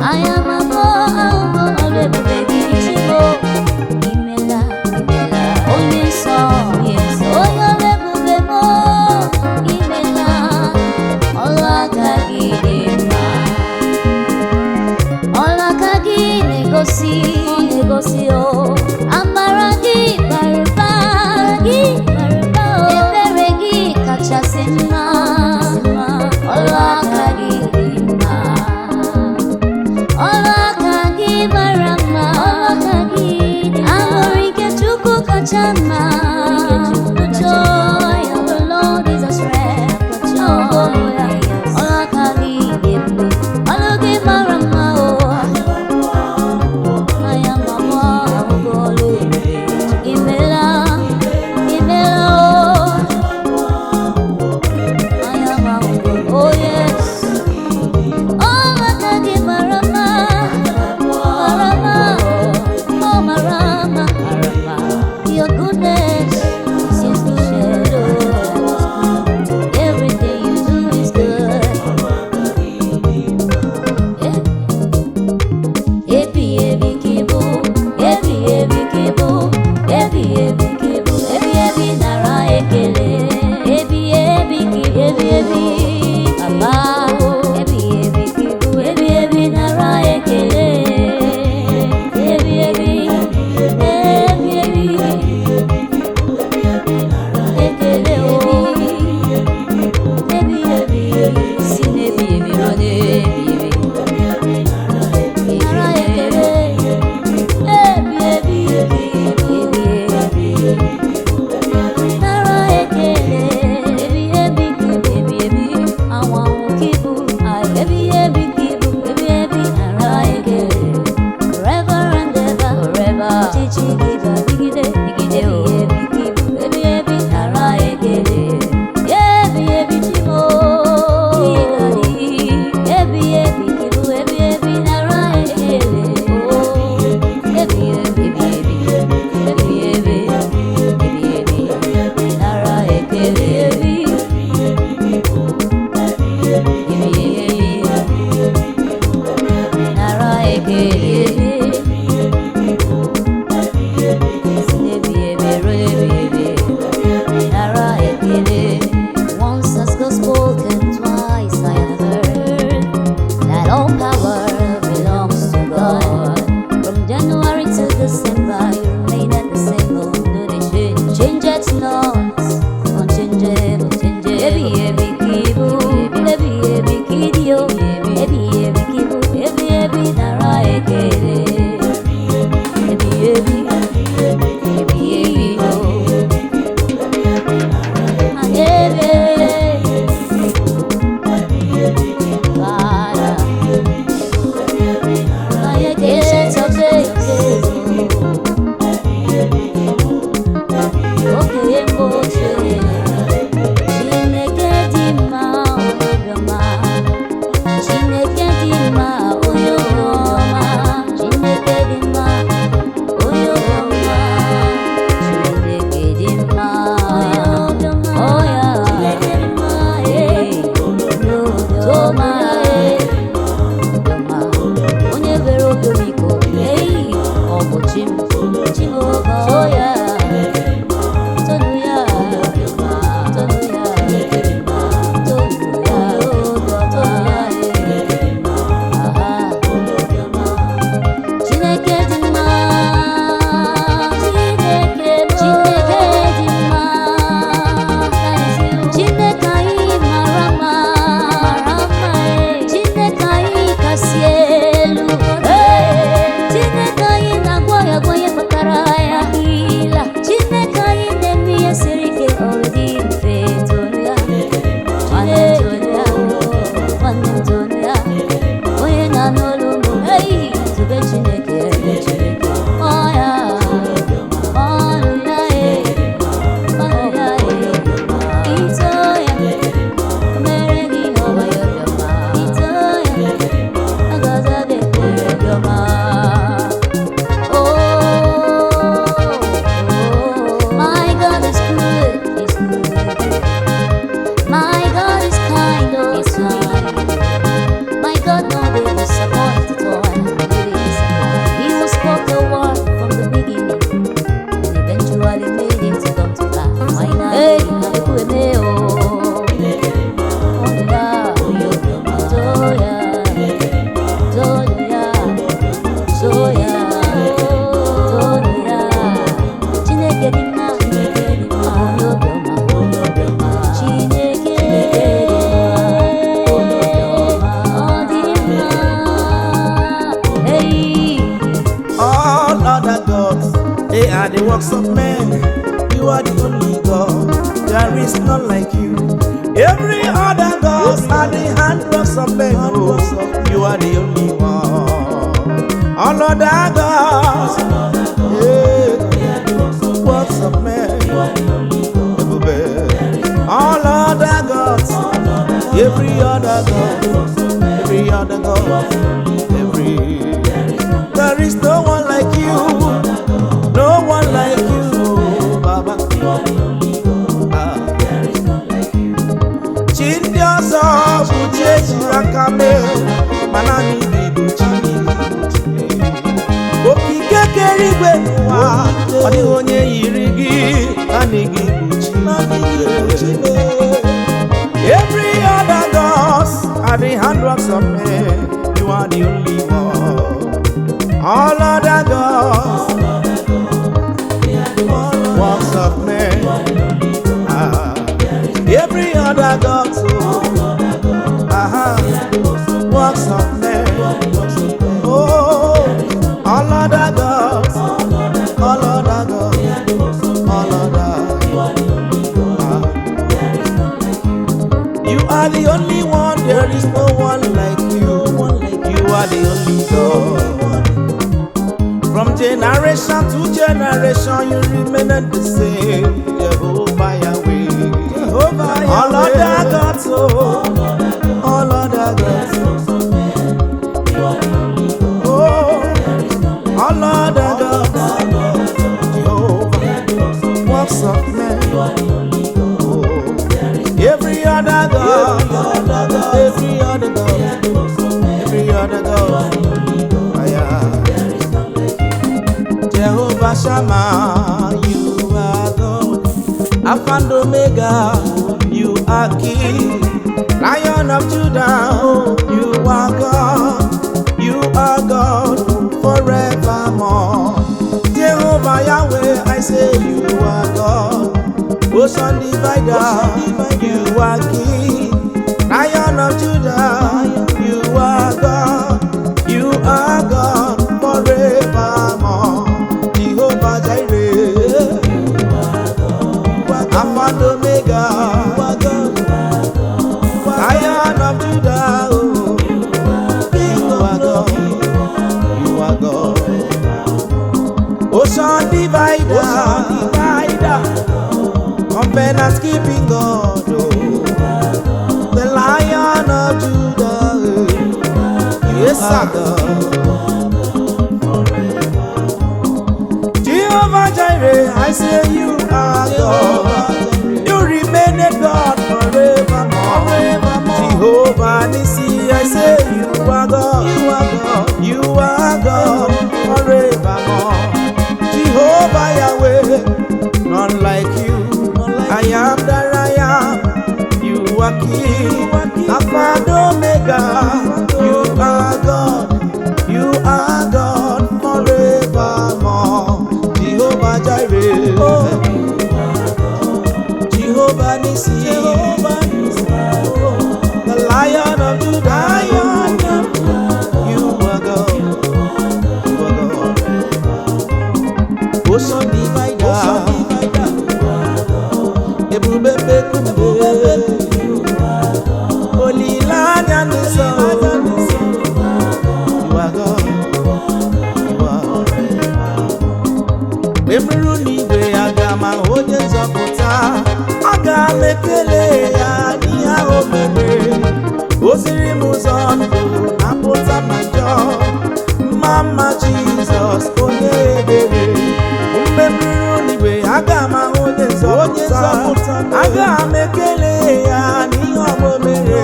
Speaker 1: I am a boy, ọrụ ebube gị Chimo. Imela, imela, onye nsọ, onye nsọ, onye ọrụ ebube m, imela, ọrụ aka gị dị mma. Ọrụ aka gị na-egosi, ọ na-egosi o, amara gị bara ụba, gị bara ụba o, ebere gị kachasị mma, ọrụ aka gị dị mma. Ọrụ aka gị mara mma, ọrụ aka gị dị mma. Aṅụrị nke Chukwu kacha mma. The joy of the Lord is our strength. Oh, yeah. Ọrụ aka gị dị ebube, ọrụ gị mara mma o. Anya m abụọ ahụgo ọrụ ebube. Imela, imela o. Anya m ahụgo, oh yes. Ọrụ aka gị mara mma, mara mma, oh mara mma. Your goodness is
Speaker 2: is none like you. Every other gods are the handworks of men. Oh, you are the only one. All other gods, yeah, works of men. Ebube. All other gods, every other god, every other god, every. There is no one like you, no one like you, Baba. Ah. Chi ndị ọzọ bụ chi ejiri aka mee, mana anyị bụ chi. Okike kere igwe n'ụwa, ọ dịghị onye yiri gị, naanị gị bụ chi. Every other gods are the handworks of men. You are the only one. All other gods, works of men. Ah. Every other god, oh, aha, works of men. Oh, all other gods, all other gods, all other. Ah. You are the only one, there is no one like you. You are the only God. From generation to generation, you remain the same. Jehovah Yahweh. Jehovah Yahweh. All other gods, oh, all other gods. Oh, all other gods. Jehovah, works of men. Oh, every other God, every other God, every other God. Aya. Jehovah Shammah, you are God. Alpha and Omega, you are King. Lion of Judah, you are God. You are God forevermore. Jehovah Yahweh, I say you are God. Ocean divider, you are King. Lion of Judah, you are God. You are God forevermore. Jehovah Jireh, Alpha and Omega, Lion of Judah, oh, you are God. You are God. Ocean divider, covenant keeping God, oh, the Lion of Judah, yes, sir. Jehovah Jireh, I say you are God. You remain a God forevermore. Jehovah Nissi, I say you are God. You are God forevermore. Jehovah Yahweh, none like you. I am that I am. You are King. Alpha and Omega. You are God. You are God forevermore. Jehovah Jireh. Jehovah Nissi. The Lion of Judah. You are God. You are God. Ocean divider. Ebube bekumbe. Olileanya n'ụzọ. You are God. You are Mgbe m ruru n'igwe, aga m ahụ onye nzọpụta, aga m ekele ya n'ihe ahụ o mere. O ziri m ụzọ ndụ, napụta m na njọ. Mma mma Jizọs onye ebere. Mgbe m ruru n'igwe, aga m ahụ onye nzọpụta, aga m ekele ya n'ihe ọma o mere.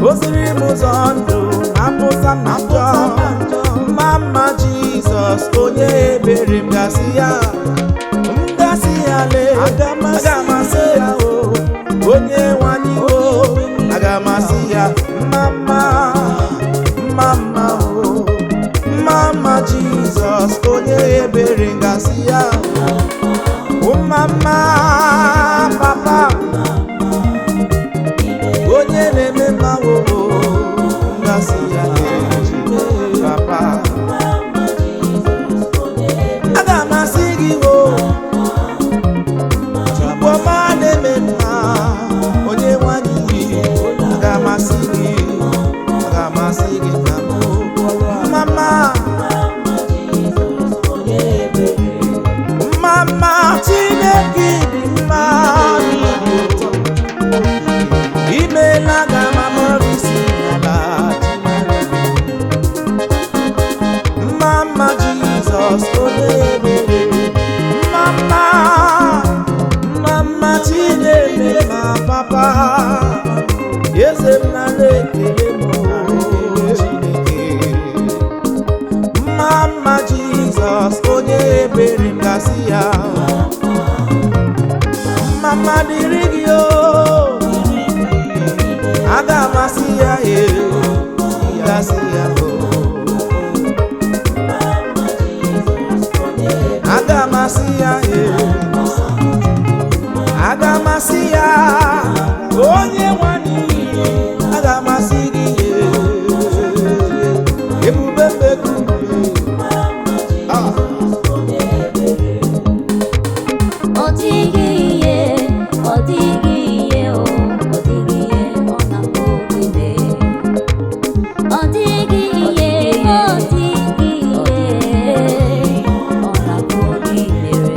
Speaker 2: O ziri m ụzọ ndụ, napụta m na njọ. Mma mma Jizọs onye ebere. M gasị ya, m gasị ya lee, aga m asị ya o onye nwanyị o, aga m asị ya mma mma, mma mma o, mma mma Jizọs onye ebere. M gasị ya mma mma, papa onye na-eme mma o, m gasị ya lee, papa. Aga m asị gị o, Chukwu ọma na-eme mma. papa. Eze m nara ekele m o, Chineke. Mma mma Jizọs, onye ebere m gasị ya. Mma mma dịrị gị o, aga m asị ya e, gasị ya o. Aga m asị ya e, aga m asị ya, onye nwanyị, aga m asị gị e, ebube mbekwu. Ah.
Speaker 1: Ọ dịghị ihe, ọ dịghị ihe o, ọ dịghị ihe ọ na-apụ ime. Ọ dịghị ihe, ọ dịghị ihe ọ na-apụ imere.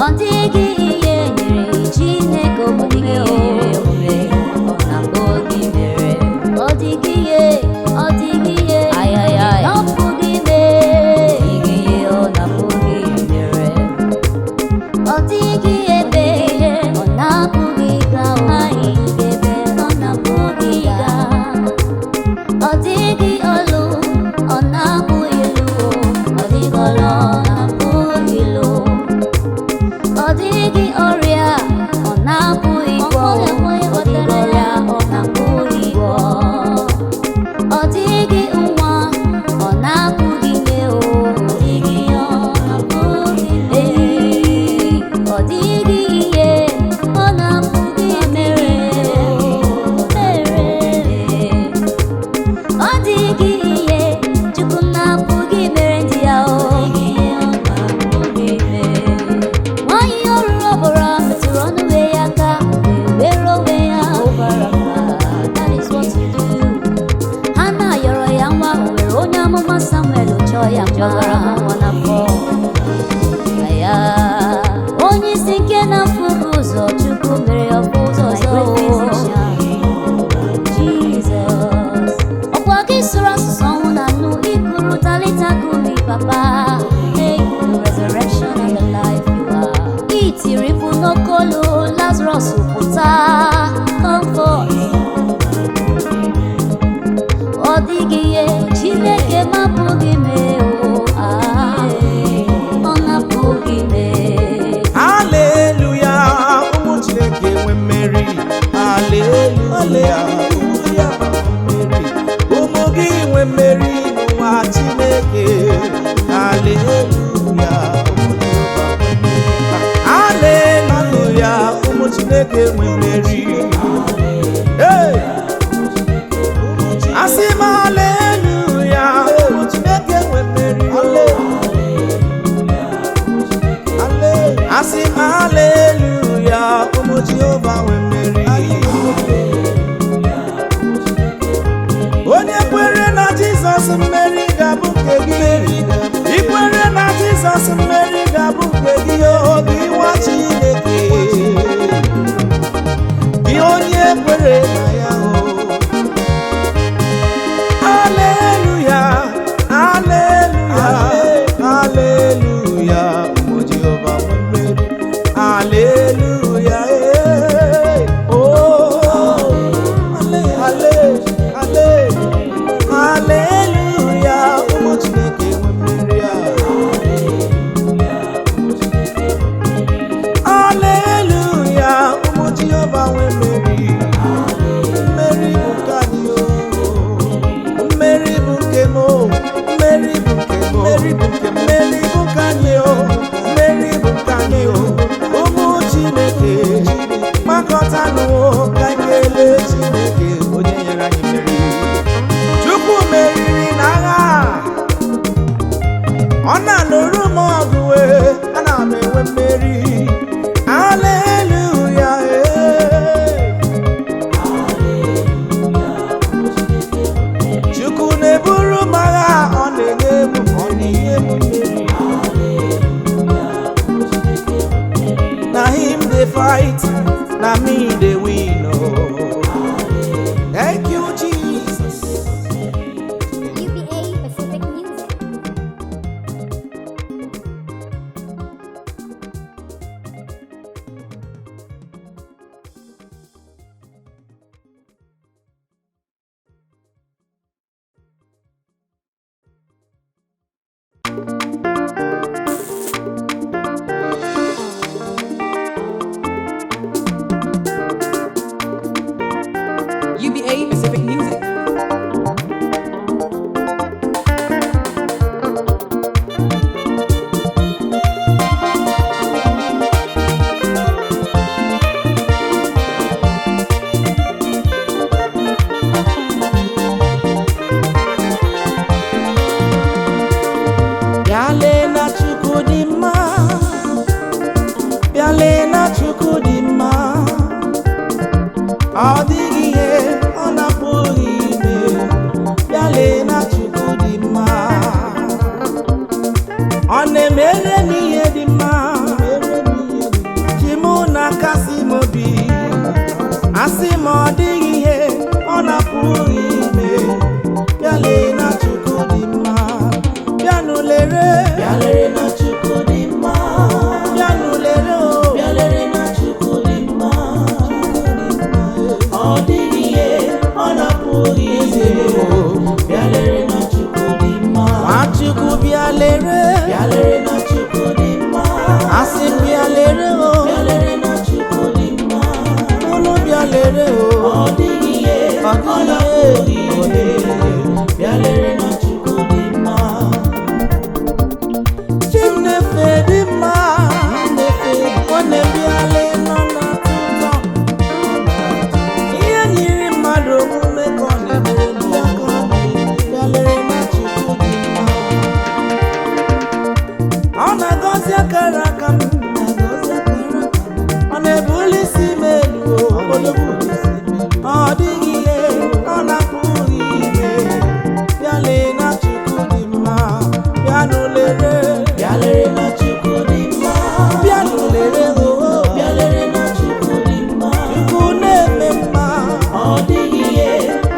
Speaker 1: Ọ dịghị ihe nyere Chineke omume o, ọ na-apụ imere. Ọ dịghị ihe, ọ dịghị ihe ọ pụghị ime. Ọ dịghị ihe ọ na-apụghị imere. Ọ dịghị ebe ọ na-apụghị ịga, ọ dịghị ebe ọ na-apụghị ịga. Ọ dịghị ọlụ ọ na-apụghị ịlụ, ọ dịghị ọlụ ọ na-apụghị ịlụ. Ọ dịghị ọrịa ọ na-apụghị ịgwọ, ọ dịghị ọrịa ọ na-apụghị ịgwọ. Ọ dịghị nwa ọ na-apụghị ime o, ọ dịghị ihe ọ na-apụghị ime. Ọ dịghị ihe ọ na-apụghị mere mere. Ọ dịghị ihe Chukwu na-apụghị mere ndị ya o. Nwaanyị ọrụrụ ọbara metụrụ ọnụ wee ya aka, wee were onwe ya. That is what you do. Hana yọrọ ya nwa, o nwere onye amụma Samuel chọọ ya mma. Aya. Onye isi nke na-afụghị ụzọ, Chukwu mere ya ọfụ ụzọ ọzọ. Jizọs. Ọkwa gị sụrụ asụsụ ọnwụ na nnu, ikuru talita kumi papa. Hey, the resurrection and the life you are. Itiri mkpu n'okolu, Lazarus pụta, comfort. Ọ dịghị ihe Chineke mapụghị mee o, ah, ọ na-apụghị mee.
Speaker 2: Haleluya, ụmụ Chineke nwe mmeri. Haleluya, ụmụ gị nwe mmeri n'ụwa Chineke. Haleluya, haleluya, ụmụ Chineke nwe mmeri. Hey! Asị m haleluya, ụmụ Chineke nwe mmeri. Asị m haleluya, ụmụ Jehova nwe mmeri. Onye kwere na Jizọs, mmeri ga-abụ nke gị. Ikwere na Jizọs, mmeri ga-abụ nke gị. O gị nwa Chineke, gị onye kwere na ya o. Haleluya, haleluya, haleluya, ụmụ Jehova nwe mmeri. Haleluya, eh, oh, hale, hale, haleluya, ụmụ Chineke nwe mmeri a. Haleluya, ụmụ Jehova nwe mmeri. Mmeri bụ nke anyị o. Mmeri bụ nke m o. Mmeri bụ nke m o. Mmeri bụ nke m. Mmeri bụ nke anyị o. Mmeri bụ nke anyị o. Ụmụ Chineke, gbakọtanụ o, ka anyị kelee Chineke onye nyere anyị mmeri. Chukwu meriri n'agha. Ọ na-alụrụ m ọgụ e, ana m enwe mmeri. Haleluya, eh. Chukwu na-eburu m agha, ọ na-enye m, ọ na-enye m mmeri. Na him dey fight, na me dey win. Oh. Thank you, Jesus.
Speaker 6: UBA Pacific Music.
Speaker 2: Na-emere m ihe dị mma. Chi m na-akasi m obi. Asị m ọ dịghị ihe ọ na-apụghị ime. Bịa lee na Chukwu dị mma. Bịanụ lere.
Speaker 4: Bịa lere na Chukwu dị mma.
Speaker 2: Bịanụ lere o.
Speaker 4: Bịa lere na Chukwu dị mma. Ọ dịghị ihe ọ na-apụghị ime. Bịa lere na Chukwu dị mma.
Speaker 2: Nwachukwu, bịa lere.
Speaker 4: Bịa lere na Chukwu dị mma.
Speaker 2: Asị m bịa lere o.
Speaker 4: Bịa lere na Chukwu dị mma.
Speaker 2: Unu bịa lere o.
Speaker 4: Ọ dịghị ihe
Speaker 2: Ọ
Speaker 4: ọ
Speaker 2: dịghị
Speaker 4: na-apụghị ime. Bịa lere na Chukwu dị mma.
Speaker 2: Chi m na-efe dị mma. Nwanne m, bịa lee nọ na-atọ ụtọ. Ihe nyiri mmadụ omume ka ọ na-emere m ya ka ọ na-eme. Bịa lere na Chukwu dị mma. Ọ na-agọzi akara aka m. Ọ na-ebuli isi m elu o. Ọ dịghị ihe ọ na-apụghị ime. Bịa lee na Chukwu dị mma. Bịanụ lere.
Speaker 4: Bịa lere na Chukwu dị mma.
Speaker 2: Bịanụ lere o.
Speaker 4: Bịa lere na Chukwu dị mma.
Speaker 2: Chukwu na-eme mma.
Speaker 4: Ọ dịghị ihe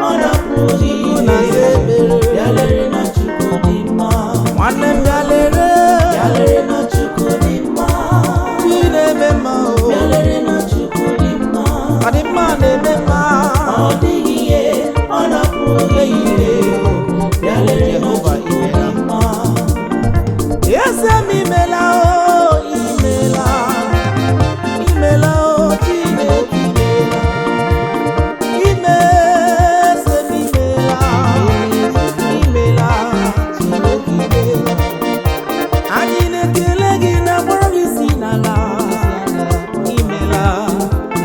Speaker 4: ọ na-apụghị
Speaker 2: Chukwu
Speaker 4: ime.
Speaker 2: na-aza ekpere.
Speaker 4: Bịa lere na Chukwu dị mma.
Speaker 2: Nwanne m, bịa lere.
Speaker 4: Bịa lere na Chukwu dị mma.
Speaker 2: Chi na-eme mma o.
Speaker 4: Bịa lere na Chukwu dị mma.
Speaker 2: Ọ dị mma na-eme mma.
Speaker 4: Ọ dịghị ihe ọ na-apụghị ime. Bịa lere na
Speaker 2: Jehova,
Speaker 4: Chukwu dị
Speaker 2: imela.
Speaker 4: mma.
Speaker 2: Eze m, imela o, imela. Imela o, Chineke, imela. Ime eze m, imela. Imela, Chineke, imela. Anyị na-ekele gị na mkpụrụ gị si n'ala. Imela,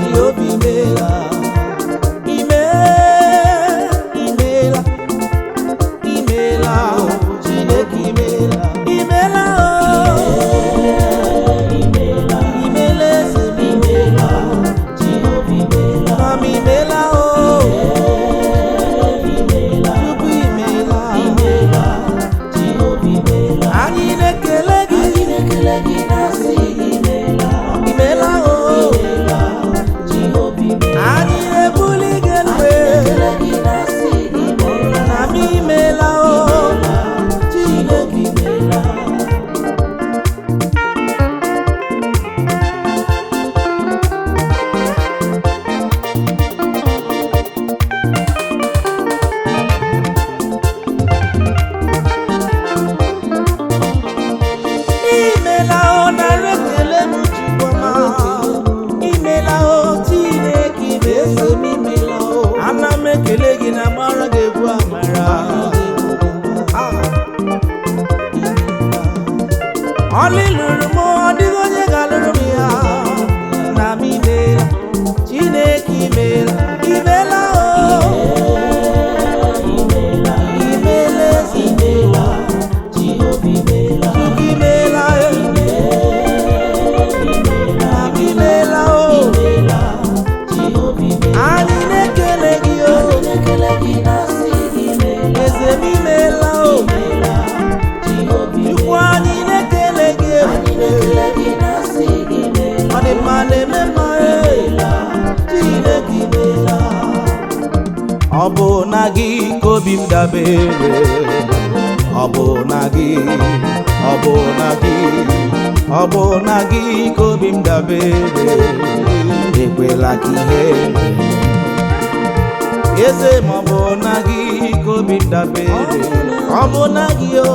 Speaker 2: Jehova, imela. Ime, imela. Imela, Chineke, imela. Imela o.
Speaker 4: Imela,
Speaker 2: Imela eze m.
Speaker 4: imela, Jehova imela.
Speaker 2: Mama, imela o.
Speaker 4: Imela,
Speaker 2: Chukwu, imela.
Speaker 4: imela, Jehova imela.
Speaker 2: Anyị na-ekele gị.
Speaker 4: Anyị na-ekele gị na-asị imela.
Speaker 2: Imela o.
Speaker 4: Imela, Jehova imela.
Speaker 2: Anyị na-ebuli gị elu.
Speaker 4: Ekele gị na-asị imela.
Speaker 2: Na m imela o. Chineke.
Speaker 4: Imela.
Speaker 2: Imela o, nara ekele m, Chukwu ọma. Imela o, Chineke, imela.
Speaker 4: Eze m, imela o.
Speaker 2: Ana m ekele gị na agbara gị egwu amara. Ah. Ọlị lụrụ m, ọ dịghị onye ga-alụrụ m ya. Na m imela, Chineke, imela, imela o.
Speaker 4: Imela,
Speaker 2: Imela eze.
Speaker 4: imela, Jehova imela.
Speaker 2: Chukwu, imela e.
Speaker 4: Imela,
Speaker 2: Na m imela o.
Speaker 4: imela, Jehova imela.
Speaker 2: Anyị na-ekele gị o.
Speaker 4: Anyị na-ekele gị na-asị imela.
Speaker 2: Eze m, imela o.
Speaker 4: Imela, Jehova
Speaker 2: Chukwu,
Speaker 4: imela.
Speaker 2: anyị na-ekele gị.
Speaker 4: Anyị na-ekele gị na-asị imela.
Speaker 2: Ọ dị mma na-eme mma e.
Speaker 4: Imela,
Speaker 2: Chineke, imela. Ọ bụ na gị ka obi m dabere. Ọ bụ na gị, ọ bụ na gị, ọ bụ na gị ka obi m dabere. Ekwela ka ihe eze ma ọ bụ na gị ka obi m dabere. Ọ bụ na gị o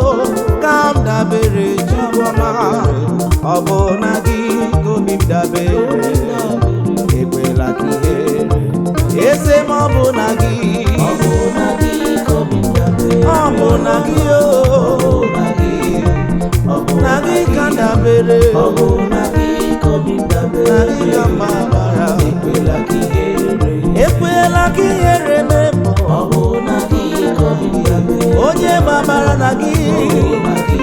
Speaker 2: ka m dabere, Chukwu ọma. Ọ bụ na gị ka obi m dabere. Ekwela ka ihe eze ma ọ bụ na gị.
Speaker 4: Ọ bụ na gị ka obi m dabere.
Speaker 2: Ọ bụ na gị o.
Speaker 4: Ọ bụ na gị, ọ bụ
Speaker 2: Na gị ka m dabere.
Speaker 4: Ọ bụ na gị ka obi m
Speaker 2: Na
Speaker 4: dabere.
Speaker 2: gị ka m gbabara.
Speaker 4: Ekwela ka ihere.
Speaker 2: Ekwela ka ihere mee m.
Speaker 4: Ọ bụ na gị ka obi m dabere.
Speaker 2: Onye gbabara na gị,
Speaker 4: Na gị,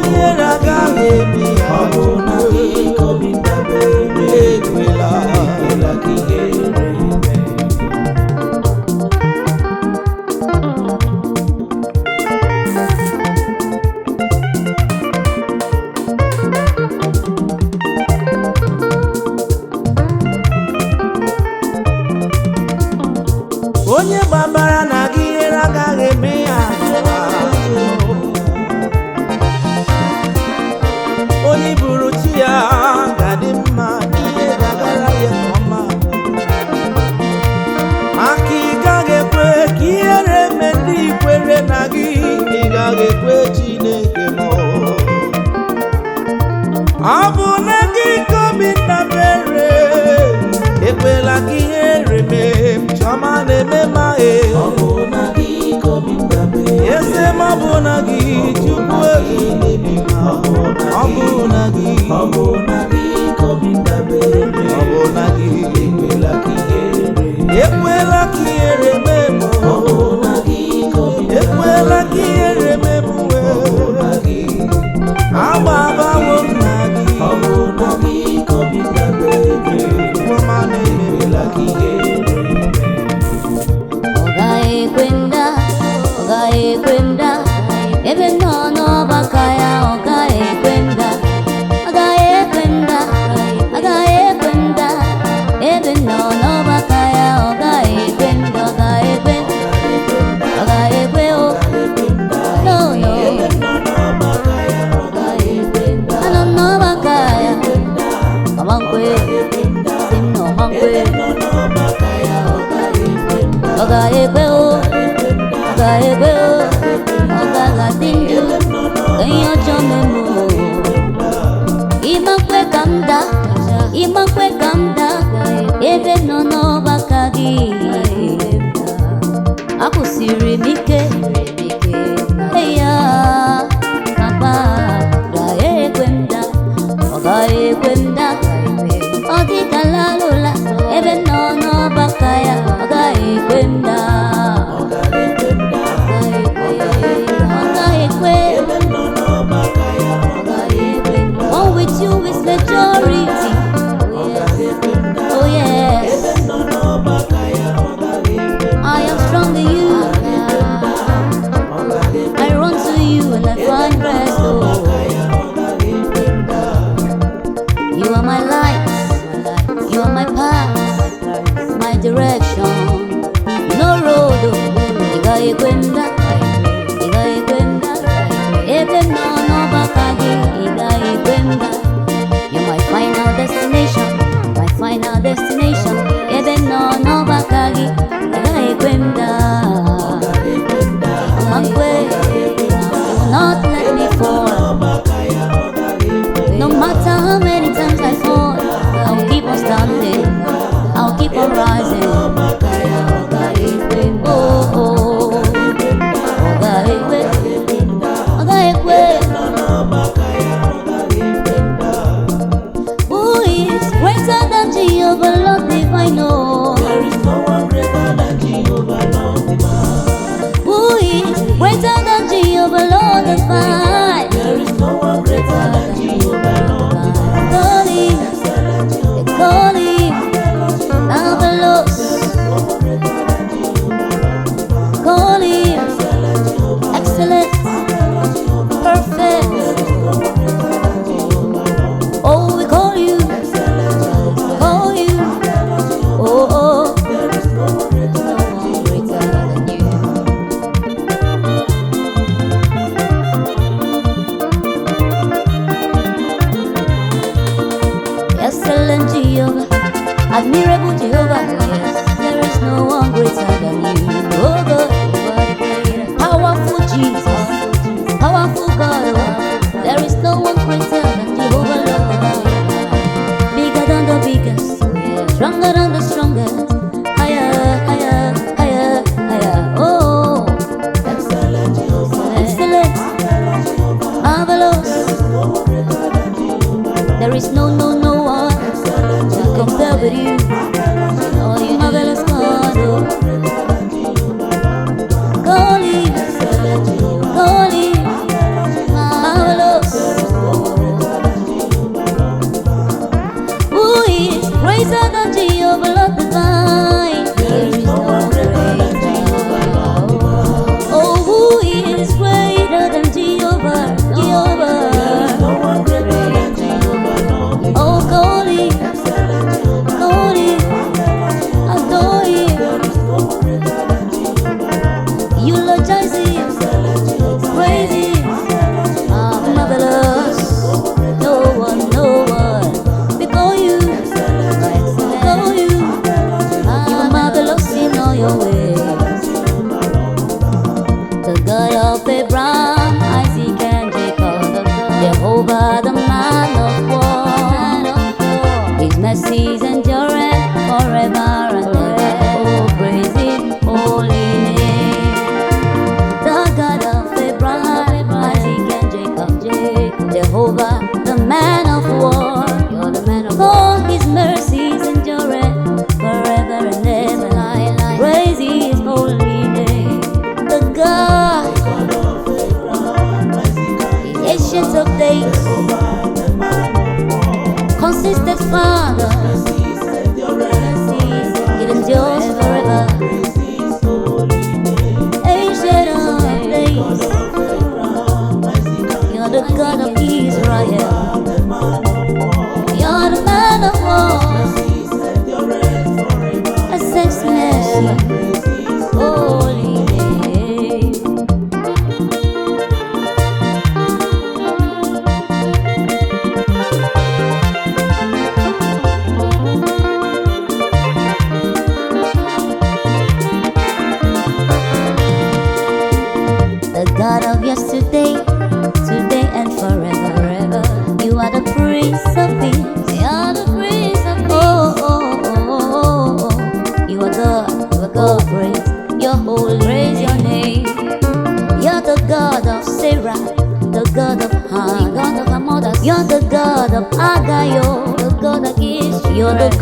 Speaker 2: ihere agaghị ebi ya.
Speaker 4: ọ bụ na gị ka obi m dabere.
Speaker 2: Ekwela.
Speaker 4: Ekwela ka ihere mee.
Speaker 2: Onye gbabara na gị, ihere agaghị eme ya n'ụwa. Onye buru chi ya ga-adị mma, ihe ga-agara ya nke ọma. Maka ị gaghị ekwe ka ihere mee ndị kwere na gị, ị gaghị ekwe, Chineke m. Ọ bụ na gị ka obi dabere, ekwela ka ihere mee m. Chiọma na-eme ma e.
Speaker 4: Ọ bụ na gị ka obi m dabere.
Speaker 2: Eze m, ọ bụ na gị, Chukwu ebi.
Speaker 4: Ọ bụ na
Speaker 2: Ọ bụ na gị.
Speaker 4: Ọ bụ na gị ka obi m dabere.
Speaker 2: Ọ bụ na gị.
Speaker 4: Ekwela ka ihere.
Speaker 2: Ekwela ka ihere mee m.
Speaker 4: Ọ bụ na gị ka obi m
Speaker 2: Ekwela ka ihere mee m.
Speaker 4: Ọ bụ na gị.
Speaker 2: Agbabawo m na gị.
Speaker 4: Ọ bụ na gị ka obi m dabere.
Speaker 2: Chiọma na-eme.
Speaker 4: Ekwela ka ihere.
Speaker 1: Ọ gaghị ekwe m daa, ọ gaghị ekwe m daa. Ebe m nọ n'ọgbakọ ya, ọ gaghị ekwe m daa. Ọ gaghị ekwe m daa, ọ gaghị ekwe m daa. Ebe m nọ n'ọgbakọ ya, ọ gaghị ekwe m daa, ọ gaghị ekwe. Ọ gaghị ekwe o. No, no. Anọ m n'ọgbakọ ya. Ọma nkwe. Sị m na ọma nkwe. Ọ gaghị ekwe o. Ọ gaghị ekwe o. Ọ gaghị adị ndụ ka ihe ọjọọ mee m o. Ịma nkwe ka m daa, ịma nkwe ka m daa, ebe m nọ n'ọgbakọ gị. Akwụsịrị m ike, eya, papa gaghị ekwe m daa, ọ gaghị ekwe m daa. Ọ dị ka lalụla, ebe m nọ n'ọgbakọ ya, ọ gaghị ekwe m daa.
Speaker 4: Ọ gaghị ekwe m daa.
Speaker 1: Ọ gaghị ekwe.
Speaker 4: Ebe m nọ n'ọgbakọ ya, ọ gaghị ekwe m daa.
Speaker 1: One with you is majority.
Speaker 4: Ọ gaghị ekwe m daa.
Speaker 1: Oh yes.
Speaker 4: Ebe m nọ n'ọgbakọ ya, ọ gaghị ekwe m.
Speaker 1: I am strong in you.
Speaker 4: Ọ gaghị ekwe.
Speaker 1: I run to you and I find rest. Oh,
Speaker 4: Ya, ọ gaghị ekwe m daa.
Speaker 1: you are my light. You are my path, my direction. No road, oh, ị gaghị ekwe m daa. Ị gaghị ekwe m daa. Ebe m nọ n'ọgbakọ gị, ị gaghị ekwe m daa. You're my final destination, my final destination. Ebe m nọ n'ọgbakọ gị, ị gaghị ekwe m daa. Ọma nkwe, you will not let me fall. No matter how many times I fall, I'll keep on standing. I'll keep on rising. Oh, oh. Ọ gaghị ekwe. Ọ gaghị ekwe. Who is greater than Jehovah, Lord divine? Oh.
Speaker 4: There is no one greater than Jehovah, Lord divine.
Speaker 1: Who is greater than Jehovah, Lord divine?
Speaker 4: There is no one greater than Jehovah, Lord divine.
Speaker 1: Call him, call him, marvelous. Call him, excellent, perfect. Oh, we call you, call you. Oh, oh, no one greater than you. Excellent Jehovah, admirable Jehovah, yes, there is no one greater than you. Oh God, powerful Jesus, powerful God, oh, there is no one greater than Jehovah Lord. Bigger than the biggest, stronger than the strongest, higher, higher, higher, higher. Oh,
Speaker 4: Excellent Jehovah,
Speaker 1: excellent, marvelous. There is no, no, no one to compare with you. Oh, you marvelous God. Oh. Call him, call him, marvelous. Who is greater than Jehovah, Lord divine? There is no one greater than Jehovah, Lord divine. Oh, who is greater than Jehovah, Jehovah?
Speaker 4: no one greater than Jehovah, Lord divine.
Speaker 1: Oh, call him, call him,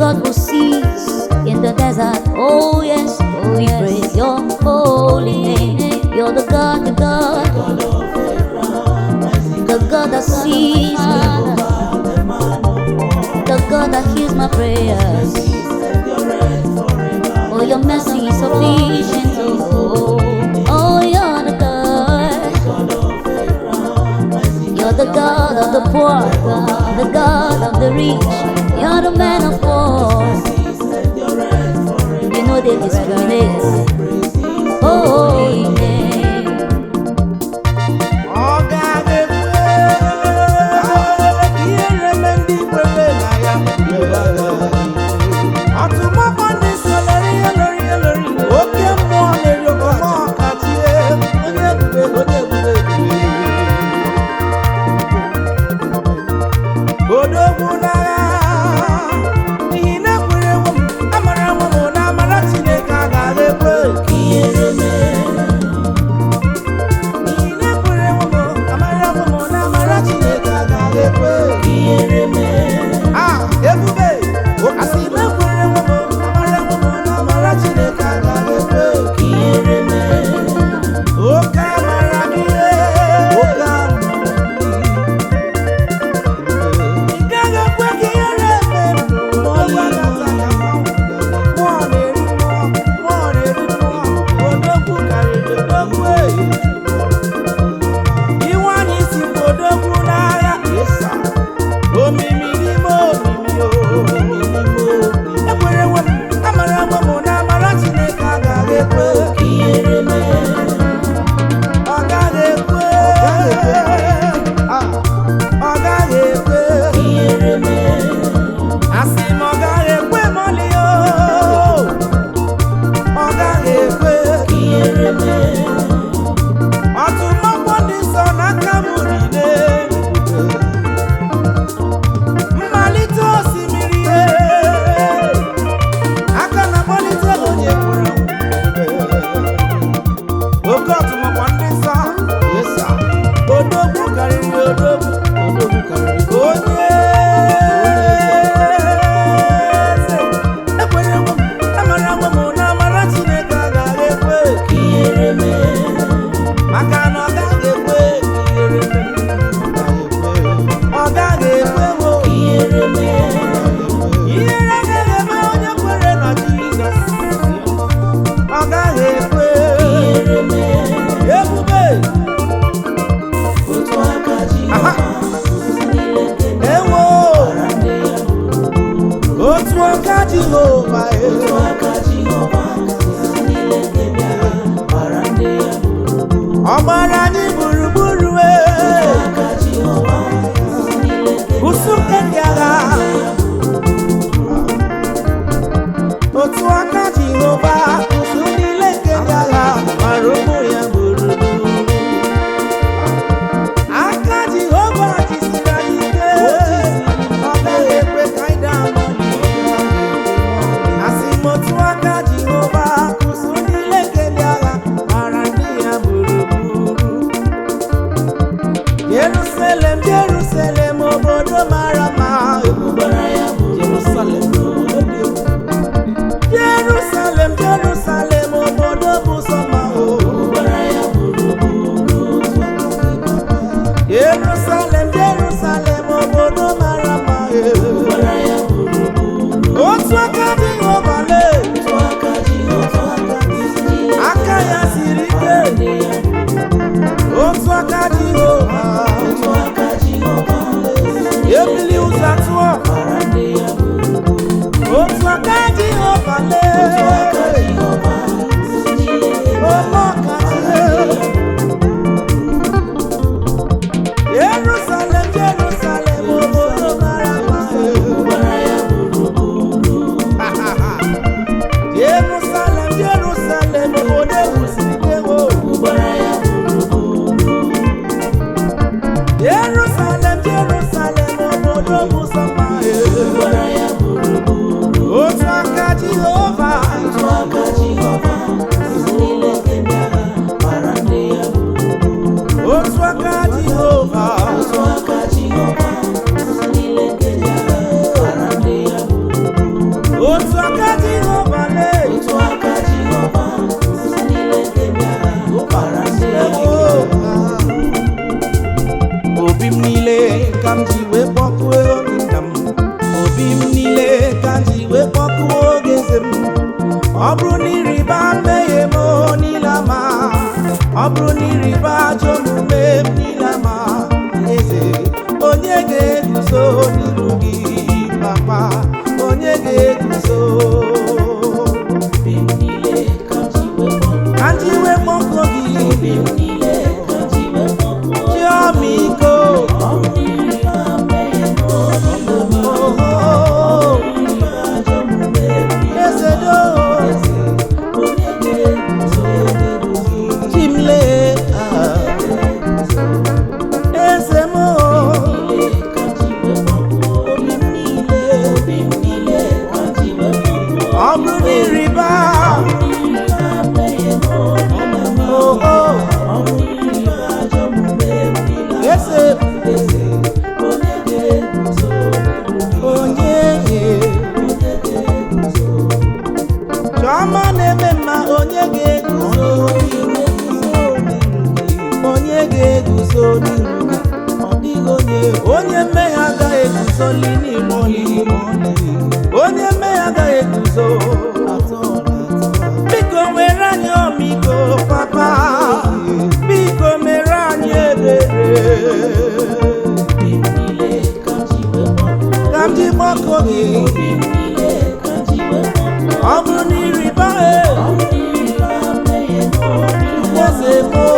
Speaker 1: God who sees in the desert. Oh yes, oh, we praise your holy name. You're the God, the God, the God that sees me, the God that hears my prayers. Oh, your mercy is sufficient. Oh, oh, you're the God. You're the God of the poor, the God of the rich. You're the man of war. You know they discriminate. Holy name.
Speaker 2: Ọ gaghị ekwe ka ihere mee ndị kwere na ya. Ọtụmọkpọ ndị so lere ihe lere ihe lere ihe. Oke mmụọ na-eri oke aja. Ọkachie, onye ebube, onye ebube, ebube. Odogwu n'agha, n'ihi na ekwere m, amara m na amara Chineke agaghị ekwe ka ihere mee. N'ihi na ekwere m, amara m na amara Chineke agaghị ekwe ka ihere mee. Ah, ebube, asị m ekwere m, amara m na amara Chineke agaghị ekwe ka ihere mee. Oke amara gị, oke amara gị. Ị gaghị ekwe ka ihere mee m n'ụwa ga-ata ka mmanwụ. Mmụọ na-eri mmụọ, mmụọ na-eri mmụọ, odogwu karịrị odogwu e. Iwe anyị si bụ odogwu n'agha, omimi n'ime omimi o. Ekwerewo m, amarawo m na amara Chineke agaghị ekwe ka ihere mee. Ọ gaghị ekwe, ọ gaghị ekwe. Asị m ọ gaghị ekwe ma ọlị o. Ọ gaghị ekwe. Ọtụmọkpọ ndị nsọ n'aka m niile. Mmalite osimiri e. Aka na-akpọlite onye nwụrụ anwụ. Oke ọtụmọkpọ ndị nsọ. Odogwu karịrị odogwu. Onye eze. Ekwerewo m, amarawo m na amara Chineke agaghị ekwe ka ihere mee. Maka na ọ gaghị ekwe ka ihere mee. Ọ gaghị ekwe wo. Ihere agaghị eme onye kwere na Jizọs. Ọ gaghị ekwe. Ebube. Aha. Ewo. Otu aka Jehova e. Ọ gbara anyị gburugburu e. Usu nke ndị agha. Otu aka Jehova, usu niile nke ndị agha gbara ụmụ ya gburugburu. Aka Jehova jisiri anyị ike. Ọ gaghị ekwe ka anyị daa mbọ. Asị m otu aka Jehova, usu niile nke ndị agha gbara ndị ya gburugburu. Jerusalem, Jerusalem, obodo mara mma. Jerusalem, Jerusalem, Jerusalem, obodo bụ sọ mma o. Jerusalem, Jerusalem, obodo mara mma e. Otu aka Jehova lee, aka ya siri ike. Otu aka Jehova, ebili ụzọ atụọ. Otu aka Jehova lee, ome ọkachi. Jerusalem, Jerusalem, obodo mara mma e. Jerusalem, Jerusalem, obodo ewusiri ike o. Jerusalem, Jerusalem, obodo bụ sọ mma e. Otu aka Jehova, otu aka Jehova, Jehova lee.
Speaker 4: Otu aka Jehova, ụsụ niile nke ndị agha gbara ndị ya
Speaker 2: Obi m niile ka m ji wee kpọkuo oge nna m. Obi m niile ka m ji wee kpọkuo oge eze m. Ọ bụrụ na ịrịba mmehie m niile ama, ọ bụrụ na ịrịba ajọ omume m niile ama, eze, onye ga-eguzo n'iru gị, papa? Onye ga-eguzo?
Speaker 4: Obi m niile ka m ji wee kpọkuo.
Speaker 2: Ka m ji wee kpọkuo gị.
Speaker 4: Obi m niile ka m ji wee kpọkuo.
Speaker 2: Chiọmiko.
Speaker 4: Ọ bụrụ na ịrịba mmehie m niile ama,
Speaker 2: Oh,
Speaker 4: ịrịba ajọ omume m niile
Speaker 2: eze do.
Speaker 4: eze, onye ga-eguzo n'iru gị?
Speaker 2: Chimle, eze m o.
Speaker 4: Niile ka m ji wee kpọkuo.
Speaker 2: Obi m niile.
Speaker 4: Obi m niile ka m ji wee kpọkuo.
Speaker 2: Ọ bụrụ na ịrịba,
Speaker 4: Ịrịba mmehie m niile ama,
Speaker 2: oh, oh,
Speaker 4: ọ bụrụ ịrịba ajọ omume m niile ama,
Speaker 2: eze,
Speaker 4: eze, onye ga-eguzo n'iru gị?
Speaker 2: Onye?
Speaker 4: Onye ga-eguzo?
Speaker 2: Chiọma na-eme mma, onye ga-eguzo n'iru gị? Onye ga-eguzo n'iru gị? Ọ dịghị onye. Onye mmehie agaghị eguzoli n'iru gị. Onye mmehie agaghị eguzo. Biko nwere anyị ọmịiko, papa. Biko mere anyị ebere.
Speaker 4: Obi m niile ka m ji wee kpọkuo.
Speaker 2: Ka m ji gbakọ gị.
Speaker 4: Obi m niile ka m ji wee kpọkuo.
Speaker 2: Ọ bụrụ na ịrịba e,
Speaker 4: Ọ bụrụ ịrịba mmehie m niile ama,
Speaker 2: eze m o,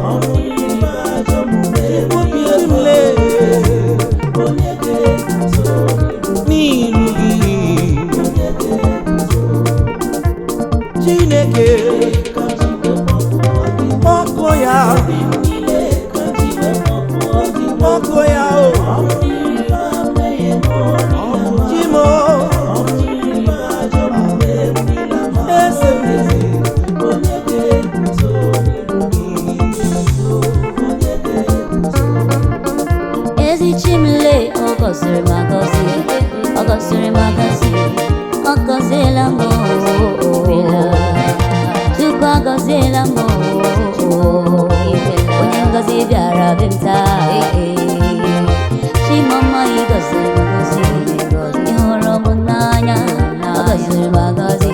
Speaker 4: ọ bụrụ ịrịba ajọ omume m
Speaker 2: obi
Speaker 4: niile
Speaker 2: m
Speaker 4: ama,
Speaker 2: lee
Speaker 4: onye ga-eguzo n'iru
Speaker 2: n'iru
Speaker 4: gị?
Speaker 2: gị.
Speaker 4: Onye ga-eguzo?
Speaker 2: Chineke,
Speaker 4: Ka m ji wee kpọkuo gị.
Speaker 2: kpọkuo ya,
Speaker 4: Obi m niile ka m ji wee kpọkuo gị.
Speaker 2: kpọkuo ya o.
Speaker 4: Ọ bụrụ ịrịba mmehie m niile ama,
Speaker 2: Chi m o,
Speaker 4: ọ bụrụ ịrịba ajọ omume m niile ama,
Speaker 2: eze m.
Speaker 4: eze, onye ga-eguzo n'iru gị? Onye ga-eguzo?
Speaker 1: Ezi Chimle, ọ gọziri m agọzi, ọ gọziri m agọzi, ọ gọziela m oo. Chukwu agọziela m oo. Onye ngọzi bịara be m taa. Chimọma, ị gọziri m agọzi, ị hụrụ m n'anya, ọ gọziri m agọzi,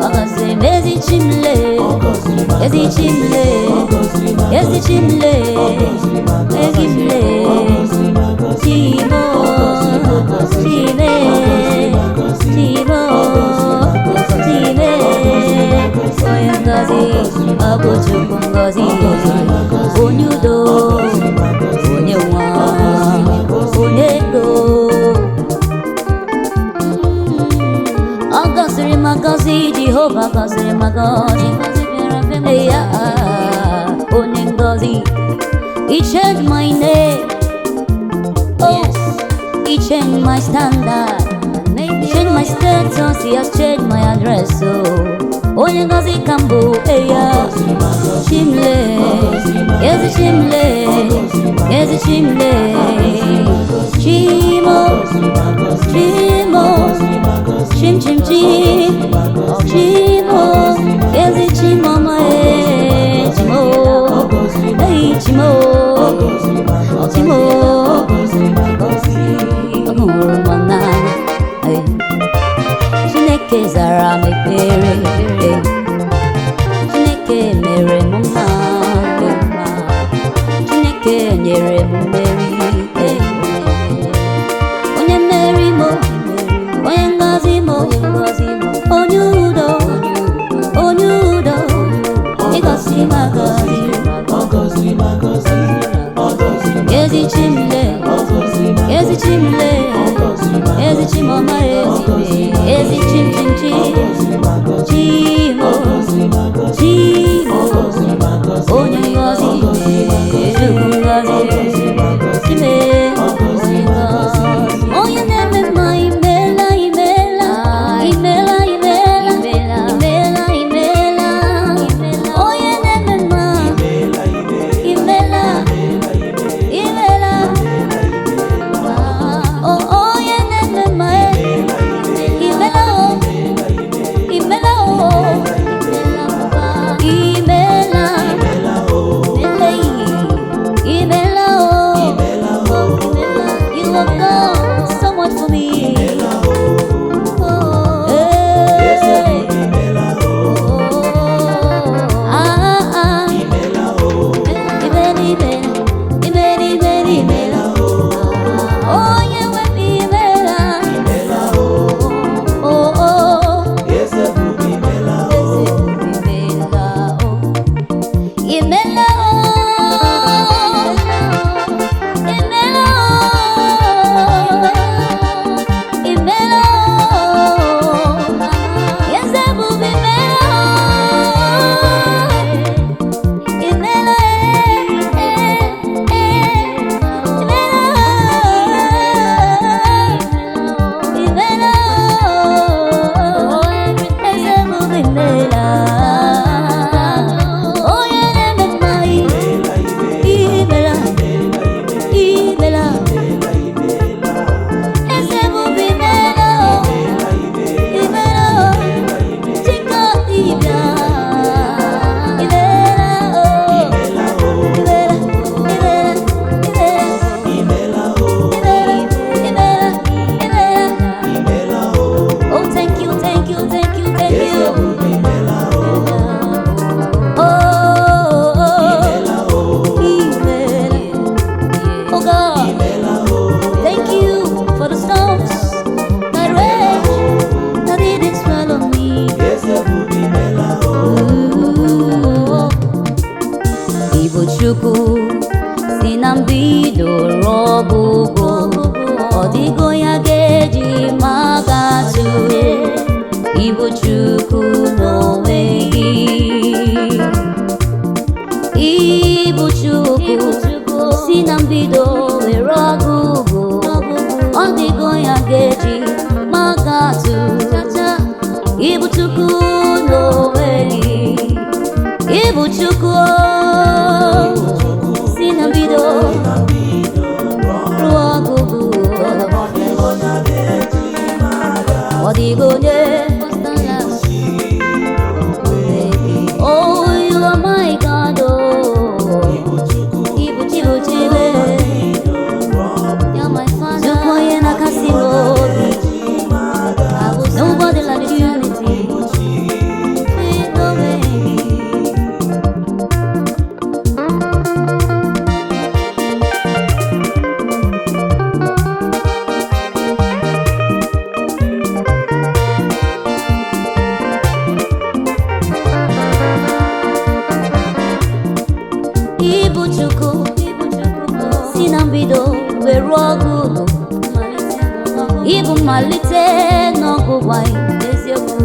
Speaker 1: ọ gọziri m. Ezi Chimle,
Speaker 4: Ọ gọziri m
Speaker 1: ezi
Speaker 4: agọzi,
Speaker 1: Chimle,
Speaker 4: ọ gọziri m
Speaker 1: ezi
Speaker 4: agọzi,
Speaker 1: Chimle,
Speaker 4: ọ gọziri m agọzi,
Speaker 1: ezi Chimle.
Speaker 4: ọ gọziri m agọzi,
Speaker 1: Chimo,
Speaker 4: ọ gọziri m agọzi,
Speaker 1: Chime,
Speaker 4: ọ gọziri m agọzi,
Speaker 1: Chimo,
Speaker 4: ọ gọziri m agọzi,
Speaker 1: Chime,
Speaker 4: ọ gọziri m agọzi,
Speaker 1: onye ngọzi, ọ bụ Chukwu ngọzi,
Speaker 4: ọ gọziri m agọzi,
Speaker 1: onye udo,
Speaker 4: ọ gọziri m agọzi,
Speaker 1: onye nwa,
Speaker 4: ọ gọziri m agọzi.
Speaker 1: onye ego. Ọ gọziri m agọzi, Jehova gọziri m agọzi, ya onye ngọzi. He changed my name. Oh, he changed my standard. He changed my status. He has changed my address. Oh, onye ngọzi ka m bụ, eya. Chimle, ezi Chimle, ezi Chimle, Chimo, Chimo, Chim chim chim, Chimo, ezi Chimoma, eh, Chimo, hey Chimo, Chimo, ọ hụrụ m n'anya, eh. Chineke zara m ekpere, eh. Chineke mere m mma, eh. Chineke nyere m mmeri, eh. Onye mmeri m, onye ngọzi m, onye udo, onye udo, ịgọzi m agọzi.
Speaker 4: Ọ gọziri m agọzi, ọ gọziri m,
Speaker 1: Ezi Chimle,
Speaker 4: ọ gọziri m,
Speaker 1: ezi Chimle,
Speaker 4: ọ gọziri m,
Speaker 1: ezi Chimọma, ezi chim chim
Speaker 4: ọ
Speaker 1: chim,
Speaker 4: gọziri m agọzi,
Speaker 1: Chimo,
Speaker 4: ọ gọziri m agọzi,
Speaker 1: Chimo,
Speaker 4: ọ gọziri m agọzi,
Speaker 1: onye ngọzi, Chukwu ngọzi, Chime, onye ngọzi, onye na-eme mma, imela, imela, imela, imela, imela, imela, onye na-eme mma, imela, imela, oh, onye na-eme mma, imela, oh. Chukwu si na mbido ruo ọgwụgwụ, ọ dịgo ya ga-eji maka atụ. Ịbụ Chukwu n'onwe gị. Ịbụ Chukwu si na mbido were ọgụgụ, ọ dịgo ya ga-eji maka atụ. Ịbụ Chukwu n'onwe gị. Ịbụ Chukwu si na mbido ruo ọgụgụ, ọ dịgo onye. Oh, you are my God, oh. Ibu Chibu Chibe. You're my father. Chukwu onye na-akasi m obi. Nobody like you. N'onwe gị. Ibu Chukwu si na mbido were ọgụgụ, ịbụ mmalite n'ọgwụgwụ anyị, eziokwu,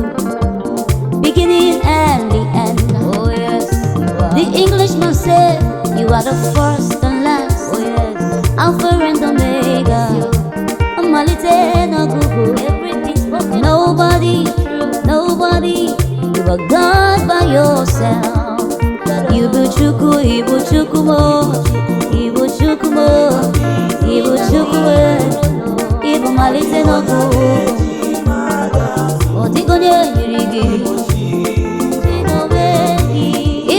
Speaker 1: beginning and the end. Oh yes, the Englishman said you are the first and last. Oh yes, Alpha and Omega, mmalite n'ọgwụgwụ. Nobody, nobody, you are God by yourself. Ibu Chukwu, Ibu Chukwu mo, Ibu Chukwu mo, Ibu Chukwu e, Ibu mmalite n'ọgwụgwụ. Ọ dịghị onye yiri gị.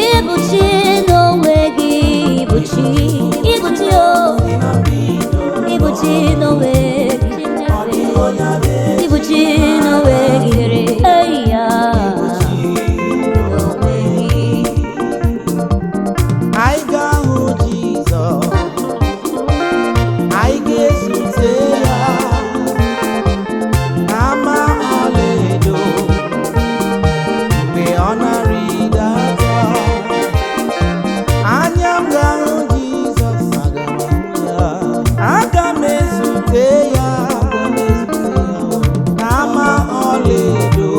Speaker 1: Ibu Chi n'onwe gị, Ibu Chi, Ibu Chi o, Ibu Chi n'onwe gị, Ibu Chi n'onwe gị, eyi ya, n'onwe gị.
Speaker 2: Anyị ga-ahụ Jizọs, anyị ga-ezute ya n'ama ọlaedo mgbe ọ na-arịdata. Anya m ga-ahụ Jizọs, aga m ahụ ya, aga m ezute ya n'ama ọlaedo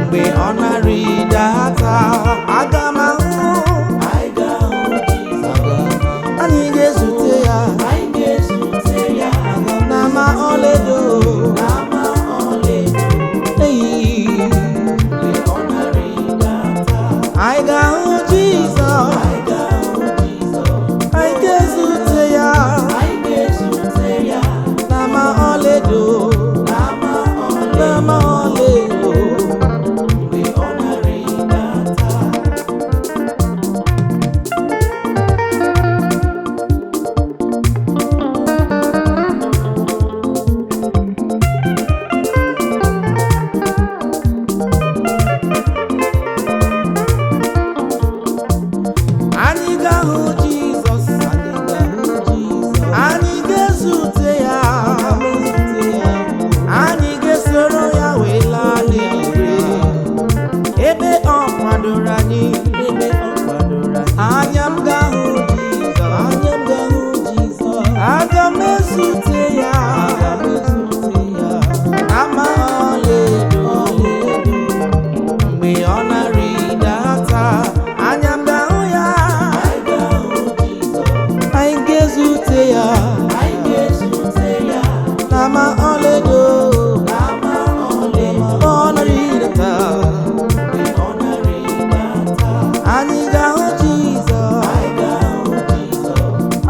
Speaker 2: mgbe ọ na-arịdata. Aga m ahụ, anyị ga-ezute ya n'ama ọlaedo. Eyi, anyị ga-ahụ Jizọs, anyị ga-ezute ya n'ama ọlaedo, n'ama ọlaedo. Anyị ga-ahụ Jizọs, anyị ga-ezute ya, anyị ga-esoro ya wee laa n'eluigwe ebe ọ kwadoro anyị. Anya m ga-ahụ Jizọs, aga m ezute ya ama ọlaedo mgbe ọ na-arịdata. Anya m ga-ahụ ya, anyị ga-ezute ya n'ama ọlaedo ọ na-arịdata. Anyị ga-ahụ Jizọs,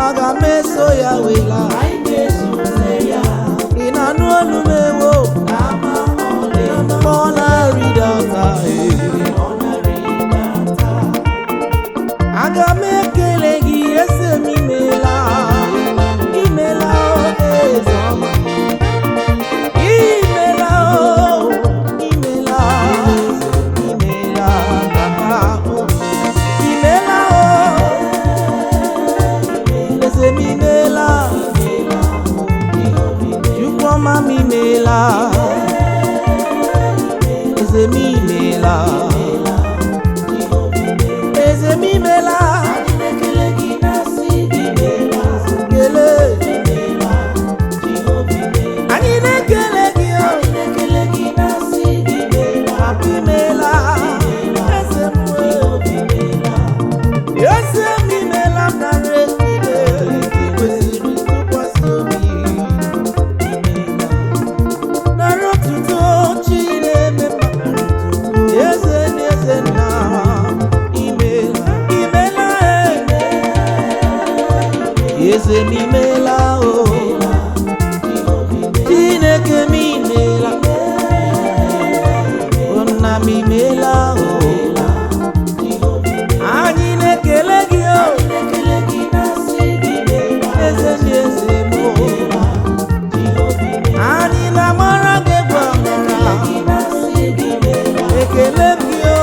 Speaker 2: aga m eso ya wee laa. Ị na-anụ olu m ewo ọ na-arịdata, ee. Aga m ekele gị, eze m, imela, imela o, eze ọma, imela o, imela, imela papa o, imela o, eze m, imela, Chukwu ọma m, imela, eze m, imela, eze m, imela. Nna m imeela o. Anyị na-ekele gị o. Eze ndị eze m o. Anyị na-amara gị egwu amara. Ekele m gị o.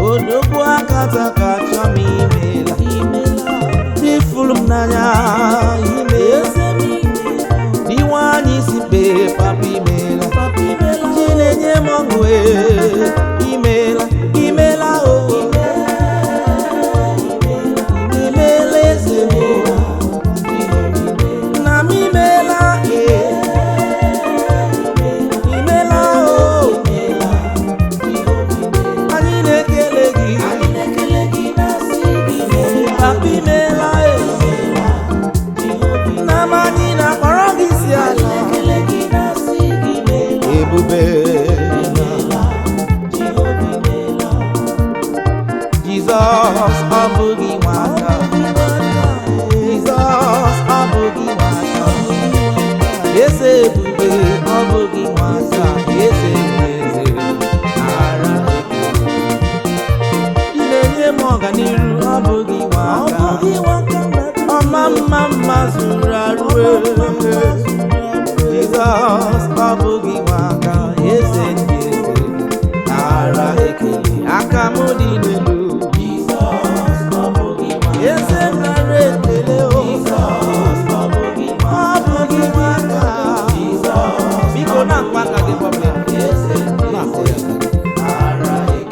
Speaker 2: Odogwu akata ka achọ m imeela. Ndị fụrụ m n'anya imeela. Di nwanyị si mkpe papa imeela. Chi na-enye m ọṅụ e imeela imeela o. Imeela eze m o. Nna m imeela e. Imeela o. Anyị na-ekele gị. Papa imeela e. Nna m anyị na-akpọrọ gị isi ala. Ebube. Jizọs ọ bụghị nwata. Jizọs ọ bụghị nwata. Eze ebube ọ bụghị nwata. Eze eze ara ekele. Ị na-enye m ọganiru ọ bụghị nwata. Ọma mma mma zuru arụ Jizọs ọ bụghị nwata. Eze ndị eze ara ekele. Aka m dị n'elu. Eze m nara ekele o. Ọ bụghị nwata. Biko na-akpa aka gị bọbịa. Na-akụ ya.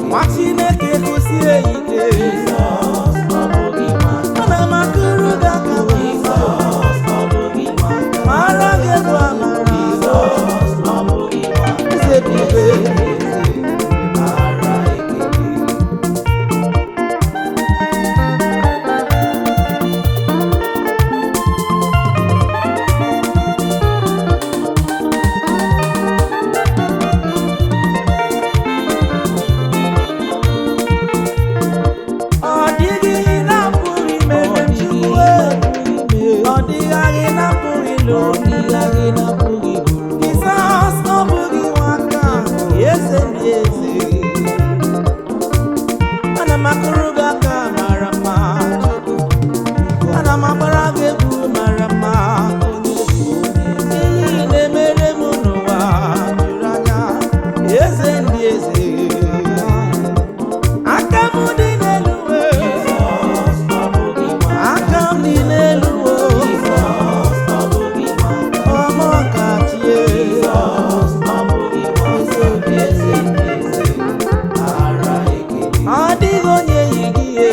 Speaker 2: Nwa Chineke kwụsie ike. Ana m akụrụ gị aka mara gị egwu amara. Eze ebube. Ọ dịghị ihe na-apụghị imere m Chukwu e. Ọ dịghị agha ị na-apụghị lụrụ. Jizọs ọ bụghị nwata, eze ndị eze. Ana m akụrụ gị aka mara mma Chukwu. Ana m agbara gị egwu mara mma. Ihe ị na-emere m n'ụwa juru anya, eze ndị eze. Aka m dị n'elu e. Aka m dị n'elu o. Ọmọ kachie. Ọ dịghị onye yi gị e.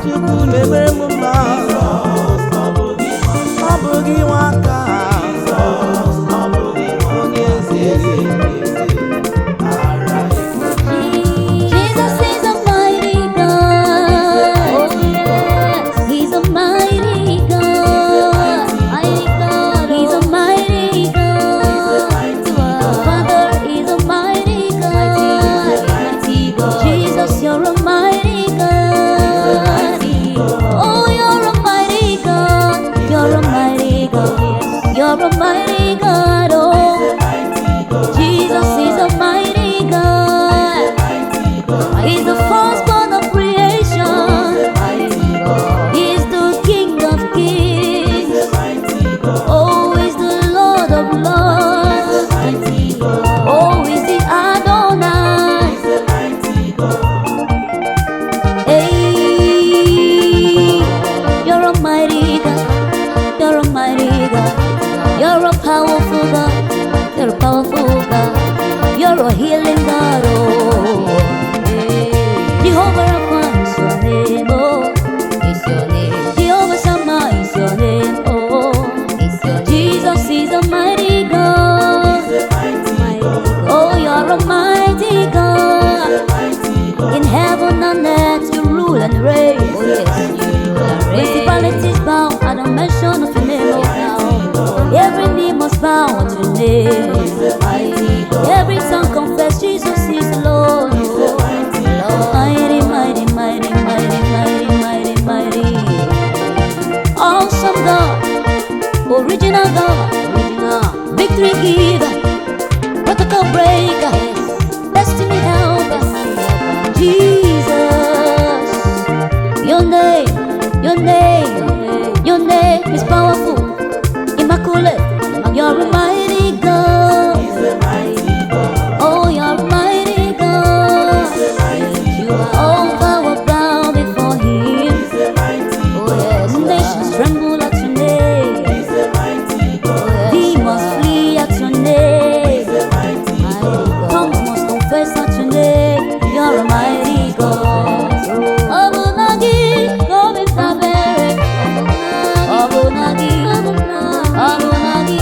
Speaker 2: Chukwu na-emere m mma. Ọ bụghị nwaka. Onye eze.
Speaker 1: Jesus is a mighty God. He's a mighty God. Mighty God. He's a mighty God. Father is a mighty God. Jesus, you're a mighty God. Oh, you're a mighty God. You're a mighty God. You're a mighty God. Oh, Jesus is a mighty God. He's the firstborn of creation. He's the King of kings. Oh, he's the Lord of lords. Oh, he's the Adonai. Hey, you're a mighty God. You're a mighty God. You're a powerful God. You're a powerful God. You're a healing God. Oh, hey. Jehovah Rapha is your name. Oh, is your name. Jehovah Shammah is your name. Oh, is your name. Jesus is a mighty God. Oh, you're a mighty God. In heaven and earth you rule and reign. Oh, yes, you rule and reign. Principalities bow at the mention of your name. Oh, now. Every knee must bow at your name. Every tongue confess Jesus is Lord. Oh, Mighty, mighty, mighty, mighty, mighty, mighty, mighty. Awesome God, original God, Victory giver, protocol breaker, destiny helper, Jesus. Your name, your name, your name is powerful, immaculate. You're a mighty God.
Speaker 4: He's a mighty God.
Speaker 1: Oh, you're a mighty God.
Speaker 4: He's a mighty God.
Speaker 1: All power bow before Him.
Speaker 4: He's a mighty God.
Speaker 1: Nations tremble at your name.
Speaker 4: He's a mighty God.
Speaker 1: Demons flee at your name.
Speaker 4: He's a mighty God.
Speaker 1: Tongues must confess at your name. You're a mighty God. Ọ bụ na gị ka obi m dabere. Ọ bụ na gị, ọ bụ na gị,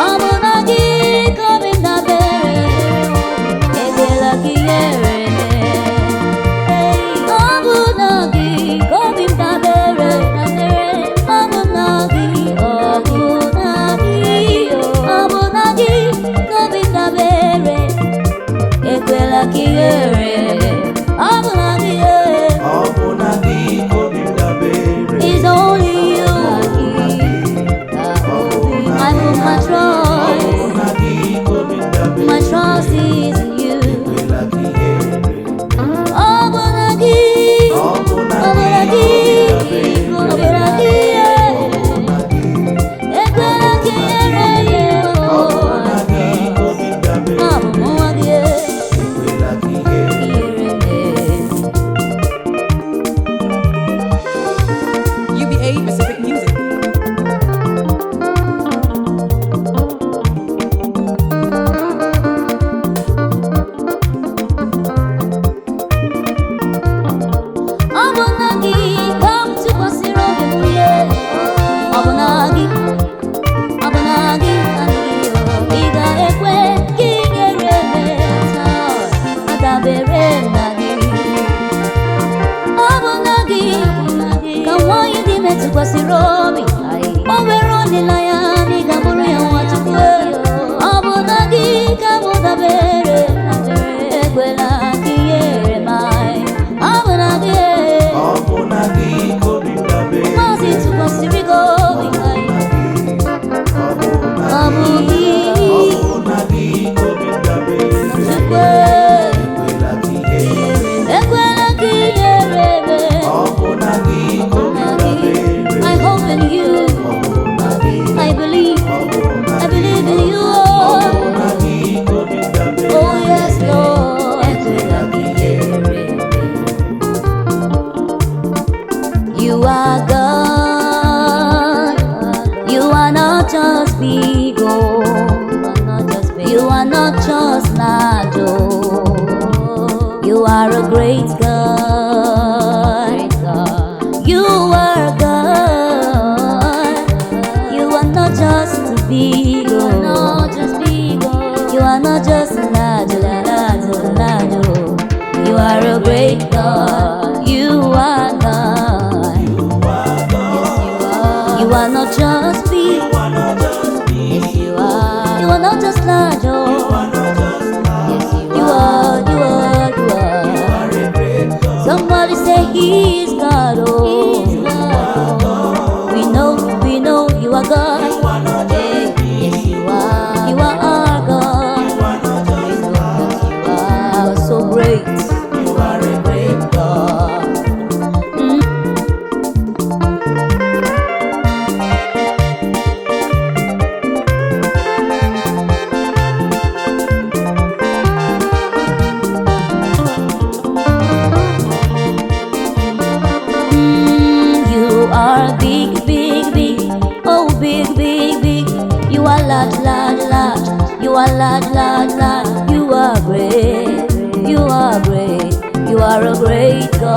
Speaker 1: ọ bụ na gị ka obi m dabere. Ekwela ka ihere mee. Ọ bụ na gị ka obi m dabere. Ọ bụ na gị, ọ bụ na gị, ọ bụ na gị ka obi m dabere. Ekwela ka ihere ọ bụ na gị.
Speaker 4: Ọ bụ na gị ka obi m dabere.
Speaker 1: It's only you. I put my
Speaker 4: Ọ bụ
Speaker 1: trust,
Speaker 4: na gị ka obi m dabere.
Speaker 1: my trust is in you.
Speaker 4: Ekwela ka ihere mee.
Speaker 1: Ọ bụ na gị,
Speaker 4: Ọ bụ na
Speaker 1: ọ bụ na
Speaker 4: gị
Speaker 1: gị,
Speaker 4: ka obi m
Speaker 1: ọ bụ
Speaker 4: dabere.
Speaker 1: na gị.
Speaker 4: Ọ bụ na gị.
Speaker 1: Ekwela ka ihere mee.
Speaker 4: Ọ bụ na gị ka obi m dabere.
Speaker 1: Abụ m nwa gị.
Speaker 4: Ekwela ka ihere
Speaker 1: Ihere mee.
Speaker 5: UBA Pacific Music.
Speaker 1: Ọ bụ na gị ka m tụkwasịrị obi m lie. Ọ bụ na gị, ọ bụ na gị, ị ga-ekwe ka ihere mee taa. Adabere m na gị. Ọ bụ na gị ka nwanyị dị ime tụkwasịrị obi. O nwere olileanya na ị ga-abụrụ ya nwa Chukwu. Ọ bụ na gị ka m dabere. Ekwela ka ihere mee. Ọ bụ na gị.
Speaker 4: Ọ bụ na gị ka obi m dabere.
Speaker 1: Maazị tụkwasịrị gị obi.
Speaker 4: Ọ bụ na
Speaker 1: Ọ bụ gị.
Speaker 4: Ọ bụ na gị ka obi m dabere.
Speaker 1: Chukwu.
Speaker 4: Ekwela ka ihere mee.
Speaker 1: Ekwela ka ihere mee.
Speaker 4: Ọ bụ na gị ka obi m dabere.
Speaker 1: I hope in you.
Speaker 4: Ọ bụ na gị.
Speaker 1: I believe.
Speaker 4: Ọ bụ na
Speaker 1: I believe in you.
Speaker 4: Ọ bụ na gị ka obi m dabere.
Speaker 1: Oh yes, Lord. Ekwela ka ihere mee. You are God. You are not just big. Oh. You are not just large. Oh. You are a great God. You are God. You are not just big. Oh. You are not just large, large, large. Oh. You are a great God. You are God.
Speaker 4: You are God.
Speaker 1: You are not just big.
Speaker 4: You are not just big.
Speaker 1: Yes, you are. You are not just large.
Speaker 4: You
Speaker 1: Oh.
Speaker 4: are not just large.
Speaker 1: Yes, you are. You are. You are.
Speaker 4: You are a great God.
Speaker 1: Somebody say He is God. Oh.
Speaker 4: You are God.
Speaker 1: We know you are God.
Speaker 4: You are not just big.
Speaker 1: Yes, you are. You are our God.
Speaker 4: You are not just large.
Speaker 1: You are so great.
Speaker 4: You are a great God.
Speaker 1: You are big, big, big. Oh, big, big, big. You are large, large, large. You are large, large, large. You are great. You are great. You are a great God.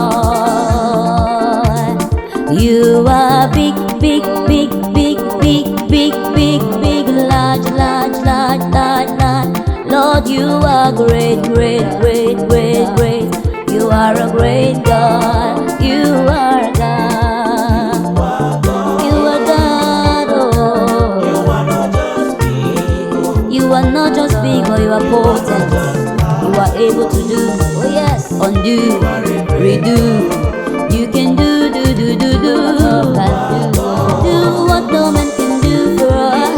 Speaker 1: You are big, big, big, big, big, big, big, big, large, large, large, large, large. Lord, you are great, great, great, great, great. You are a great God. You are God. You are God. Oh.
Speaker 4: You are not just big.
Speaker 1: You are not just big, but you are potent. You are able to do, oh yes, undo, redo. You can do, do, do, do, do. Do what no man can do for us.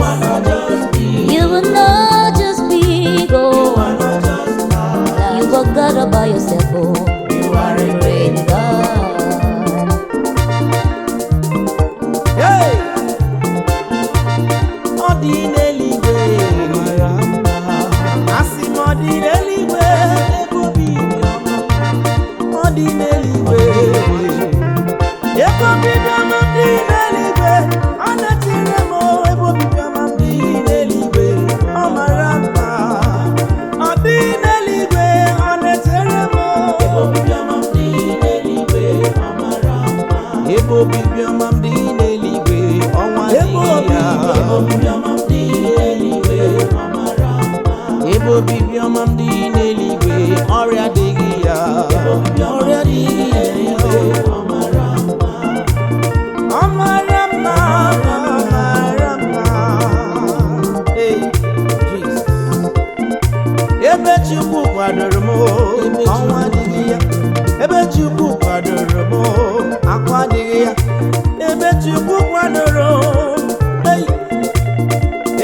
Speaker 2: dị n'eluigwe. Asị m ọ dị n'eluigwe. Ebe obibi ọma m ọ dị n'eluigwe. Ebe obibi ọma m dị n'eluigwe. Ọ na-echere m o, ebe obibi ọma m dị n'eluigwe. Ọ mara mma. Ọ dị n'eluigwe, ọ na-echere m o.
Speaker 4: Ebe obibi ọma m dị n'eluigwe, ọ mara mma.
Speaker 2: Ebe obibi ọma m dị n'eluigwe, ọnwa adịghị ya.
Speaker 4: Ebe obibi ọma m dị n'eluigwe, ọ mara mma.
Speaker 2: Ebe obibi ọma m dị n'eluigwe, ọrịa adịghị ya.
Speaker 4: Obibi ọma m dị n'eluigwe, ọ mara mma.
Speaker 2: Ọ mara mma, ọ mara mma. Hey, Jesus. Ebe Chukwu kwadoro m, ọnwa adịghị ya. Ebe Chukwu kwadoro m, akwa adịghị ya. Ebe Chukwu kwadoro m, hey.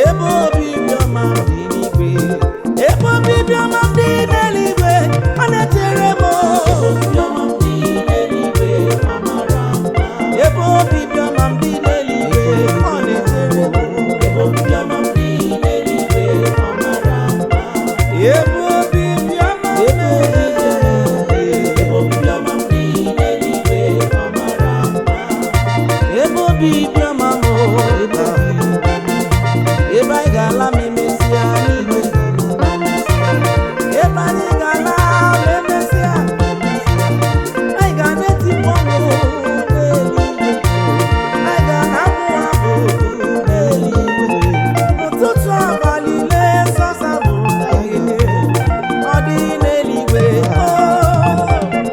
Speaker 2: Ebe obibi ọma m dị n'igwe. Ebe obibi ọma m dị n'eluigwe, ọ na-echere m.
Speaker 4: Obibi ọma m dị n'eluigwe, ọ mara mma.
Speaker 2: Ebe obibi ọma m dị n'eluigwe, ọ na-echere m.
Speaker 4: Ebe obibi ọma m dị n'eluigwe, ọ mara mma.
Speaker 2: Ebe obibi ọma m
Speaker 4: Ebe obibi ọma m dị n'eluigwe, ọ mara mma.
Speaker 2: Ebe obibi ọma m ebe anyị ga-ala ma emesịa n'igwe. Ebe anyị ga-ala ma emesịa, anyị ga na-etikpọ ọṅụ n'eluigwe. Anyị ga na-abụ abụ n'eluigwe. Ụtụtụ abalị lee sọsọ bụ anyị ọ dị n'eluigwe. Oh.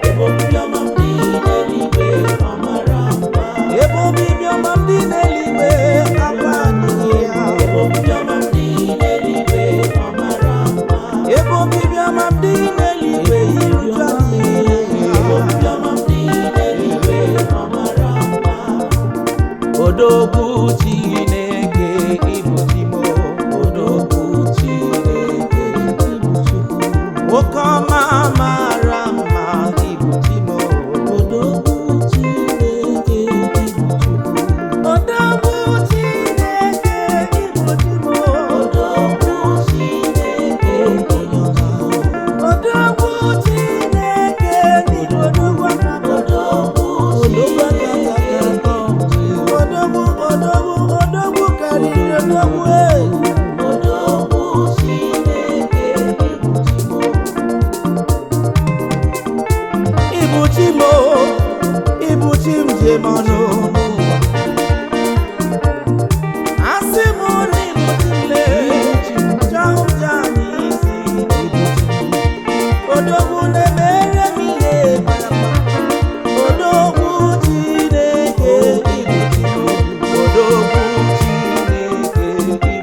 Speaker 4: Ebe obibi ọma m dị n'eluigwe, ọ mara mma.
Speaker 2: Ebe obibi ọma m dị n'eluigwe, akwa adịghị ya.
Speaker 4: Ebe obibi ọma m dị n'eluigwe, ọ mara mma.
Speaker 2: Ebe obibi ọma m dị n'eluigwe, iru uju adịghị
Speaker 4: Ebe
Speaker 2: ya.
Speaker 4: obibi ọma m dị n'eluigwe, ọ mara mma.
Speaker 2: Odogwu Chineke ịbụ chi m o.
Speaker 4: Odogwu Chineke, ịbụ Chukwu.
Speaker 2: Nwoke ọma mara mma ịbụ chi m o.
Speaker 4: Odogwu Chineke, ịbụ Chukwu.
Speaker 2: Odogwu Chineke ịbụ chi m o.
Speaker 4: Odogwu Chineke, ịbụ Chukwu.
Speaker 2: Odogwu Chineke ịbụ odogwu aka.
Speaker 4: Odogwu Chineke, ịbụ Chukwu.
Speaker 2: Odogwu, odogwu, odogwu karịrị odogwu e.
Speaker 4: Odogwu Chineke, ịbụ Chukwu.
Speaker 2: Ibu chi m o, ibu chi m ji m ọnụ. Asị m na ibu chi m lee, chọọ m ji anyị isi. Odogwu na-emere m ihe mara mma. Odogwu Chineke, ibu chi m o. Odogwu Chineke, ibu chi m.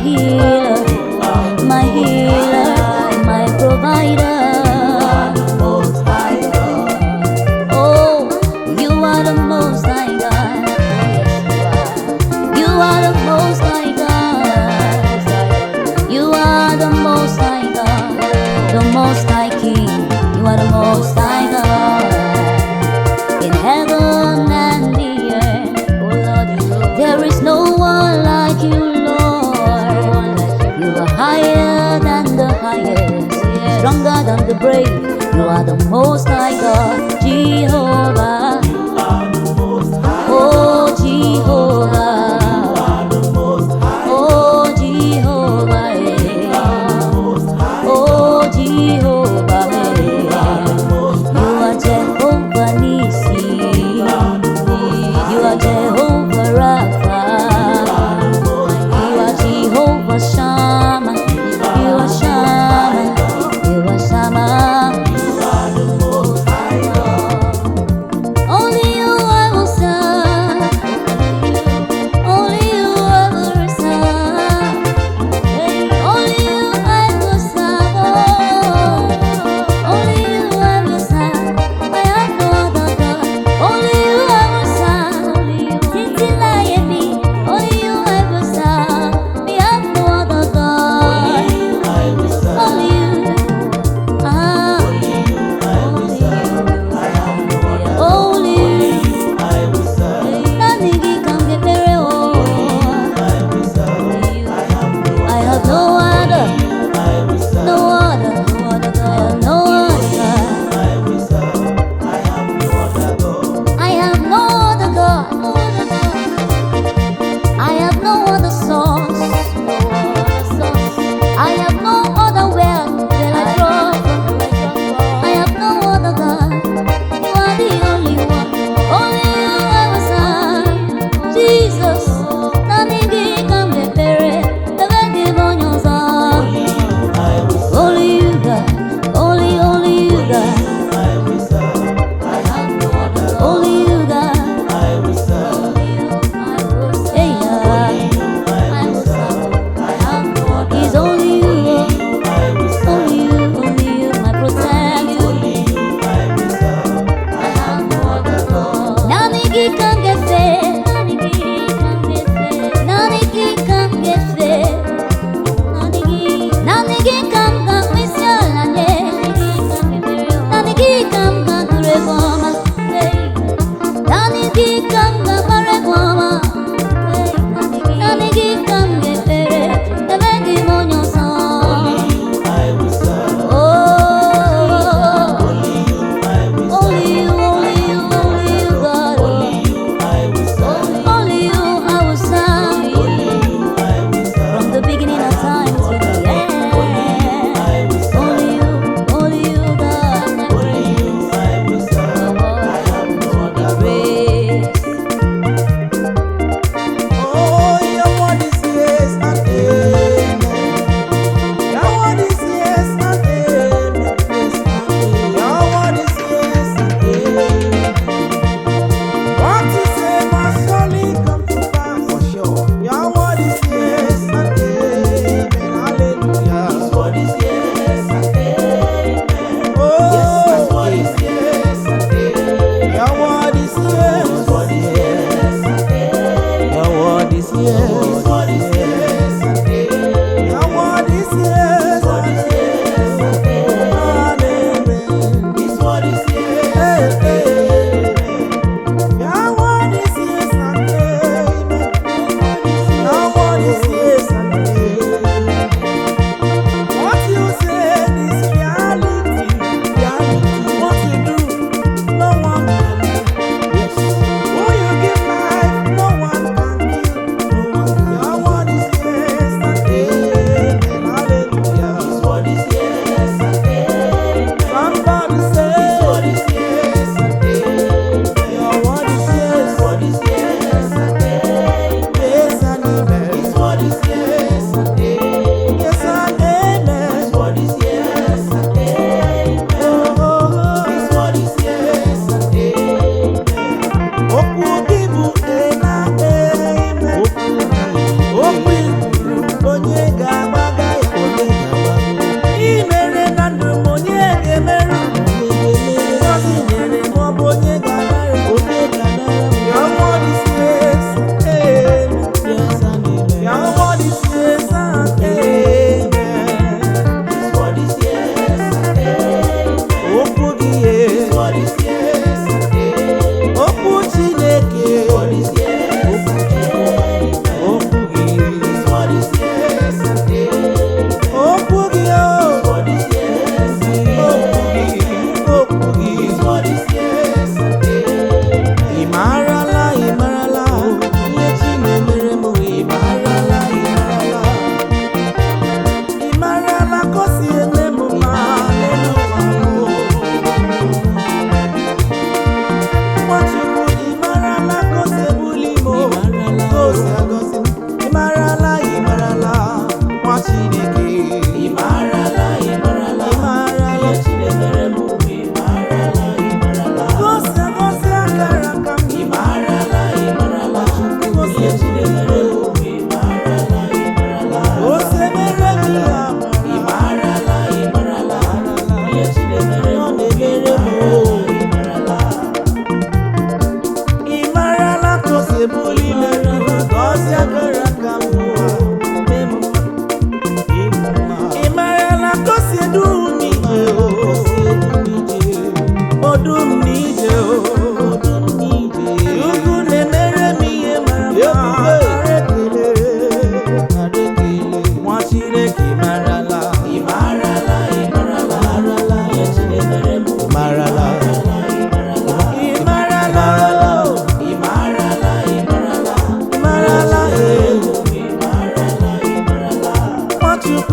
Speaker 1: healer, my healer, my provider. Oh, you are the most high God. You are the most high God. You are the most high God, the most high King. You are the most high God. In heaven and the earth, oh Lord, there is no one like you, Lord. You are higher than the highest, stronger than the brave. You are the most high God, Jehovah. Oh, Jehovah. Oh, Jehovah. Eh. Oh, Jehovah. Eh. You are Jehovah Nissi. You are Jehovah Rapha. You are Jehovah Shammah. You are Shammah. You are Shammah.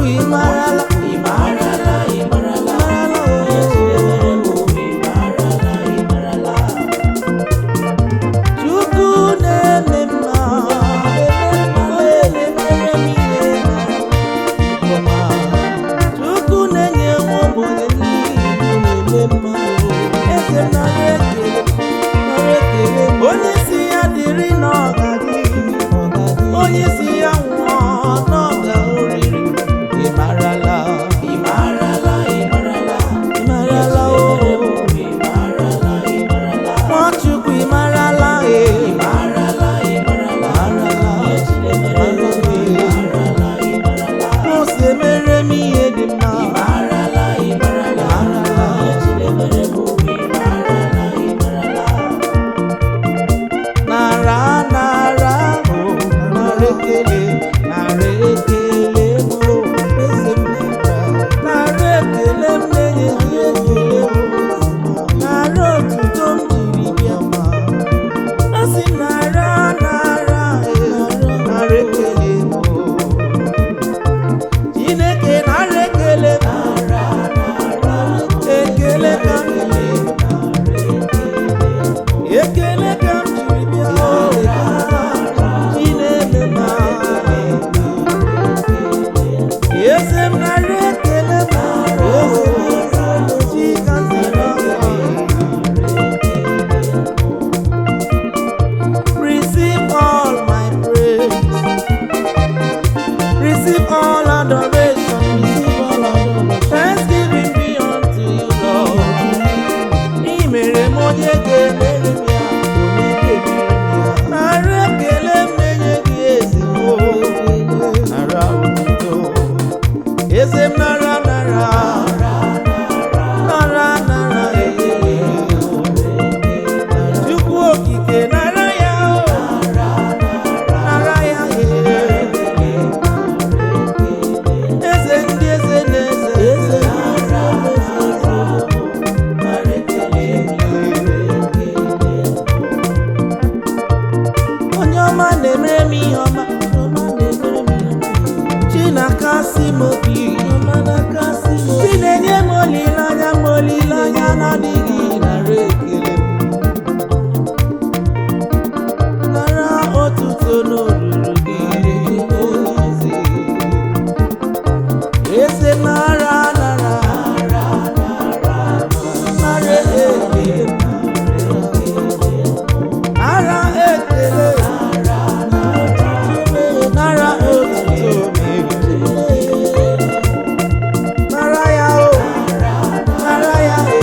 Speaker 2: Nwachukwu, ị marala.
Speaker 4: Ị marala, ị marala. Ihe Chinemere m, ị marala, ị marala.
Speaker 2: Chukwu na-eme mma, onye na-emere m ihe ọma. Chukwu na-enye nwa ogbenye nri, na-eme mma. Eze m, nara ekele, nara ekele. Onye si ya dịrị na ọ ga-adị, onye si ya nwụọ na ọ ga-anwụrịrị. Ị marala,
Speaker 4: Ị marala, ị marala.
Speaker 2: ị marala o.
Speaker 4: Ị marala, ị marala.
Speaker 2: Nwachukwu, ị marala e.
Speaker 4: Ị marala, ị marala. Ihe Chinemere m, ị marala, ị marala.
Speaker 2: Mose mere m ihe dị mma.
Speaker 4: Ị marala, ị marala. Ihe Chinemere m, ị marala, ị marala.
Speaker 2: Nara, nara, o, nara ekele, nara ekele m, o, eze m, nara. Nara ekele m na-enye gị ekele m. Nara otuto m jiri bịa ma. Asị m nara, nara, e, nara ekele m, o. Chineke, nara ekele m. Ekele ka m jiri, ekele ka m jiri bịa o, Chineke ma. Eze m, nara ekele m, eze m, chi ka m si n'ọkwa. Receive all my praise, receive all adoration, receive all adoration. Thanksgiving be unto you, Lord. Ị mere m onye ga-emere m ya, onye ga-emere m ya. Nara ekele m na-enye gị, eze m o. Nara otuto. Eze m, nara, nara. Nara, nara ekele. Chukwu okike, nara ya o. Nara ya e. Eze ndị eze na eze eze. Onye ọma na-emere m ihe ọma, Chinakasị m obi, Chi na-enye m olileanya, m olileanya na-adịghị, nara ekele m, nara otuto n'olulu gị, eze. Eze, nara, nara, nara ekele m, nara ekele, nara otuto, nara ya o, nara ya e.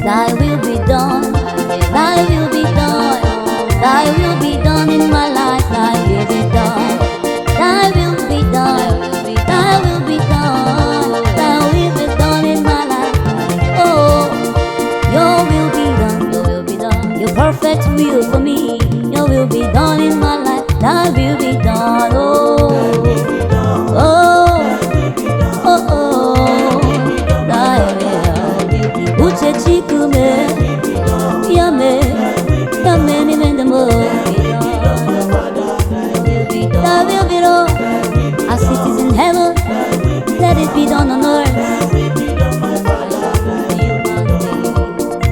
Speaker 1: Thy will be done, thy will be done, thy will be done in my life, thy will be done, thy will be done, thy will be done, thy will be done in my life. Oh, your will be done, your will be done, your perfect will for me, your will be done in my life, thy will be done. Oh, oh, oh, oh, thy will. Uche Chukwu mee, ya mee, ya mee n'ime ndụ m. Thy will be done, as it is in heaven, let it be done on earth.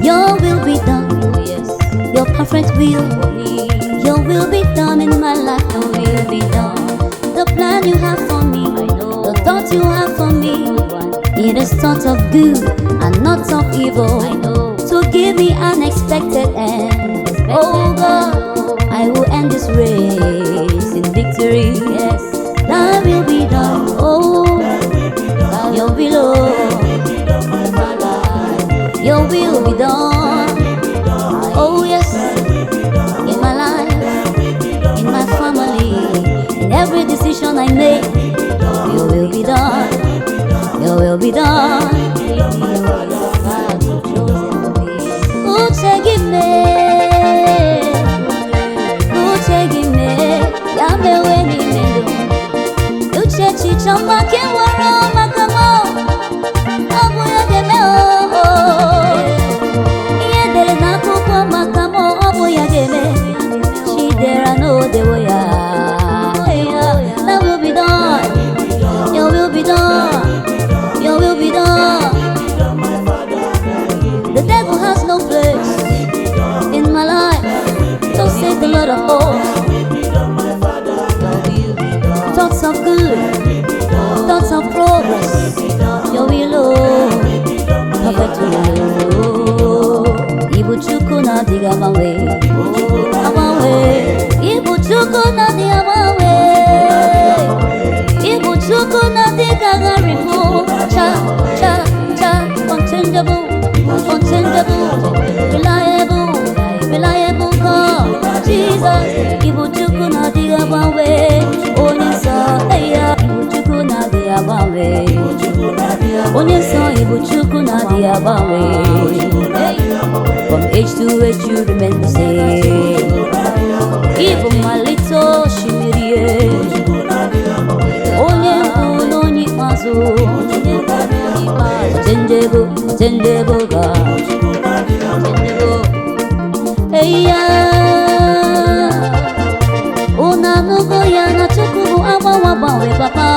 Speaker 1: Your will be done, your perfect will. Your will be done in my life, your will be done. The plan you have for me, the thought you have for me, it is thought of good and not of evil. To give me an expected end. Oh God, I will end this race in victory. Yes, thy will be done. Oh, your will, oh, your will be done. Oh yes, in my life, in my family, in every decision I make, your will be done. Your will be done. Uche gị mee, uche gị mee, ya mewe n'ime ndụ m. Uche echiche ọma ka e nwere maka m, ọ bụ ya ga-eme o. Ihe edere n'akwụkwọ maka m, ọ bụ ya ga-eme. Chidera n'ode. God of hosts.
Speaker 4: Thy will be done, my Father. Thy will be done.
Speaker 1: Thoughts of good,
Speaker 4: Thy will be done.
Speaker 1: Thoughts of progress. Your will, oh,
Speaker 4: Will be done, my
Speaker 1: perfect will. Ibu Chukwu na-adịghị agbanwe, agbanwe. Ibu Chukwu na-adịghị agbanwe. Ibu Chukwu na-adịghị agharịpụ. Cha, cha, cha, unchangeable, unchangeable, reliable, reliable God. Jesus, Ibu Chukwu na-adịghị agbanwe. Onye nsọ, eya, Ibu Chukwu na-adịghị agbanwe. Onye nsọ, Ibu Chukwu na-adịghị agbanwe. Hey. From age to age you remain the same. Ibu mmalite osimiri e. Onye mbụ na onye ikpeazụ. Unchangeable, unchangeable God. Unchangeable. Hey, ya. Unu anụgo ya na Chukwu bụ agbanwe agbanwe papa.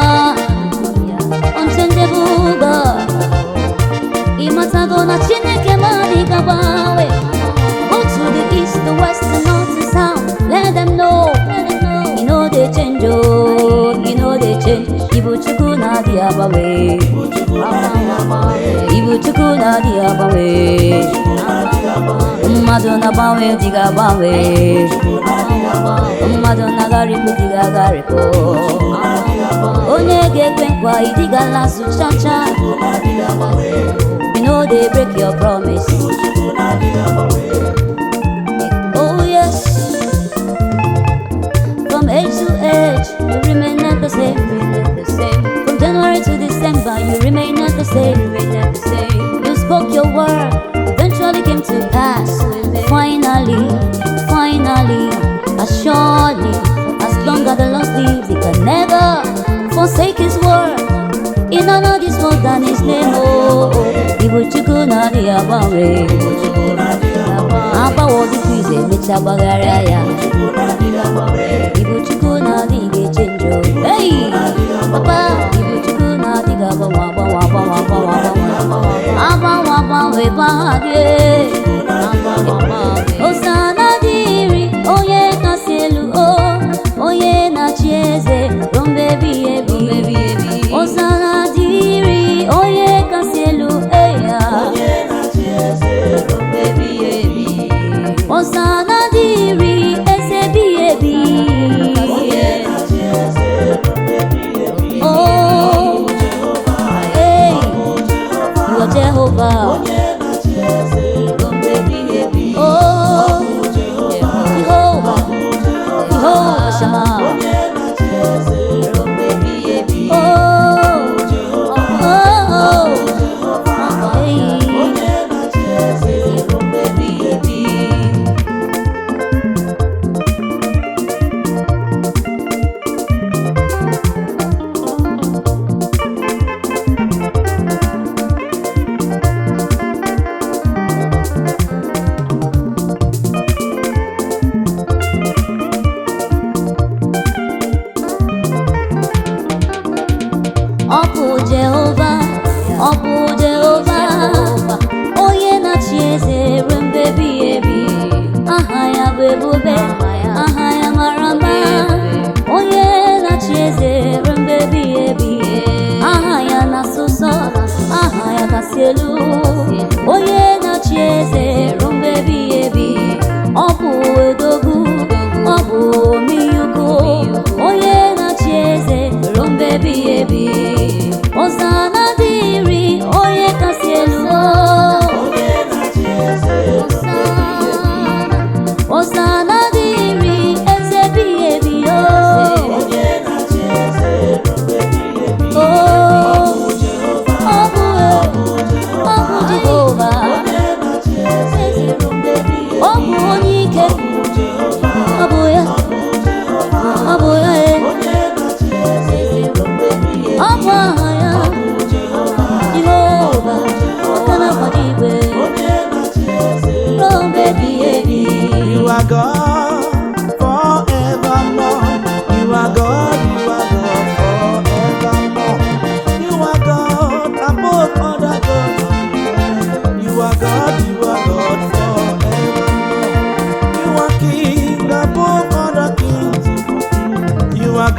Speaker 1: Unchangeable God. Ịmatago na Chineke m adịghị agbanwe. Go to the east, the west, the north, the south. Let them know. You no dey change, oh. You no dey change. Ibu Chukwu na-adịghị agbanwe. Ibu Chukwu na-adịghị agbanwe. Mmadụ na-agbanwe dịghị agbanwe. Mmadụ na-agharịpụ dịghị agharịpụ. Onye ga-ekwe nkwa ịdịgala azụ cha cha. You no dey break your promise. Oh yes. From age to age, you remain not the same, remain the same. From January to December, you remain not the same, remain not the same. You spoke your word, eventually came to pass. Finally, finally, assuredly, as long as the Lord lives, he can never forsake his word. In honor this world than his name, oh, oh. Ibu Chukwu na-adịghị agbanwe. Agbanwe dịka ize emechaa gbagharịa ya. Ibu Chukwu na-adịghị echenji o. Hey! Papa, Ibu Chukwu na-adịghị agbanwe agbanwe agbanwe agbanwe agbanwe. Agbanwe agbanwe gbagharịa. Hosanna dịrị onye kasị elu o, onye na-achị eze ruo mgbe ebighị ebi. Hosanna dịrị onye kasị elu eya. Hosanna dịrị eze ebighị ebi. Oh, hey, you are Jehovah. Oh,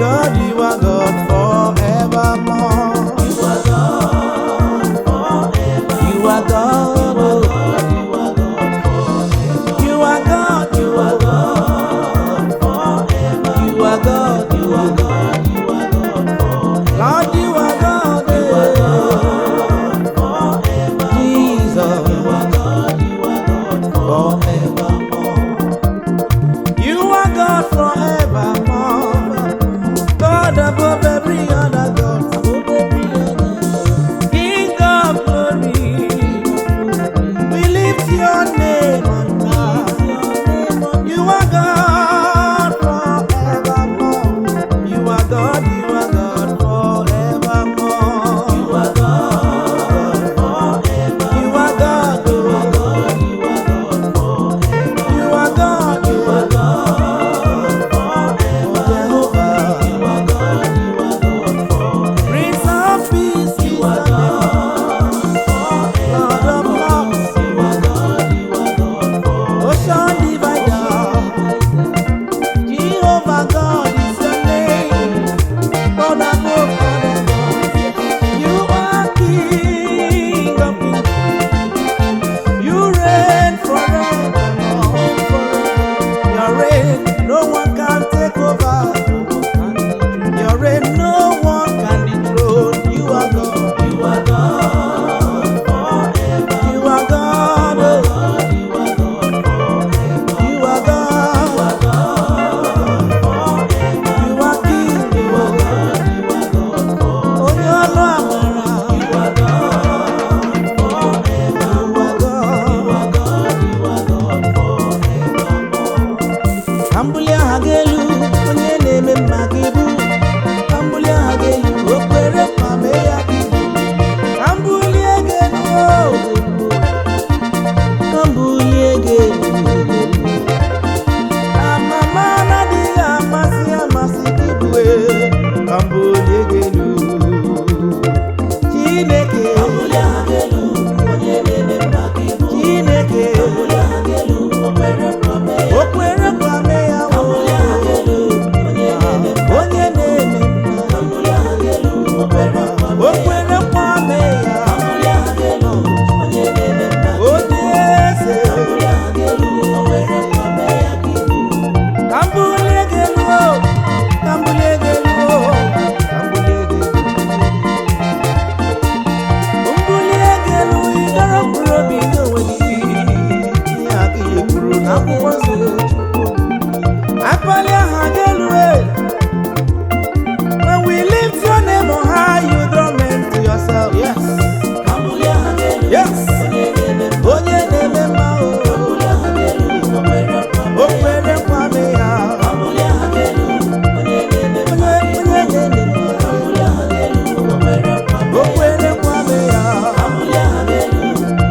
Speaker 2: God, you are God forevermore.
Speaker 4: You are God forever.
Speaker 2: You are God, oh.
Speaker 4: You are God forever.
Speaker 2: You are God,
Speaker 4: You are God forever.
Speaker 2: you are God,
Speaker 4: You are God. You are God forever.
Speaker 2: Lord, you are God,
Speaker 4: You are God forever.
Speaker 2: Jesus.
Speaker 4: You are God. You are God forevermore.
Speaker 2: You are God forevermore. God above every other God. King of glory, we lift your name on high. You are God forevermore. You are God, you are God forevermore.
Speaker 4: You are God forever.
Speaker 2: You are God,
Speaker 4: You are God. You are God forever.
Speaker 2: you are God,
Speaker 4: You are God forever.
Speaker 2: Jehovah.
Speaker 4: You are God. You are God forever.
Speaker 2: Prince of Peace,
Speaker 4: You are God forever.
Speaker 2: Lord of Lords,
Speaker 4: You are God. You are God forever.
Speaker 2: Ocean Divider. Jehovah God is your name. God above other gods. You are King of kings. You reign forevermore. Your reign, no one can take over. Your reign, no one can dethrone. You are God.
Speaker 4: You are God forever.
Speaker 2: You are God. Oh.
Speaker 4: God, you are God forever.
Speaker 2: You are God.
Speaker 4: You are God forever.
Speaker 2: You are King.
Speaker 4: You are God. You are God forever.
Speaker 2: Onye ọlụ amara.
Speaker 4: You are God forever.
Speaker 2: You are God.
Speaker 4: You are God. You are God forevermore.
Speaker 2: Ka m bulie aha gị elu, onye na-eme mma gị bụ. Ka m bulie aha gị elu, o kwere ma mee ya gị bụ. Ka m bulie gị elu, o. Ka m bulie gị elu. Amama na-adịghị amasị amasị gị bụ e. Ka m bulie gị elu. Chineke,
Speaker 4: Ka m bulie aha gị elu, onye na-eme mma gị bụ.
Speaker 2: Chineke,
Speaker 4: Ka m bulie aha gị elu, o kwere nkwa mee ya.
Speaker 2: o kwere nkwa mee ya
Speaker 4: Ka m bulie aha gị elu, onye na-eme mma.
Speaker 2: Onye na-eme mma.
Speaker 4: Ka m bulie aha gị elu, o kwere nkwa
Speaker 2: O
Speaker 4: mee ya.
Speaker 2: kwere nkwa mee ya.
Speaker 4: Ka m bulie aha gị elu, onye na-eme mma.
Speaker 2: Onye eze.
Speaker 4: Ka m bulie aha gị elu, o kwere nkwa mee ya ka ị bụ.
Speaker 2: Ka m bulie gị elu o. Ka m bulie gị elu o. Ka m bulie gị elu. M bulie gị elu, ị dọrọ mkpụrụ obi gị onwe gị. Ihe a ka ihe kwuru n'akwụkwọ nsọ. Akpali aha gị elu e. When we lift your name on high, you draw men to yourself. Yes.
Speaker 4: Ka m bulie aha gị elu,
Speaker 2: Yes.
Speaker 4: onye na-eme mma.
Speaker 2: Onye na-eme mma o.
Speaker 4: Ka m bulie aha gị elu, o kwere nkwa
Speaker 2: O
Speaker 4: mee ya.
Speaker 2: kwere nkwa mee ya.
Speaker 4: Ka m bulie aha gị elu, onye na-eme mma.
Speaker 2: Onye onye na-eme mma.
Speaker 4: Ka m bulie aha gị elu, o kwere nkwa
Speaker 2: O
Speaker 4: mee ya.
Speaker 2: kwere nkwa mee ya.
Speaker 4: Ka m bulie aha gị elu,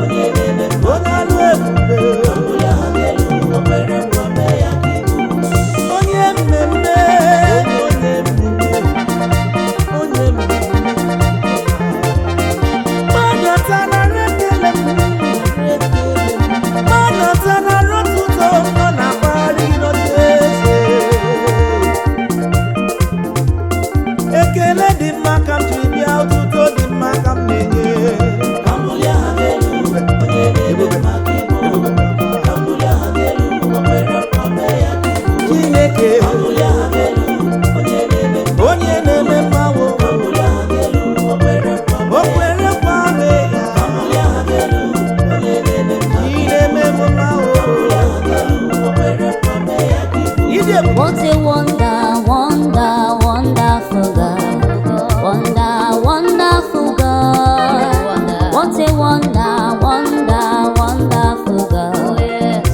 Speaker 4: onye na-eme mma.
Speaker 2: Onye ọlụ ebube.
Speaker 4: Ka m bulie aha gị elu, o kwere nkwa mee ya ka ị bụ.
Speaker 2: Onye mmemme. Onye mmemme. Onye mmemme. Mmadụ ọta nara ekele m. Mmadụ ọta nara otuto m nọ na-akpagharị n'ocheeze. Ekele dị mma ka m jiri bịa, otuto dị mma ka m na-enye.
Speaker 4: Ka m bulie aha gị elu, onye na-eme mma ka ị bụ. Ka m bulie aha gị elu, o kwere nkwa mee ya ka ị bụ.
Speaker 2: Chineke,
Speaker 4: Ka m bulie aha gị elu, onye na-eme mma.
Speaker 2: onye na-eme mma wo.
Speaker 4: Ka m bulie aha gị elu, o kwere nkwa
Speaker 2: O
Speaker 4: mee ya.
Speaker 2: kwere nkwa mee ya.
Speaker 4: Ka m bulie aha gị elu, onye na-eme mma.
Speaker 2: Ị na-eme m mma wo.
Speaker 4: Ka m bulie aha gị elu, o kwere nkwa mee ya ka ị bụ.
Speaker 2: Ịdị ebube.
Speaker 1: What a wonder, wonder, wonderful God. Wonder, wonderful God. What a wonder, wonder, wonderful God.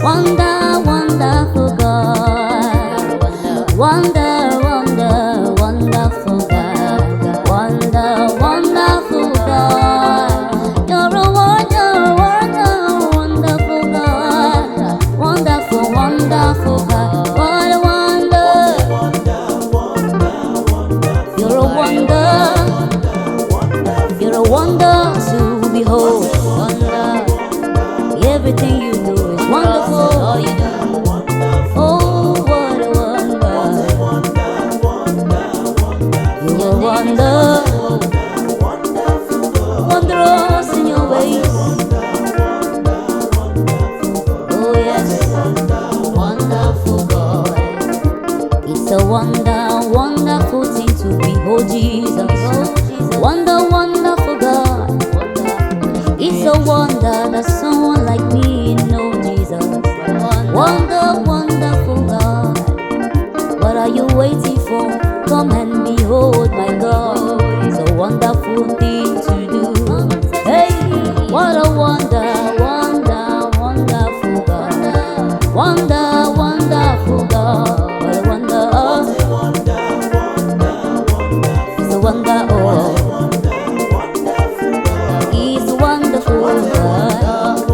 Speaker 1: Wonder, wonderful God. Wonder, wonder, wonderful God. Wonder, wonderful God. You're a wonder, wonder, wonderful God. Wonderful, wonderful God. What a wonder. You're a wonder. You're a wonder to behold. Wonder. Everything you do is wonderful. All you do. Oh, what a wonder. wonder, wonderful thing to behold Jesus. Wonder, wonderful God. It's a wonder that someone like me know Jesus. Wonder, wonderful God. What are you waiting for? Come and behold my God. It's a wonderful thing to do. Hey, what a wonder, wonder, wonderful God. Wonder, wonderful God. What a wonder. It's a wonder, oh. He's a wonderful God.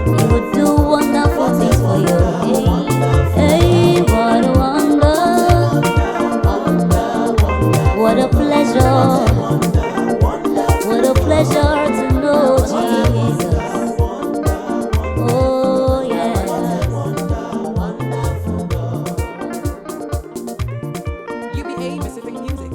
Speaker 1: He would do wonderful things for you. Hey, what a wonder. What a pleasure. What a pleasure to know Jesus. Oh, yes.
Speaker 7: UBA Pacific Music.